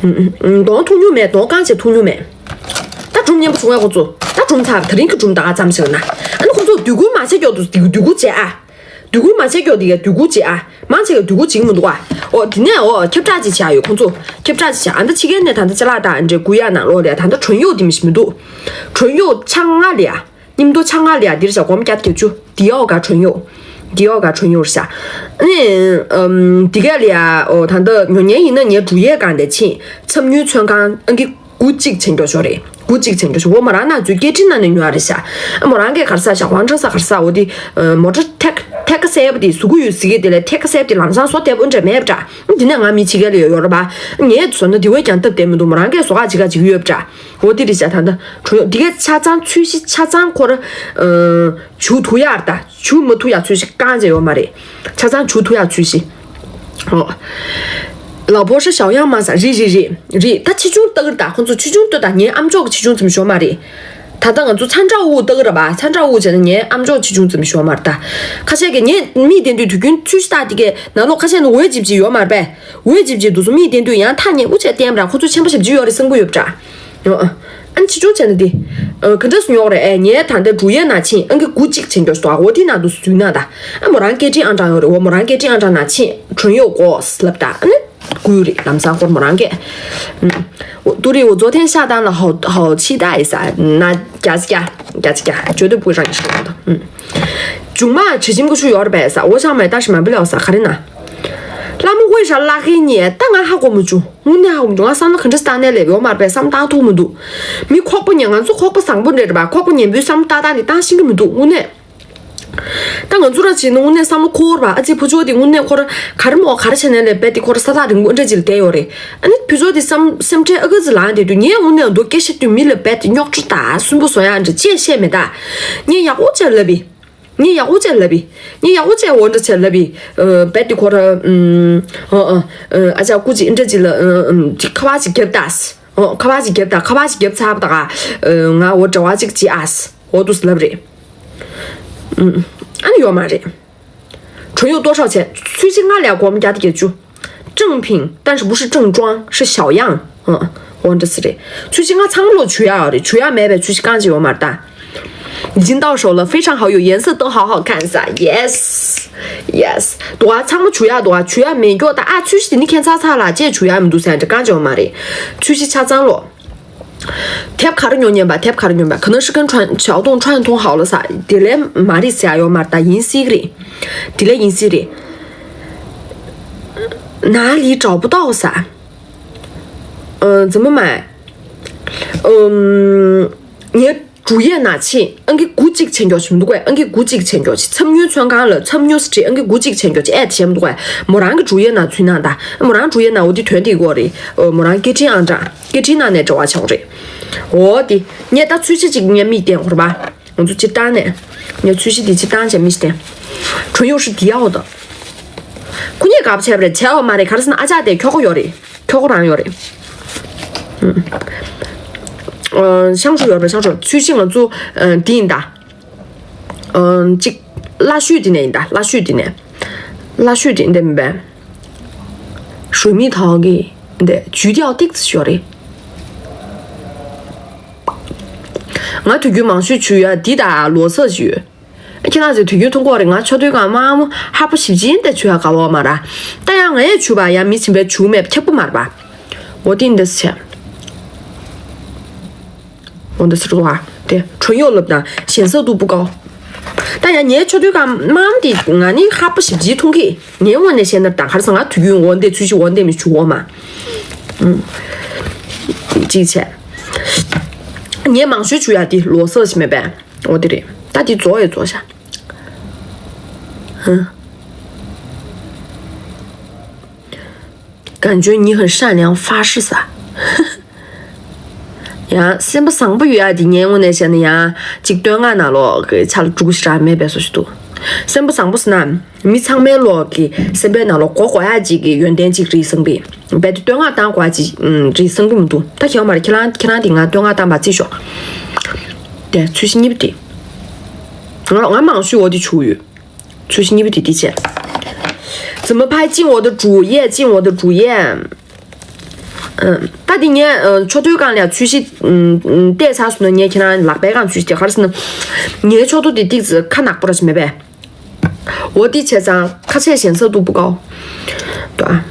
ཨུམ་ཨུམ། གདོང་མཐོང་མྱོང་མེད། གདོང་རྐང་ཅིག་མཐོང་མྱོང་མེད། ད་སྒྲུང་སྙན་པོ་བྱུང་བས་ཁོ་ཚོ། ད་སྒྲུང་ཚར། དེ་རིང་གི་སྒྲུང་ད་ག་ཙམ་ཞིག་ན། ཨ་ནི་ཁོ་ཚོ་སྡུག་གུ་མ་བྱེད་རྒྱུ་དུ་སྡུག་སྡུག་གུ་བྱེད་ཨ། སྡུག་གུ་མ་བྱེད་རྒྱུ་དེ་ག་སྡུག་གུ་བྱེད་ཨ། མང་ཆེ་ག་སྡུག་གུ་བྱེད་ཀྱི་མི་འདུག་ཨ། འོ་དེ་ནས་འོ་ཁྱབ་བསྒྲགས་ཅིག་བྱས་ཡོད་ཁོ་ཚོ། ཁྱབ་བསྒྲགས་ཅིག་བྱས། ཨ་ད་ཕྱི་རྒྱལ་ནས་ད་ལྟ་ཅ་ལག་དང་འདྲ་གུ་ཡ་ནང་ལོགས་ལ་ད་ལྟ་བྲན་གཡོག་དེ་མི་ཞིག་མི་འདུག། བྲན་གཡོག་ཆ་ལྔ་ལ་ཡ། མཉམ་དུ་ཆ་ལྔ་ལ་ཡ་འདིར་བཞག་སྒོར་མོ་བརྒྱ་དང་བརྒྱད་ཅུ། འདི་ཨོ་ག་བྲན་གཡོག་འདི་ཨོ་ག་བྲན་གཡོག་རེད་ཤག། ཨ་ནི་ཨམ་འདི་ག་ལ་ཡ་ཨོ་ད་ལྟ་ཉོ་མཁན་ཡིན་ན་ངའི་འབྲུག་ཡས་སྒང་དེ་ཕྱིན། འཚམས་ཉོའི་ཚོན་ཁང་ཨང་ཀི་དགུ་གཅིག་བྱེད་མགྱོགས་ཤོག་རེད། དགུ་གཅིག་བྱེད་མགྱོགས་ཤོག། འོ་མོ་རང་ནང་ཚུད་སྐད་འཕྲིན་ནང་ནས་ཉོ་ཡ་རེད་ཤག། ཨ་མོ་རང་གིས་ག་རེ་ཟ་ཞག་དབང་ཁྲང་ས་ག་རེ་ཟ། འོ་དེ་མོ་ཊ་ཐེག་ཐེག་ཁ་སེབ་དེ་བཟོ་གི་ཡོད་ཟེར་གི། དེ་ལས་ཐེག་ཁ་སེབ་དེ་ལམ་སང་བཟོ་བདེ་པོ་འདྲ་མེད་པ་འདྲ། འདི་ནས་ང་མི་ཕྱི་རྒྱལ་ལ་ཡོད་ཡོད་རེད་པ། ངས་བཟོས་ན་དེ་བས་ཀྱང་སྟབས་བདེ་མི་འདུག། མོ་རང་གིས་བཟོ་ག་ཅི་ག་བྱེད་ཀྱི་ཡོད་པ་འདྲ། འོ་དེ་རེད་ཤག། ད་ལྟ་གྲོ་འདི་གའི་ཆ་ཚང་ཚོས་གཞི་ཆ་ཚང་ཁོ་ར་ཨ་བྱུག་ཐུབ་ཡག་རེད་ད། བྱུག་མ་ཐུབ་ཡག་ཚོས་གཞི་རྐང་རྗེས་ཡོད་མ་རེད། ཆ་ཚང་བྱུག་ཐུབ་ཡག་ཚོས་གཞི། ཨོ། ལའོ་པོ་ཧྲ་ཞའོ་ཡང་མ་ས། རེད་རེད་རེད་རེད། ད་ཆེ་ཆུང་ལྟ་གི་རེད་ད། ཁོང་ཚོ་ཆེ་ཆུང་ལྟོས་དང་། ངའི་ཨ་མཆོག་གི་ཆེ་ཆུང་ཙམ་ཞིག་ཡོད་མ་རེད། ད་ལྟ་ང་ཚོ་ཚ་འདྲ་དབུགས་ལྟ་གི་རེད་པ། ཚ་འདྲ་དབུགས་བྱས་ན་ངའི་ཨ་མཆོག་ཆེ་ཆུང་ཙམ་ཞིག་ཡོད་མ་རེད་ད། ཁ་ཤས་ཀྱིས་ངས་མིག་བསྟན་དུས་དུས་རྒྱུན་ཚོས་གཞི་ལྟ་དེ་གའི་ནང་ལོགས་ཁ་ཤས་ནི་འོད་འཇིབ་འཇིབ་ཡོད་མ་རེད་པས། འོད་འཇིབ་འཇིབ་འདུག་སོ། མིག་བསྟན་དུས་ཡང་ཐག་ཉེ་དབུགས་ཆད་བསྟན་པ་ར། ཁོ་ཚོ་ཆེན་པོ་ཞེ་པོ་ཅིག་ཡོད་རེད་བསམ་གི་ཡོད་པ་འདྲ། ཨ་ནི་ཆེ་ཆུང་བྱས་ན་དེ། ཨ་ག་འདྲ་སུ་ཉོག་རེད། ཨེ་ངས་ད་ལྟ་འབྲུག་ཡས་ནང་ཕྱིན་ཨང་ཀི་དགུ་གཅིག་བྱེད་མགྱོགས་ཤོག། འོ་དེ་ནང་དུ་འཛུལ་ན་ད། ཨ་མོ་རང་སྐད་འཕྲིན་ཨང་གྲངས་ཡོད་རེད། འོ་མོ་རང་སྐད་འཕྲིན་ཨང་གྲངས་ནང་ཕྱིན་བྲན་གཡོག་གོ་ལབ་ད། ཨ་ནི་དགོས་རེད། ལམ་སང་ཁོར་མོ་རང་སྐད། ཨུམ། 我肚里有昨天下单了好好期待一下，那加加加加加，绝对不会让你失望的。嗯。 ཇུང་མ་བྱེད་ཁྱིམ་ཀུ་ཤུ་ཡོད་རེད་པས་ས། འོ་ཤང་མེ་ཏ་ཤི་མ་བི་ལོ་ས་ག་རེ་ན། ལ་མོ་ཝེ་ཧྲ་ལ་ཧེ་ཉེ་ད་ང་ཧ་གོ་མི་བྱུང་། དངོས་གནས་ཧ་གོ་མི་བྱུང་། ང་བསམ་བློ་ག་འདྲ་སྟངས་ནས་སླེབས་ཡོད་མ་རེད་པས། བསམ་བཏང་ཐུབ་མི་འདུག། མི་ཁོག་པ་ཉེ་ང་ཚོ་ཁོག་པ་བཟང་པོ་འདྲ་རེད་པ། ཁོག་པ་ཉེ་པོའི་བསམ་བློ་ཏག་ཏག་ནི་བཏང་ཤེས་ཀྱི་མི་འདུག་དངོས་གནས། ད་ང་ཚོ་ར་བྱས་ན་དངོས་གནས་བསམ་བློ་འཁོར་བ། ཨ་ཙི་ཕུ་ཆོ་དེ་དངོས་གནས་ཁོ་ར་ག་རེ་མོ་ག་རེ་བྱས་ནས་ལས་རྦད་དེ་ཁོ་ར་ས་ཐག་རིང་པོ་འདྲ་ཅིག་ལ་བསྡད་ཡོད་རེད། ཨ་ནི་ཕུ་ཆོ་དེ་བསམ་སེམས་ཁྲལ་ཨ་ཀ་ཙི་ལངས་བསྡད་དུས་ངས་དངོས་གནས་མདོ་སྐད་བཤད་དུས་མི་ལ་རྦད་དེ་རྙོག་དྲ་དང་སུན་པོ་བཟོ་ཡག་འདྲ་ཅི་བཤད་མེད་ད། ངས་ཡག་པོ་བྱས་ལབ་པས། ངས་ཡག་པོ་བྱས་ལབ་པས། ངས་ཡག་པོ་བྱས་འོ་འདྲ་བྱས་ལབ་པས། ཨ་རྦད་དེ་ཁོ་ར་ཨུམ་ཨ་ཨ་ཨ་ཅག་སྐུ་ཅིག་འདྲ་ཅིག་ལ་ཨུམ་ཅིག་ཁ་བ་ཅིག་བརྒྱབ་ད། ཨོ། ཁ་པར་ཅིག་བརྒྱབ་དང་། ཁ་པར་ཅིག་བརྒྱབ་ཚར་བ་དང་། ཨ། ང་འོ་འབྲེལ་བ་ཅིག་བྱེད་ཨ། འོ་འདུག་སེ་ལབ་རེད། ཨུམ། ཨ་ནི་ཡོད་མ་རེད། 唇釉多少钱? 吹气 ང་ལ་སྒོར་མོ་བརྒྱ་དང་བརྒྱད་ཅུ། 正品，但是不是正装，是小样。嗯，འོ་འདྲ་ཟེར་རེད། 吹气 ང་ཚང་མ་ལོ་བྱུག་ཡག་ཡོད་རེད། བྱུག་ཡག་མེད་པའི་吹气 རྐང་གཅིག་ཡོད་མ་རེད་ད། 已经到手了，非常好用，颜色都好好看噻。Yes, yes。འདུག་ག་ཚང་མ་བྱུག་ཡག་འདུག་ག་བྱུག་ཡག་མེད་མཁན་ད། ཨ། 吹气 དེ་ནི་ཁྱད་མཚར་ཚར་ལ་ཅེས་བྱུག་ཡག་མི་འདུག་ཟེར་འདྲ་རྐང་གཅིག་ཡོད་མ་རེད། 吹气 ཆ་ཚང་ལོ། དེབ་ག་རེ་ཉོ་སྙམ་པ། དེབ་ག་རེ་ཉོ་སྙམ་པ། 可能是跟传 小众传统好了噻། དེ་ལས་མ་རེད་ཟེར་ཡག་ཡོད་མ་རེད་ད། 银色 རེད། དེ་ལས་银色 རེད། 哪里找不到噻？ ཨ། 怎么买？ ཨ། ངའི་主页ན་ཕྱིན། ཨང་ཀི་དགུ་གཅིག་བྱས་མགྱོགས་བྱེད་མི་འདུག་གས། ཨང་ཀི་དགུ་གཅིག་བྱས་མགྱོགས་བྱེད། 参与参观了། 参与 ཟེར་ཨང་ཀི་དགུ་གཅིག་བྱས་མགྱོགས་བྱེད། ཨེ་དེ་བྱས་མི་འདུག་གས། མོ་རང་གི་主页ན་ཚུད་ན་ད། མོ་རང་主页ན་འོ་དེ་དོན་དེ་གོ་རེད། ཨ། མོ་རང་ཀེ་ཁྲིན་ཨང་གྲངས། ཀེ་ཁྲིན་ནང་ནས་འབྲེལ་བ་བྱེད་དགོས་རེད། འོ་དེ། ངས་ད་吹气 ཅིག་ངས་མིག་བསྟན་དགོས་རེད་པ། ང་ཚོ་སྤྱིར་བཏང་ནས། ངས་吹气 དེ་སྤྱིར་བཏང་བྱས་མིག་བསྟན། 唇釉是迪奥的། ཁོ་གཉིས་དགའ་པོ་བྱས་པ་རེད། བྱས་པ་མ་རེད། ག་རེ་ཟེར་ན། ཨ་ཅག་དེ་ཁྱོ་ག་ཡོད་རེད། ཁྱོ་ག་རང་ཡོད་རེད། ཨུམ། ཨ། 香水 ཡོད་རེད་པ། 香水། 吹气 ང་ཚོ། ཨ། འདི་ཡིན་ད། ཨ། གཅིག་སླ་ཤོས་དེ་ནས་ཡིན་ད། སླ་ཤོས་དེ་ནས། སླ་ཤོས་དེ་འདི་མིན་པས། 水蜜桃 གི་འདི་橘调 ཏིག་ཙམ་ཡོད་རེད། ང་དུས་རྒྱུན་མང་ཤོས་བྱུག་ཡག་འདི་དང་ལོ་སར་ཞིག་ཡོད། ཁྱེད་རང་ཚོས་དུས་རྒྱུན་མཐོང་གི་ཡོད་རེད། ང་ཆོ་འཕྲུལ་ཁང་དམར་མོ་ཧ་པོ་ཞེ་པོ་ཅིག་འདི་བྱུག་ཡག་དགའ་པོ་མ་རེད། ད་ཡང་ངས་བྱུག་པ་ཡང་མི་གཞན་པས་བྱུག་མེད་པ་ཁྱབ་པོ་མ་རེད་པ། འོ་དེ་འདི་བྱས། འོ་འདི་ཟེར་བ། དེ་唇釉 ལབ་ན་显色度不高། ད་ཡང་ངའི་ཆོ་འཕྲུལ་ཁང་དམར་མོ་དེ་ང་ནི་ཧ་པོ་ཞེ་པོ་ཅིག་མཐོང་གི། ངའི་ངོས་ནས་བཤད་ན་ད། ག་རེ་ཟེར། ང་དུས་རྒྱུན་འོ་འདི་ཚུལ་ཞིག་འོ་འདི་མི་བྱུག་འོ་མ། ཨུམ། གཅིག་བྱས། ངས་མང་ཤོས་བྱུག་ཡག་དེ་ལོ་སར་ཞིག་མེད་པས། འོ་དེ་རེད། ད་དེ་རྫོགས་ཡང་རྫོགས་ཤག་ཧུམ། 感觉你很善良发誓 ཟེར། ཡང་སེམས་པ་བཟང་པོ་ཡོད་ཡག་དེ་ངའི་ངོས་ནས་བཤད་ན་ཡང་གཅིག་བསྟོད་བསྔགས་ནང་ལོགས་ཀྱི་ཆ་ལ་འགྲོ་གི་ཞེ་དྲག་མེད་པའི་བཟོ་ཞིག་འདུག་སེམས་པ་བཟང་པོ་ཟེར་ན་མི་ཚང་མའི་ལོགས་ཀྱི་སེམས་པའི་ནང་ལོགས་གོ་དགོས་ཡག་ཅིག་གི་ཡོན་ཏན་ཅིག་རེད་བསམ་གི། རྦད་དེ་བསྟོད་བསྔགས་བཏང་དགོས་ཡག་ཅིག་ཨུམ། རེད་བསམ་གི་མི་འདུག་ད་ཁྱེད་མ་རེད། ཁྱེད་རང་ཁྱེད་རང་དེ་ང་བསྟོད་བསྔགས་བཏང་བ་བརྩི་ཤོག་དེ་ཚུལ་ཞིག་གཉིས་པ་དེ། ང་ང་མང་ཤོས་འོ་དེ་བྱུག་ཡོད། ཚུལ་ཞིག་གཉིས་པ་དེ་དེ་བྱས། 怎么拍进我的主页？进我的主页。 ཨ། ད་དེ་ངས་ཨ། ཆོ་འཕྲུལ་ཁང་ལ་ཚུལ་ཞིག་ཨ། ཨ། བལྟས་ཚར་སོང་ན། ངས་ཁྱེད་རང་ལག་པའི་སྒང་ཚུལ་ཞིག་བལྟས། ག་རེ་ཟེར་ན། ངའི་ཕྱོགས་མཐོ་དེ་ཏིག་ཙམ་ཁ་ནག་པོ་ར་ཞིག་མེད་པས། འོ་དེ་བྱས་ཙང་ཁ་ཆེ་显色度不高། ད།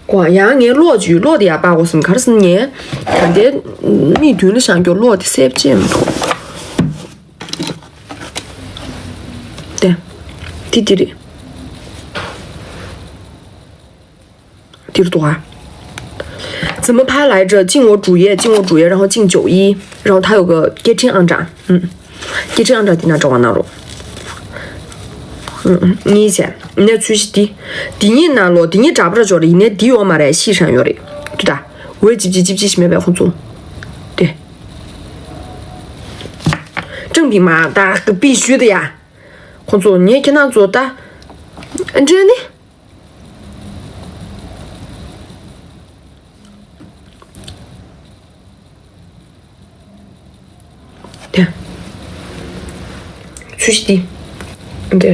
གོ་ཡང་ངའི་གློག་བཅུ་གློག་དེ་ཡར་སྤར་དགོས་བསམ། ག་རེ་ཟེར་ན་ངས་ད་ལྟའི་མིག་མདུན་ལ་བཞག་རྒྱུ་གློག་དེ་གསལ་པོ་ཅིག་མི་འདུག་དེ་དེ་དེ་རེད། དེ་རུ་འདུག་ཨ། 怎么拍来着？进我主页，进我主页，然后进九一，然后它有个 get in 暗账，嗯。 སྐད་ཆ་ཡང་འདྲ་དེ་ན་འདྲ་བ་ན་རོ། ཨུམ། གཉིས་བྱས། ནས་ཚུལ་ཞིག་འདི། འདི་གཉིས་ནང་ལོགས་འདི་གཉིས་འདྲ་པོ་ར་ཅོ་རེད། ཡིན་ནའི་འདི་ཡོད་མ་རེད། ཤི་ཧྲན་ཡོད་རེད། དུ་ད། འོད་ཅིབ་ཅིབ་ཅིབ་ཅིབ་ཞིག་མེད་པའི་ཁོང་ཚོ། དེ། ཀྲང་པི་མ་ད་ཀི་པི་ཞུ་དེ་ཡ། ཁོང་ཚོ་ངས་ཁྱེད་རང་ཚོ་ད། འདྲེ་ནི། དེ། ཚུལ་ཞིག་འདི། འདིར།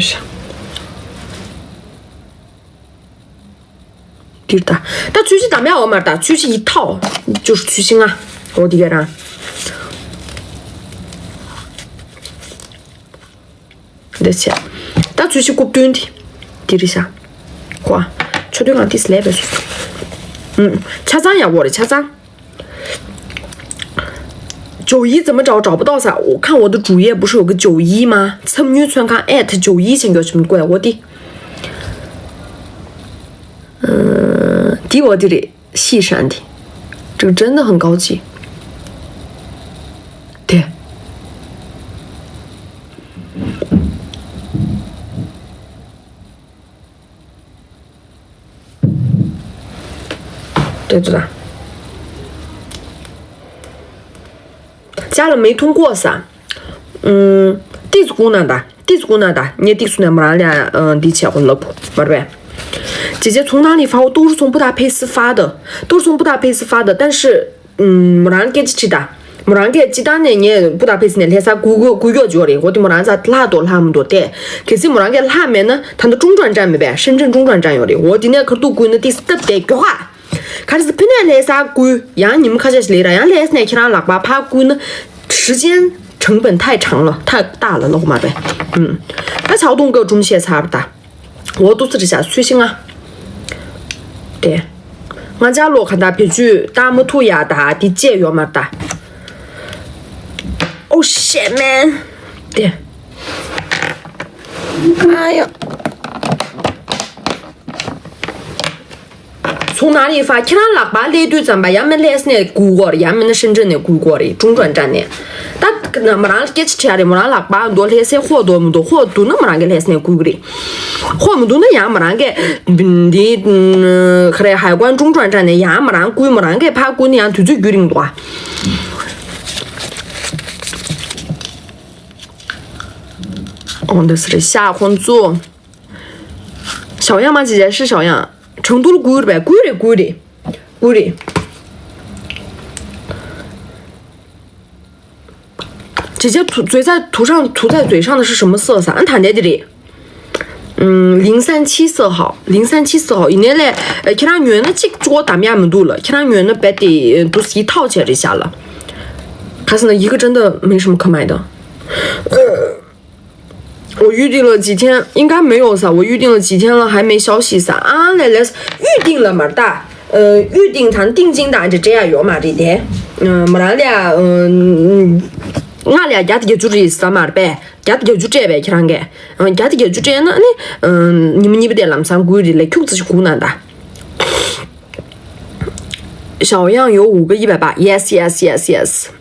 འདིར་ད། ད་ཚུལ་ཞིག་དམ་ཡག་འོ་མར་ད། ཚུལ་ཞིག་ཡི་ཐའོ། ཅུར་ཚུལ་ཞིག་ང་། འོ་འདི་ག་རང་། འདི་བྱས། ད་ཚུལ་ཞིག་རྐུབ་སྟོན་འདི། འདི་རེད་ཤག་ཧོ། ཆོ་འདོན་ང་ཏིས་ལས་པས་སོ། ཨུམ། ཆ་ཚང་ཡག་པོ་རེད་ཆ་ཚང་། 九一怎么找找不到噻？我看我的主页不是有个九一吗？参与参观 at 九一 请给我什么过来？我的，嗯，第我的嘞。 ཤི་ཧྲན་དེ། 这个真的很高级。对。对对对。加了没通过噻。ཏིག་ཙམ་སྒུག་གནང་དང་། ཏིག་ཙམ་སྒུག་གནང་དང་། ངས་ཏིག་ཙམ་ནས་མོ་རང་ལ་འདི་བྱས་གོ་ལབ་གོ་མ་རེད་པས། 姐姐从哪里发？我都是从布达佩斯发的，都是从布达佩斯发的，但是 ཨུམ། མོ་རང་སྐད་ཆ་དྲིས་དང་། མོ་རང་གིས་སྤྱིར་བཏང་ནས་ངས་པུ་ད་པེ་སི་ནས་ལྷ་ས་སྒུག་སྒུག་སྒུག་ཡོད་ཅོག་རེད། འོ་དེ་མོ་རང་ཚ་ལྷག་འདུག་ལྷག་མི་འདུག་སྟེ། གལ་སྲིད་མོ་རང་གིས་ལྷག་མེད་ན་ད་ལྟ་ཀྲུང་ཀྲང་ཀྲང་མེད་པས། 深圳ཀྲུང་ཀྲང་ཀྲང་ཡོད་རེད། འོ་དེ་ནས་ཁར་ཐུག་སྒུག་ན་ཏིག་སྟབས་བདེ་མགྱོགས་ཨ། ག་རེ་ཟེར་ཕི་ནས་ལྷ་ས་སྒུག་ཡང་ཉིན་མོ་ཁ་ཤས་ཤིག་ལས་ར་ཡང་ལྷ་ས་ནས་ཁྱེད་རང་ལག་པ་ཕར་སྒུག་ན། 时间成本太长了，太大了，ལོག་མ་རེད། ཨུམ། ད་ཆའོ་ཏུང་ཀའོ་ཀྲུང་བཤད་ཚར་བ་ད། འོ་ཏུ་ཙི་རི་ཤ་སུས་ཤི་ང་། དེ། ང་ཅག་ལོ་ག་ད་བེད་སྤྱོད་བཏང་མ་ཐུབ་ཡ་ད་དེ་བཅད་ཡོད་མ་ད། Oh shit, man. དེ། ཨ་ཡ། 从哪里发？ ཁྱེད་རང་ལག་པ་སླེབས་དུས་ཙམ་པ་ཡང་མིན་ལྷ་ས་ནས་སྒུག་དགོས་རེད། ཡང་མིན་ན་深圳ནས་སྒུག་དགོས་རེད། ཀྲུང་ཀྲང་ཀྲང་ནས། ད་མོ་རང་ལ་སྐད་ཆ་དྲིས་ཡ་རེད། མོ་རང་ལག་པ་འདུག་ལྷ་སའི་ཧོ་འདུག་མི་འདུག་ཧོ་འདུག་ན་མོ་རང་གིས་ལྷ་ས་ནས་སྒུག་གི་རེད། ཧོ་མི་འདུག་ན་ཡང་མོ་རང་གིས་འདི་ག་རེ་ཧའེ་ཀོན་ཀྲུང་ཀྲང་ཀྲང་ནས་ཡང་མོ་རང་སྒུག་མོ་རང་གིས་ཕར་སྒུག་ན་ཡང་དུས་ཚོད་རྒྱུན་རིང་འདུག་ཨ། འོ་འདི་སི་རེད་ཤག་ཁོང་ཚོ། 小样吗？姐姐是小样。成都的贵不贵？贵的，贵的，贵的。姐姐涂嘴在涂上涂在嘴上的是什么色彩？俺谈的的嘞。嗯，零三七色号，零三七色号。 ཡིན་ནའི་ལས་ཁྱེད་རང་ཉོས་ན་གཅིག་གཅིག་པོ་དམ་ཡག་མི་འདུག་ལ། ཁྱེད་རང་ཉོས་ན་རྦད་དེ་འདུག་སེ་ཐག་བཅད་རེད་བཞག་ལ། 可是呢，一个真的没什么可买的。 我预定了几天，应该没有啥。我预定了几天了，还没消息啥。 ཨ་ལས་ལས། 预定了མ་རེད་ད། 呃，预定དང་定金དང་འདྲ་འདྲ་ཡ་ཡོད་མ་རེད་དེ། 呃，མོ་རང་ལ་ཡ། 呃། ང་ལ་ཡ་བརྒྱ་དང་བརྒྱད་ཅུ་རེད་ཟ་མ་རེད་པས། བརྒྱ་དང་བརྒྱད་ཅུ་སྤྲད་པས་ཁྱེད་རང་གིས། 呃། བརྒྱ་དང་བརྒྱད་ཅུ་སྤྲད་ན་ནི། 呃། ཉི་མ་གཉིས་པ་དེ་ལམ་སང་སྒུག་རེད་ལ། ཁྱུག་ཙམ་ཞིག་སྒུག་གནང་ད། 小样有五个一百八。 Yes, yes, yes, yes.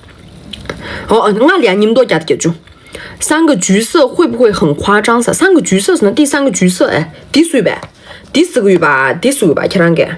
哦，ང་ལ་ཡ་ཉིན་ཐོ་བརྒྱ་དང་བརྒྱད་ཅུ། 三个橘色会不会很夸张？ ཟེར། 三个橘色 ཟེར་ན་第三个橘色 ཨེ། འདི་སུས་པས། འདི་ཟེར་གི་ཡོད་པ། འདི་ཟེར་གི་ཡོད་པ་ཁྱེད་རང་གིས།